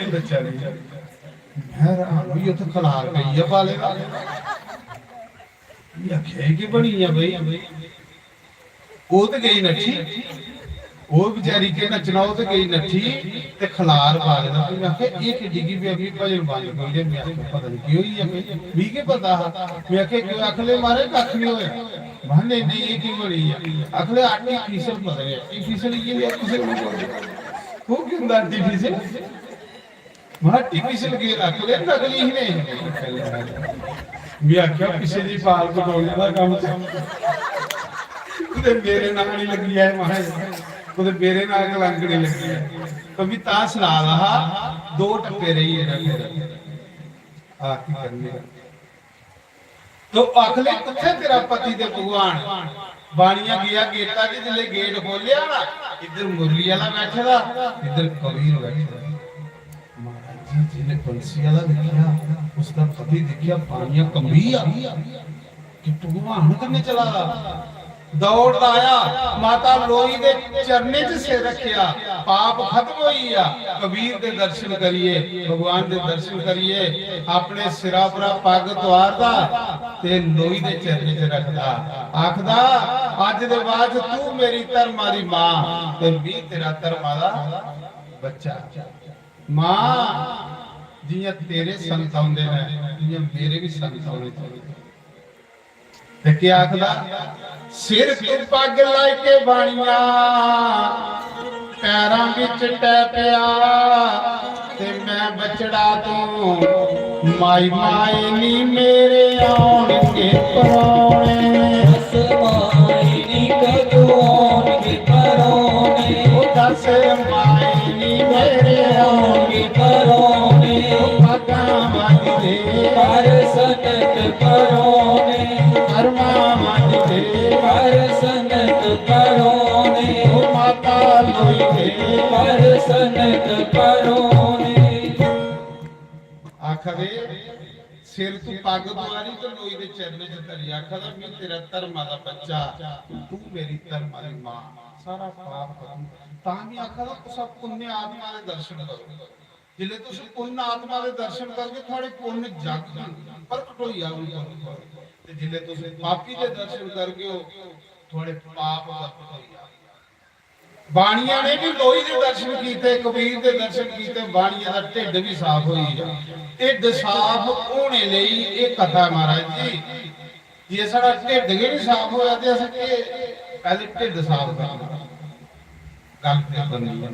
बच्चा डी। मैं हैरान होई, उत्थै खलार पेई ऐ बाले दा। मैं आखेआ, "एह् केह् बनी गेआ बई?" ओह् ते गई नट्ठी, ओह् बेचारी केह् नच्चना, ओह् ते गई नट्ठी ते खलार बाले दा। मैं आखेआ, "एह् केह् डिग्गी पेई?" मैं भजन बंद करी ओड़ेआ। मैं आखेआ, "पता निं केह् होई गेआ बई, मिगी केह् पता हा?" मैं आखेआ, "क्यों?" आखन लगे, "महाराज, कक्ख निं होएआ।" महां, "नेईं, नेईं, एह् की बनी गेआ?" आखन लगे, "आर्टिफिशियल पता निं, आर्टिफिशियल इ'यै जेहा कुसै ने बोलेआ।" ओह् केह् होंदा आर्टिफिशियल? महां, "आर्टिफिशियल की आखन लगे, नकली ही नेईं।" में आखेआ, "पिच्छे जी बाल कटोने दा कम्म चल, कुतै मेरे नांऽ निं लग्गी जाए, महां, कुतै मेरे नांऽ कलंक निं लग्गी जाए।" तो में तां सना दा हा, दो टप्पे रेही गे न फिर आरती करने दा। तो आखले, "कुत्थै तेरा पति ते भगवान?" बाणिया गेआ गेटा च, जिसलै गेट खोलेआ ना, इद्धर मुरली आह्ला बैठे दा, इद्धर कबीर बैठे दा। महाराज जी, जिसलै बंसी आह्ला दिक्खेआ, उसदा पति दिक्खेआ, बाणिया कंबी आ कि भगवान कन्नै चला दा। दौड़दा आया, माता लोई दे चरणें च सिर रक्खेआ, पाप खत्म होई गेआ। कबीर दे दर्शन करिए, भगवान दे दर्शन करिए, अपने सिरा परा पग तुआरदा ते लोई दे चरणें च रखदा। आखदा, "अज्ज दे बाद च तू मेरी धर्मा दी मां ते मी तेरा धर्मा दा बच्चा।" मां, जियां तेरे संत औंदे न, इयां मेरे भी संत औने चाहिदे। ते केह् आखदा? सिर तू पग लाई के बाणिया, पैरां बिच टै पिया, ते मैं बछड़ा तू माई, माई नी मेरे औन के परौने। बस माई नी कदूं औन के परौने। ओ दस माई नी मेरे औन के परौने। ओ पगां बंद दे पर सनत परौने। कर्मा मंजदे पर सनत परौने। ओ माता लोई दे पर सनत परौने। आखदे, सिर तू पग तुआरी ते लोई दे चरणें च धरी। आखदा, "मैं तेरा धर्मा दा बच्चा, तू मेरी धर्मा दी मां।" सारा पाप खत्म। तां भी आखदा, "तुस पुण्य आत्मा दे दर्शन करो।" जिसलै तुस पुन्न आत्मा दे दर्शन करगे, थुआड़े पुन्न जागङन, प्रकट होई जाङन पुन्न थुआड़े। ते जिसलै तुस पापी दे दर्शन करगे ओ, थुआड़े पाप प्रकट होई जाङन। बाणिया ने भी लोई दे दर्शन कीते, कबीर दे दर्शन कीते, बाणिया दा ढिड्ड भी साफ होई गेआ। ढिड्ड साफ होने लेई एह् कथा, महाराज जी, जे साढ़ा ढिड्ड गै निं साफ होआ ते असें केह्, पैह्लें ढिड्ड साफ करना। गल्ल ते बननी ऐ,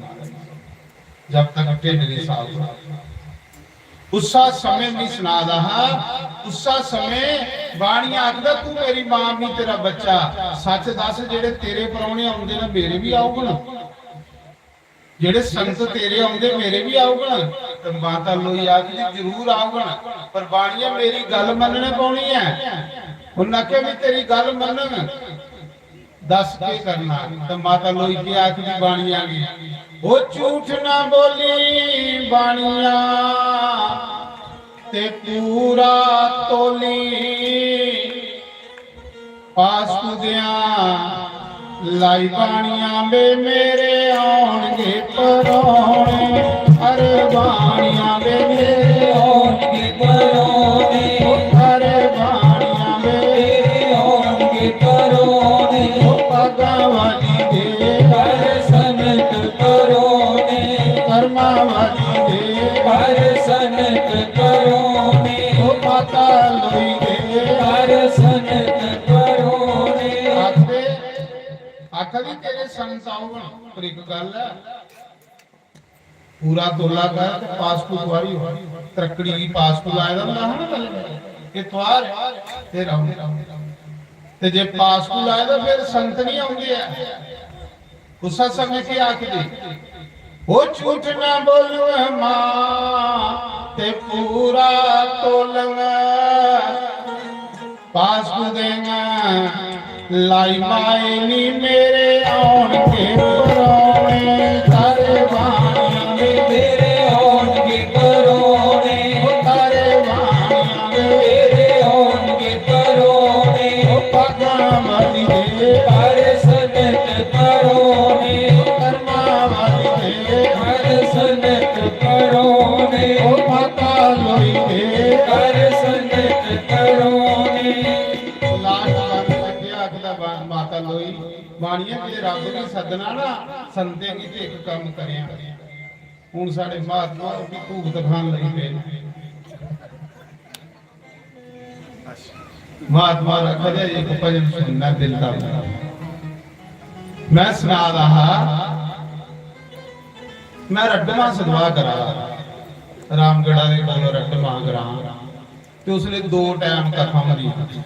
जब तक ढिड्ड निं साफ होआ। उस्सा समें मी सना दा हा, उस्सा समें बाणिया आखदा, "तू मेरी मां, मी तेरा बच्चा। सच्च दस्स, जेह्ड़े तेरे परौह्ने औंदे न, मेरे बी औङन।" जेह्ड़े संत तेरे औंदे, मेरे बी औङन। ते माता लोई आखदी, "जरूर औङन, पर बाणिया, मेरी गल्ल मन्नने पौनी ऐ।" उन्न आखेआ, "में तेरी गल्ल मन्नङ, दस के करना? तो माता लोई के आखदी बाणिया गी, "ओ झूठ ना बोली बाणिया, ते पूरा तोली।" पास कुदियां लाई बाणिया बे, मेरे आउणगे परौने। अरे बाणिया बे, मेरे आउणगे परौने। अरे बाणिया बे, मेरे आउणगे परौने। ओ पगां वाली दे, अरे सनत परौने। कर्मां वाली दे, अरे सनत परौने। ओ माता लोई दे, अरे सनत परौने। आखदे, आखा दी तेरे सनत औगन, पर इक गल्ल ऐ, पूरा तोला कर ते पासकू तुआरी हो। त्रक्कड़ी गी पासकू लाए दा होंदा हा ना पैह्लें। एह् तुआर, फिर औंदे। ते जे पासकू लाए दा, फिर संत नहीं औंदे ऐ। उस समें केह् आखदे, "ओ झूठ ना बोलूं मां, ते पूरा तोलूं।" पास कुदेंगा लाई माए नी, मेरे आउणगे परौने। तारे बाणिया में मेरे आउणगे परौने। ओ तारे बाणिया में मेरे आउणगे परौने। ओ पगां वाली दे हर सनत परौने। ओ कर्मा वाली दे हर सनत परौने। ओ माता लोई दे हर सनत परौने। लास्ट बंद लग्गेआ, आखदा, "बा-, माता लोई, बाणिया, जे रब गी सद्दना ना, संतें गी ते इक कम्म करेआं।" हुन साढ़े महात्मा होर भी भूत खान लगी पे। महात्मा होर आखा दे, "इक भजन सुनना दिल दा।" मैं सना दा हा, मैं रड्डमा सदवा करा दा, रामगढ़ा दे कोल रड्डमा ग्रां। ते उसलै दो टैम कथा होंदी ही,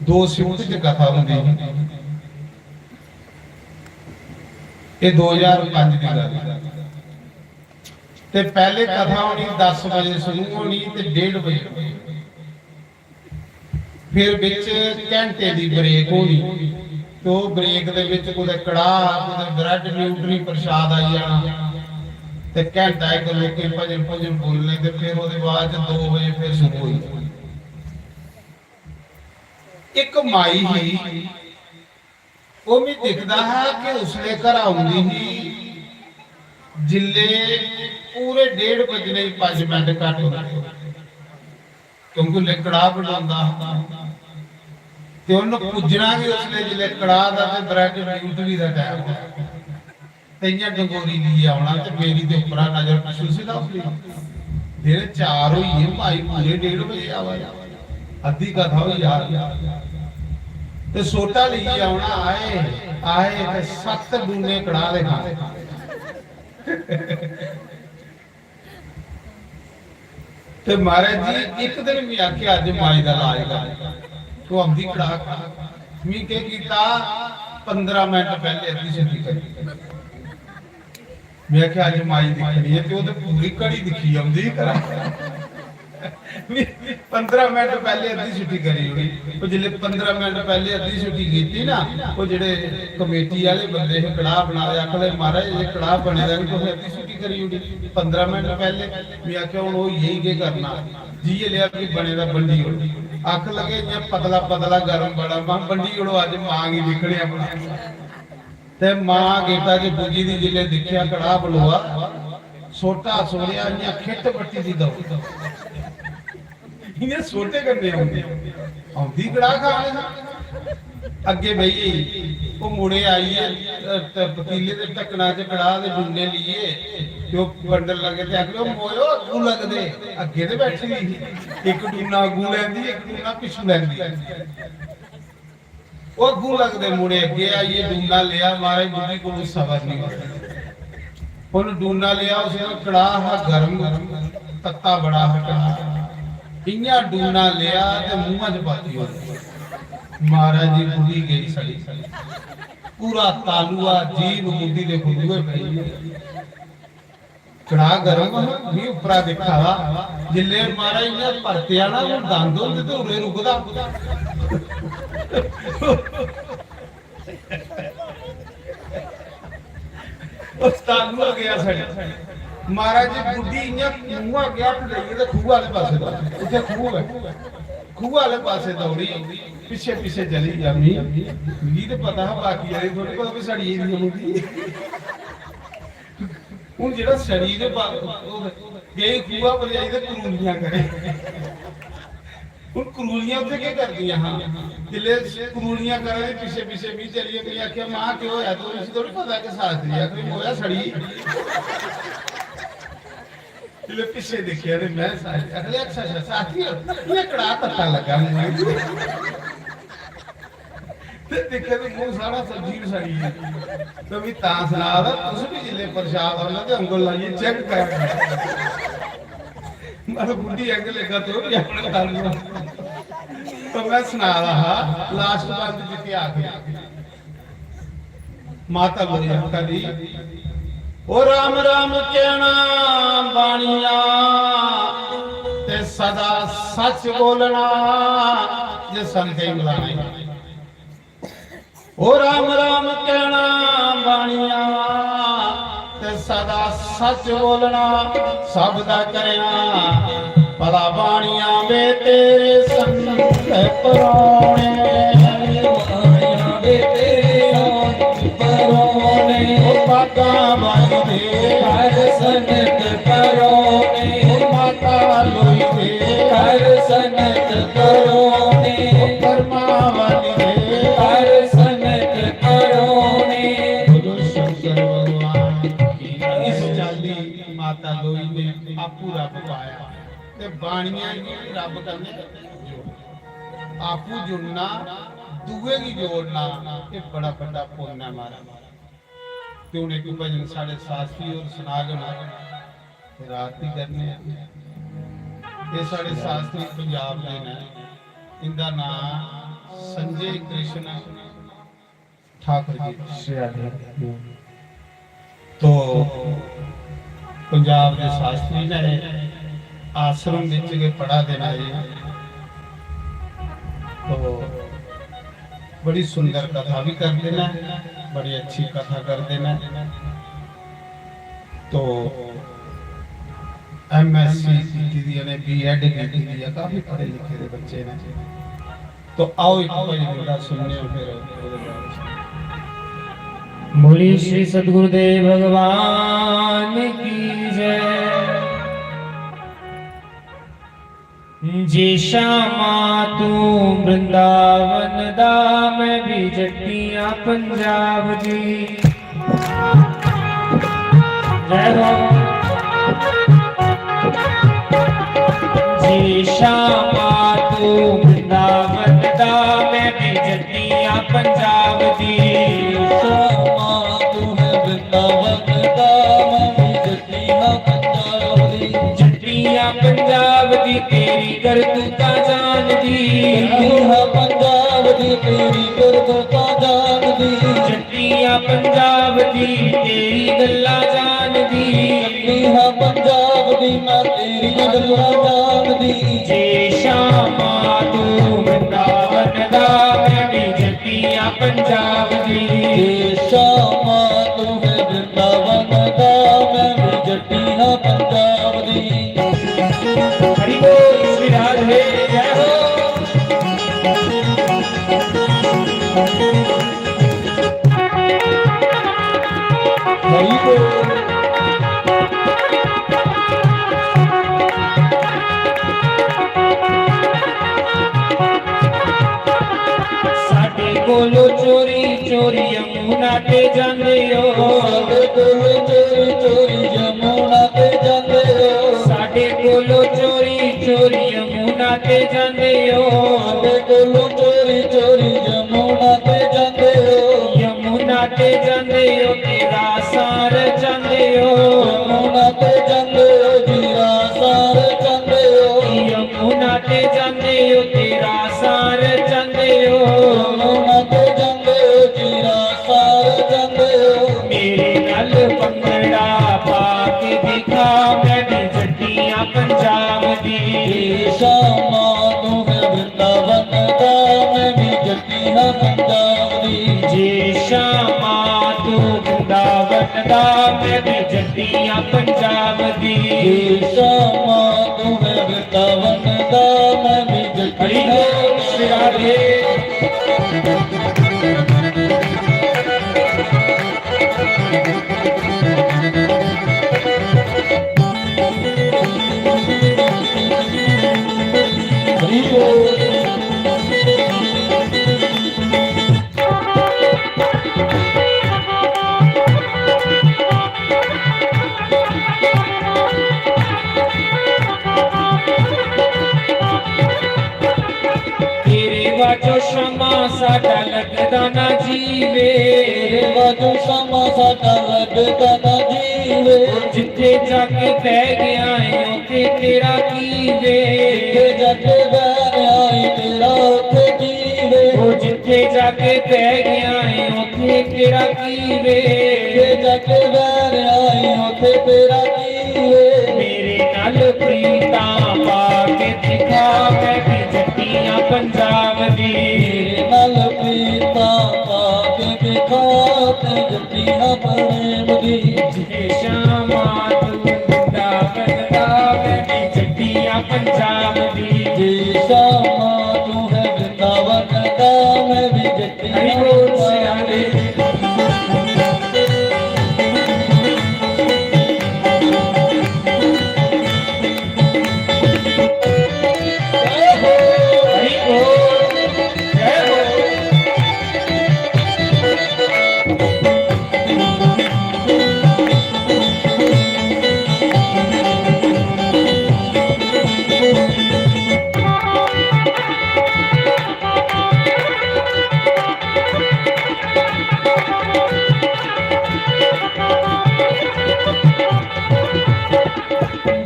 दो शिफ्ट च कथा होंदी ही। एह् दो ज्हार पंज दी गल्ल ऐ। ते पैह्ले कथा होनी दस बजे शुरू होनी ते डेढ़ बजे, फिर बिच घैंटे दी ब्रेक होनी। ते ओह् ब्रेक दे बिच कुतै कड़ाह, कुतै ब्रैड, न्यूट्री, प्रसाद आई जाना। ते घैंटा इक लोकें भजन भुजन बोलने ते फिर ओह्दे बाद च दो बजे फिर शुरू होई। इक माई ही, ओह् मी दिखदा हा कि उसलै घरा औंदी ही जिल्लै पूरे डेढ़ बजने गी पंज मिंट घट्ट होंदे, क्योंकि उसलै कड़ाह बनोंदा हा। ते उन्न पुज्जना गै उसलै जिल्लै कड़ाह दा ते ब्रैड न्यूट्री दा टैम होंदा। ते इ'यां डंगोरी लेइयै औना ते मेरी ते उप्परा नजर पिच्छू सिद्धा होंदी। जेल्लै चार होई गे, भाई पूरे डेढ़ बजे आवा दे, अद्धी कथा होई जा। ते सोटा लेइयै औना, आए, आए ते सत्त डूने कड़ाह दे खाने। ते महाराज जी, इक दिन मी आखेआ, "अज्ज माई दा लाज कर।" तो औंदी कड़ाह खा। मी केह् कीता, पंदरां मिंट पैह्ले अद्धी छुट्टी करी। में आखेआ, "अज्ज माई दिक्खनी ऐ," ते ओह् ते पूरी घड़ी दिक्खी औंदी ही घरा। मी पंदरां मिंट पैह्ले अद्धी छुट्टी करी ओड़ी। ओह् जिसलै पंदरां मिंट पैह्ले अद्धी छुट्टी कीती ना, ओह् जेह्ड़े कमेटी आह्ले बंदे हे, कड़ाह बना दे, आखन लगे, "महाराज, एह् कड़ाह बने दा निं, तुसें अद्धी छुट्टी करी ओड़ी पंदरां मिंट पैह्ले।" में आखेआ, "हुन होई गेई, केह् करना, जि'यै लेआ भी बने दा, बंडी ओड़ो।" आखन लगे, "इ'यां पतला पतला गर्म बड़ा।" महां, "बंडी ओड़ो, अज्ज मां गी दिक्खने आं।" ते मां गेटा च पुज्जी दी, जिसलै दिक्खेआ कड़ाह बलोआ, सोटा सुट्टेआ, इ'यां खिट्ट बट्टी दी दौड़। इ'यां सोटे कन्नै औंदी, औंदी कड़ाह खाने दा। अग्गें बेही गेई। ओह् मुड़े आइयै, अ, त-, पतीले दे ढक्कना च कड़ाह दे डूने लेइयै ते ओह् बंडन लगे ते आखदे, "ओह् मोयो, अग्गूं लगदे।" अग्गें ते बैठी दी ही, इक डूना अग्गूं लैंदी, इक डूना पिच्छूं लैंदी। ओह् अग्गूं लगदे मुड़े अग्गें आइयै डूना लेआ, महाराज बुड्ढी कोलू सबर निं होआ। उन्न डूना लेआ, उसलै कड़ाह हा गर्म, तत्ता बड़ा हा कड़ाह। इ'यां डूना लेआ ते मूंहा च पाती ओड़ी। महाराज जी बुड्ढी गेई सड़ी। पूरा तालुआ जीभ बुड्ढी दे खुंडुए पेई। कड़ाह गर्म हा, मी उप्परा दिक्खा दा। जिसलै महाराज इ'यां परतेआ ना, हून दंद होंदे ते उरे रुकदा। उस्ताद हुआ गया साढ़े। महाराज जी बुड्ढी इ'यां मुंह अग्गें हत्थ देइयै ते खूह आह्ले पासै दौड़ी। उत्थै खूह ऐ। खूह आह्ले पासै दौड़ी, पिच्छे पिच्छे चली जा। मी, मिगी ते पता हा, बाकी आह्ले थोड़ी पता भी साढ़ी एरिया मुंदी। हून जेह्ड़ा सड़ी ते बा-, ओह् गई खूहा पर जाई ते करूलियां करे। हून करूलियां उत्थै केह् करदियां हां? जिसलै करूलियां करा दे पिच्छे पिच्छे मी चली गे, मी आखेआ, "मां, केह् होआ?" तो इसी थोड़ी पता कि साथ दिया कोई मोया सड़ी। जिसलै पिच्छे दिक्खेआ ते मैं साथ, आखदे, "अच्छा, अच्छा, साथी हो?" इ'यां कड़ाह पत्ता लग्गा मूंहे च। ते दिक्खेआ ते मूंह सारा सब्जी बी सड़ी गेई। ते मी तां सना दा, तुस बी जिसलै प्रशाद आंदा ते उंगल लाइयै चेक करा करो। मतलब बुड्ढी एंगल लग्गा तो भी अपने घर में। तो मैं सना दा हा, लास्ट बार च केह् आखिया। माता लोई आखा दी, "ओ राम राम कहना बाणिया, ते सदा सच बोलना।" जे संतें गी बुलाना ही। "ओ राम राम कहना बाणिया, ते सदा सच बोलना।" सब दा करेआं भला बाणिया वे तेरे संत परोने। बाणिया वे तेरे संत परोने। ओ बागा बाई दे हर संत परोने। ओ माता लोई दे हर संत परोने। ओ कर्मा वाली दे हर संत परोने। बोलो शंकर भगवान की। इस चाली माता लोई ने आपू रब पाया ते बाणिया गी भी रब कन्नै जोड़ेआ। आपू जुड़ना, दूए गी जोड़ना, ये बड़ा बड्डा पुन्न ऐ महाराज। ते हुन इक भजन साढ़े शास्त्री होर सनागन, ते रात दी करने आं। एह् साढ़े शास्त्री पंजाब दे न, इंदा नांऽ संजय कृष्ण ठाकुर जी। तो पंजाब दे शास्त्री ने, आश्रम विच गै पढ़ा दे न जी। तो बड़ी सुंदर कथा भी करदे न, बड़ी अच्छी कथा करदे न। तो एमएससी कीती दी, इ'नें बीएड कीती दी ऐ, काफी पढ़े लिखे दे बच्चे न। तो आओ, इक भजन इंदा सुनने आं, फिर ओह्दे बाद च। बोलिए श्री सतगुरुदेव भगवान की जय। जे श्यामा तू वृंदावन दा, मैं भी जट्टियां पंजाब दी। जय हो। जे श्यामा तू वृंदावन दा, मैं भी जट्टियां पंजाब दी। श्यामा तू है वृंदावन दा, मैं भी जट्टियां पंजाब दी। जट्टियां पंजाब दी तेरी करतूतां जानदी। जट्टियां पंजाब दी तेरी करतूतां जानदी। जट्टियां पंजाब दी तेरी गल्लां जानदी। जट्टियां पंजाब दी मैं तेरी गल्लां जानदी। जे श्यामा तू वृंदावन दा, मैं भी जट्टियां पंजाब दी। जे श्यामा तू है वृंदावन दा, मैं भी जट्टियां पंजाब दी। हरि बोल श्री राधे, जय हो। हरि बोल। साडे कोलो चोरी चोरी यमुना ते जांदे हो। साडे कोलो चोरी चोरी यमुना ते जांदे हो। साडे कोलो चोरी चोरी यमुना ते जांदे हो। साडे कोलो चोरी चोरी यमुना ते जांदे हो। यमुना ते जांदे हो, तेरा सार चांदे हो। यमुना ते जांदे हो, जीरा सार चांदे हो। यमुना ते जांदे हो, तेरा सार चांदे हो। यमुना ते जांदे हो, जीरा सार चांदे हो। मेरे नाल पंगड़ा पा के दिखा, मैं भी जट्टियां पंजाब दी। जे श्यामा तू है वृंदावन दा, मैं भी जट्टियां पंजाब दी। जे श्यामा तू वृंदावन दा, मैं भी जट्टियां पंजाब दी। शामा तू है वृंदावन दा, मैं भी जट्टियां। हरि बोल श्री राधे। हरि बोल। तेरे वाजो शामा साडा लगदा ना जीवे। तेरे वाजो शामा साडा लगदा ना जीवे। जिथे जाके पै गया है, उथे तेरा की वे। जिथे जाके पै गया है, तेरा उथे की वे। ओ जिथे जाके पै गया है, उथे तेरा की वे। जिथे जाके पै गया है, उथे तेरा की वे। मेरे नाल प्रीतां पा के दिखा, मैं भी जट्टियां पंजाब दी। मेरे नाल प्रीतां पा के दिखा, मैं जट्टियां प्रेम दी। जे शामा तू वृंदावन दा, मैं भी जट्टियां पंजाब दी। जे शामा तू है वृंदावन दा, मैं भी जट्टियां। हरि बोल श्री राधे। जय हो, हरि बोल, जय हो।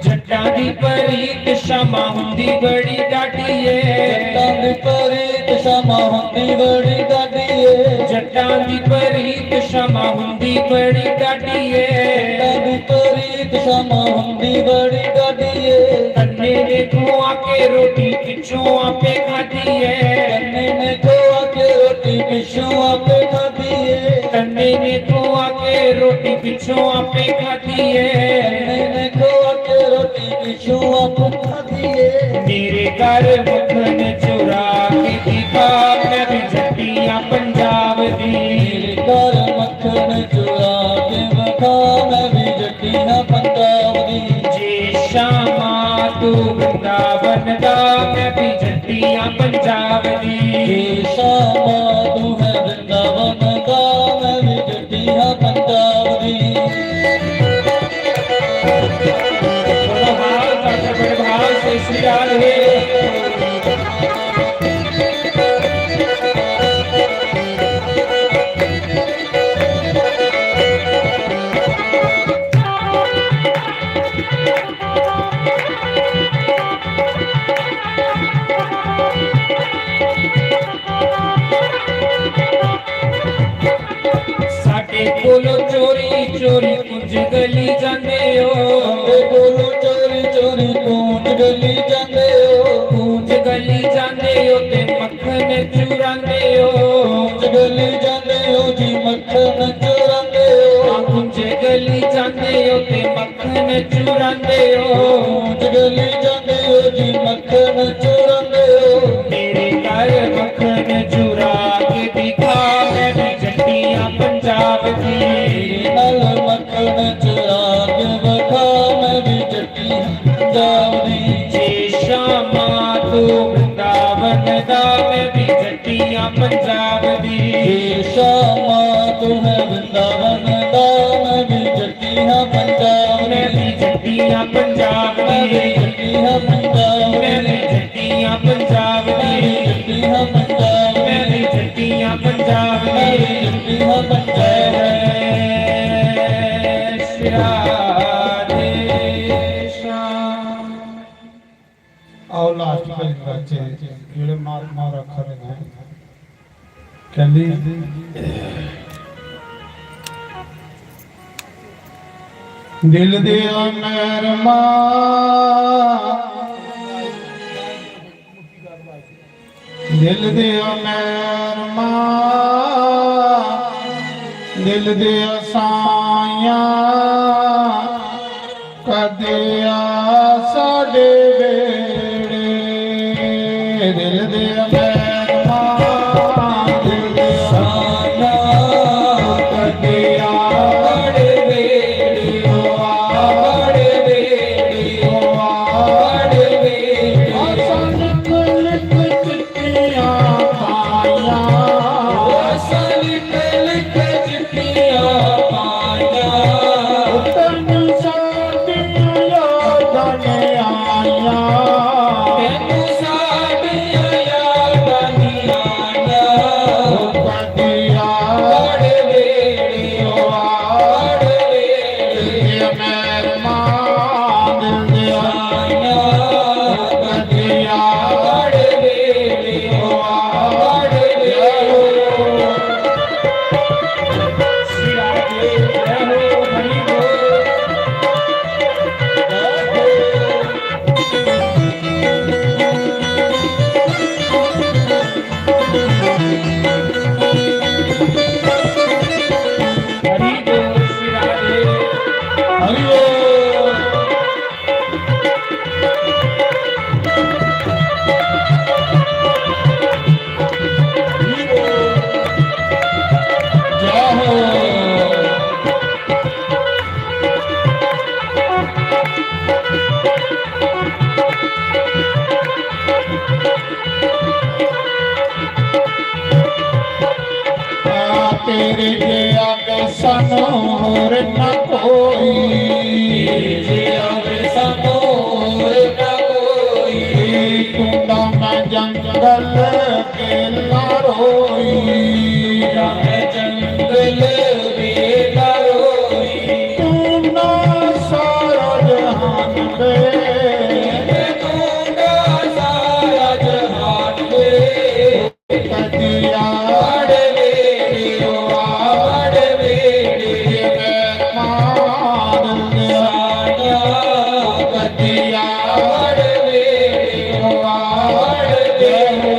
जट्टां दी परीत शामा हुंदी बड़ी डाढी ऐ। जट्टां दी परीत शामा हुंदी बड़ी डाढी ऐ। जट्टां दी परीत शामा हुंदी बड़ी डाढी ऐ। जट्टां दी परीत शामा हुंदी बड़ी डाढी ऐ। तन्ने ने खुआ के रोटी पिछों आपे खाधी ऐ। तन्ने ने खुआ के रोटी पिछों आपे खाधी ऐ। तन्ने ने खुआ के रोटी पिछों आपे खाधी ऐ। तन्ने ने खुआ के रोटी पिछों आपे खाधी ऐ। मेरे घर मक्खन चुरा के दिखा, मैं भी जट्टियां पंजाब दी। मेरे घर मक्खन चुरा के दिखा, मैं भी जट्टियां पंजाब दी। जे शामा तू वृंदावन दा, मैं भी जट्टियां पंजाब दी। जे शामा तू है वृंदावन दा, मैं भी जट्टियां पंजाब दी। बड़ो हाल, बड़े भाव से श्री राधे। साडे कोलों चोरी चोरी कुंज गली जांदे हो। साडे कोलों चोरी चोरी कुंज गली जांदे हो। कुंज गली जांदे हो ते मक्खन चुरांदे हो। कुंज गली जांदे हो जी, मक्खन चुरांदे हो। कुंज गली जांदे हो ते मक्खन चुरांदे हो। कुंज गली जांदे हो जी, मक्खन चुरांदे हो। मेरे घर मक्खन चुरा के दिखा, मैं भी जट्टियां पंजाब दी। मेरे नाल मक्खन चुरा के दिखा, मैं भी जट्टियां पंजाब दी। जे शामा तू वृंदावन दा, मैं भी जट्टियां पंजाब दी। जे शामा तू है वृंदावन दा, मैं भी जट्टियां पंजाब दी। मैं भी जट्टियां पंजाब दी। मैं भी जट्टियां पंजाब दी। मैं भी जट्टियां पंजाब दी। मैं भी जट्टियां पंजाब दी। मैं भी जट्टियां पंजाब दी। मैं भी जट्टियां पंजाब दी। श्री राधे श्याम। आओ लास्ट भजन गाचे, जेह्ड़े महात्मा होर आखा दे न। कैली? दिल दे मैरमा, दिल दे मैरमा, दिल दे साईं। कदे आ साडे बेड़े, दिल दे मेहमान, दिल दे साया। कदे आ साडे बेड़े, ओ आ साडे बेड़े, ओ आ साडे बेड़े। असन लिख चिट्ठियां पाइयां, असन लिख चिट्ठियां पाइयां। तैनू साडियां यादां ने आइयां, तैनू साडियां यादां ने आइयां। कदिया बड़े वेड़े, ओ आ बड़े वेड़े, मेहरबान दिल दे आइयां। कदिया बड़े वेड़े, ओ आ बड़े वेड़े। तेरे जेहा सन होर न कोई, तेरे जेहा सन होर न कोई। टूंडा मैं जंगल के लारोई, मैं जंगल के लारोई। तू ना सारा जहान बे, तू ना सारा जहान बे। कदिया बड़े वेड़े, ओ आ बड़े वेड़े, मेहमान साया। कदिया बड़े वेड़े, ओ आ बड़े वेड़े।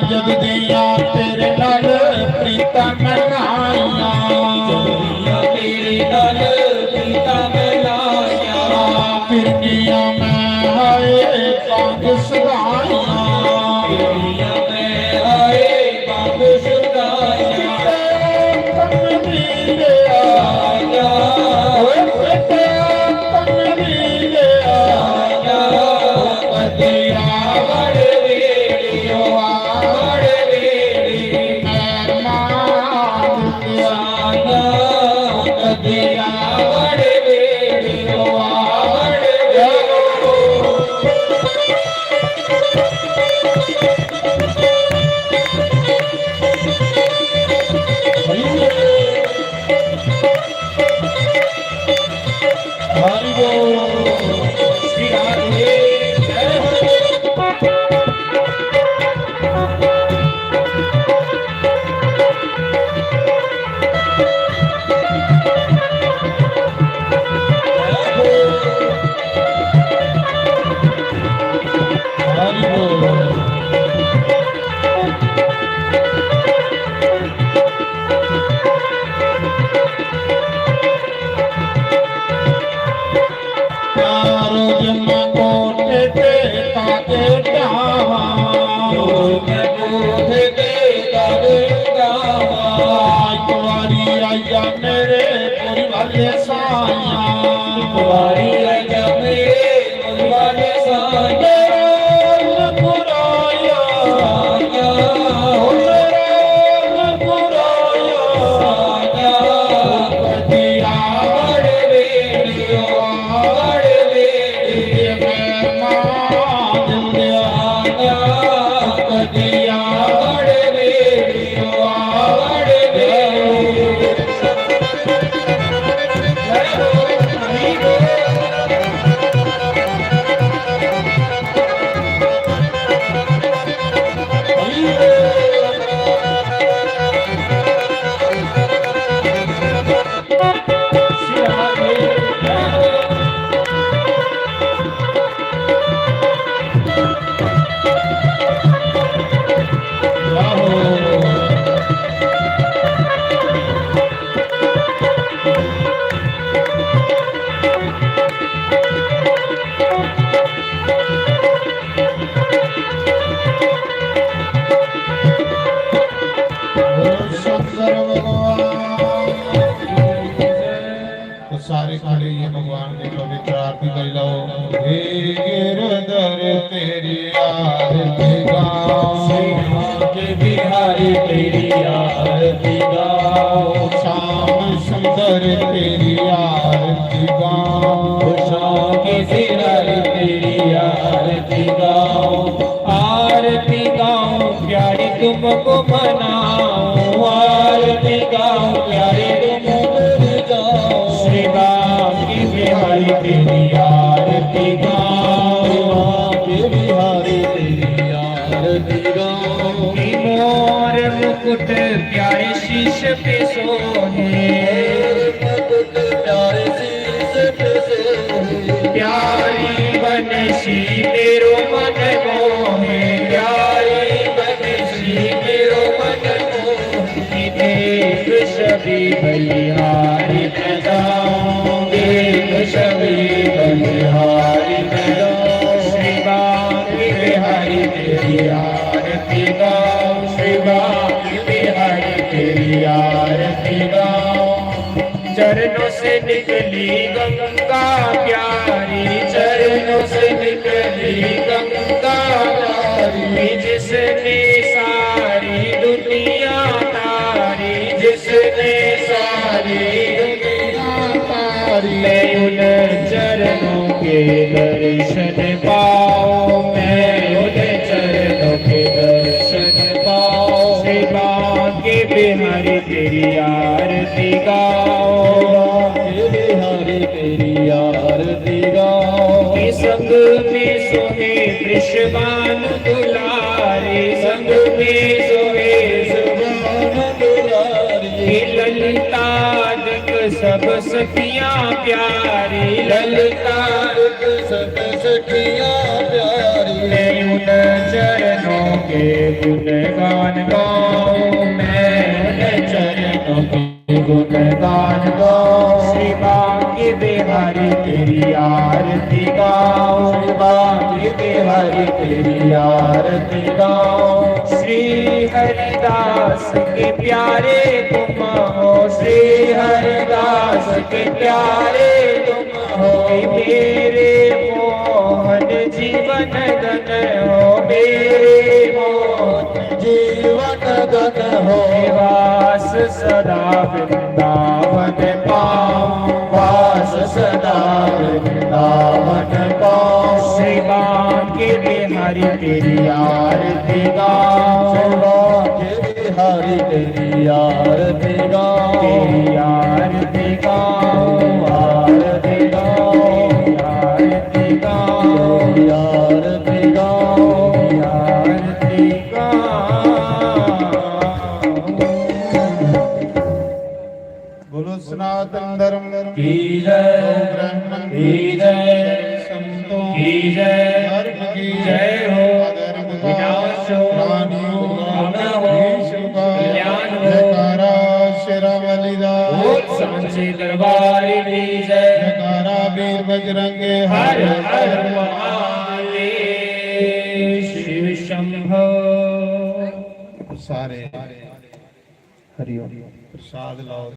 जद दियां तेरे नाल प्रीतां मनाइयां, जद दियां तेरे नाल प्रीतां मनाइयां। फिरनियां मैं हाय तंग सदाइयां, फिरनियां मैं हाय तंग सदाइयां। किते तंग नी लिया, ओए किते तंग नी लिया। कदिया बड़े वेड़े, ओ आ बड़े वेड़े, मेहरबान साया। कदिया बड़े वेड़े, ओ आ बड़े वेड़े। हरि बोल। श्री राधे। जय हो। हरि बोल। रोज मैं कोठे ते ताके जावां, रोज मैं कोठे ते ताके जावां। एक बारी आइया मेरे कोई वाले साया, एक बारी आइया मेरे कोई वाले साया। मेरा मुराया साया, ओ मेरा मुराया साया। कदिया बड़े सारे ये भगवान के पवित्र आरती कर लो। हे गिरधर तेरी आरती गाओ, श्री बिहारी तेरी आरती गाओ, श्याम सुंदर तेरी आरती गाओ, श्याम बिहारी तेरी आरती गाओ। आरती गाऊं प्यारे तुमको मनाऊं, आरती गाऊं प्यारे तुमको जाऊं। श्री बांके बिहारी तेरी आरती गाऊं, बांके बिहारी तेरी आरती गाऊं। कि मोर मुकुट प्यारे शीश पे सोहे, मोर मुकुट प्यारे शीश पे सोहे। प्यारी बनसी मेरो मन मोहे, प्यारी बनसी मेरो मन मोहे। देख छवि बलिहारी मैं गाऊं, देख छवि बलिहारी मैं गाऊं। श्री बांके बिहारी तेरी आरती गाऊं, श्री बांके बिहारी तेरी आरती गाऊं। चरणों से निकली गंगा प्यारी, चरणों से निकली गंगा प्यारी, जिसने सारी दुनिया तारी, जिसने सारी दुनिया तारी। मैं उन चरणों के दर्शन पाऊं, मैं उन चरणों के दर्शन पाऊं। श्री बांके बिहारी तेरी आरती गाओ, बांके बिहारी तेरी आरती गाओ। कि संग में सोहे वृषभानु दुलारी, संग में सोहे वृषभानु दुलारी। कि ललिता सब सखियां प्यारी, ललिता सब सखियां प्यारी। मैं उन चरणों के गुणगान गाऊं, मैं उन चरणों के गुणगान गाऊं। श्री बांके बिहारी तेरी आरती गाऊं, श्री बांके बिहारी तेरी आरती गाऊं। श्री हरिदास के प्यारे तुम हो, श्री हरिदास के प्यारे तुम हो। मेरे मोहन जीवन धन हो, मेरे मोहन जीवन धन हो। वास सदा वृंदावन पाऊं, वास सदा वृंदावन पाऊं। श्री बांके बिहारी तेरी आरती गाऊं, श्री बांके बिहारी तेरी आरती गाऊं, तेरी आरती गाऊं, आरती गाऊं, आरती गाऊं, आरती गाऊं, आरती गाऊं। बोलो सनातन धर्म की जय, गौ ब्राह्मण की जय, संतों की जय, धर्म की जय हो, अधर्म का विनाश हो, प्राणियों का कामना हो, विश्व का कल्याण हो। जयकारा शेरावाली दा। बोल सांचे दरबार की जय। जयकारा वीर बजरंगे हर हर महादेव शिव शंभो। सारे हरिओम। प्रसाद लाओ।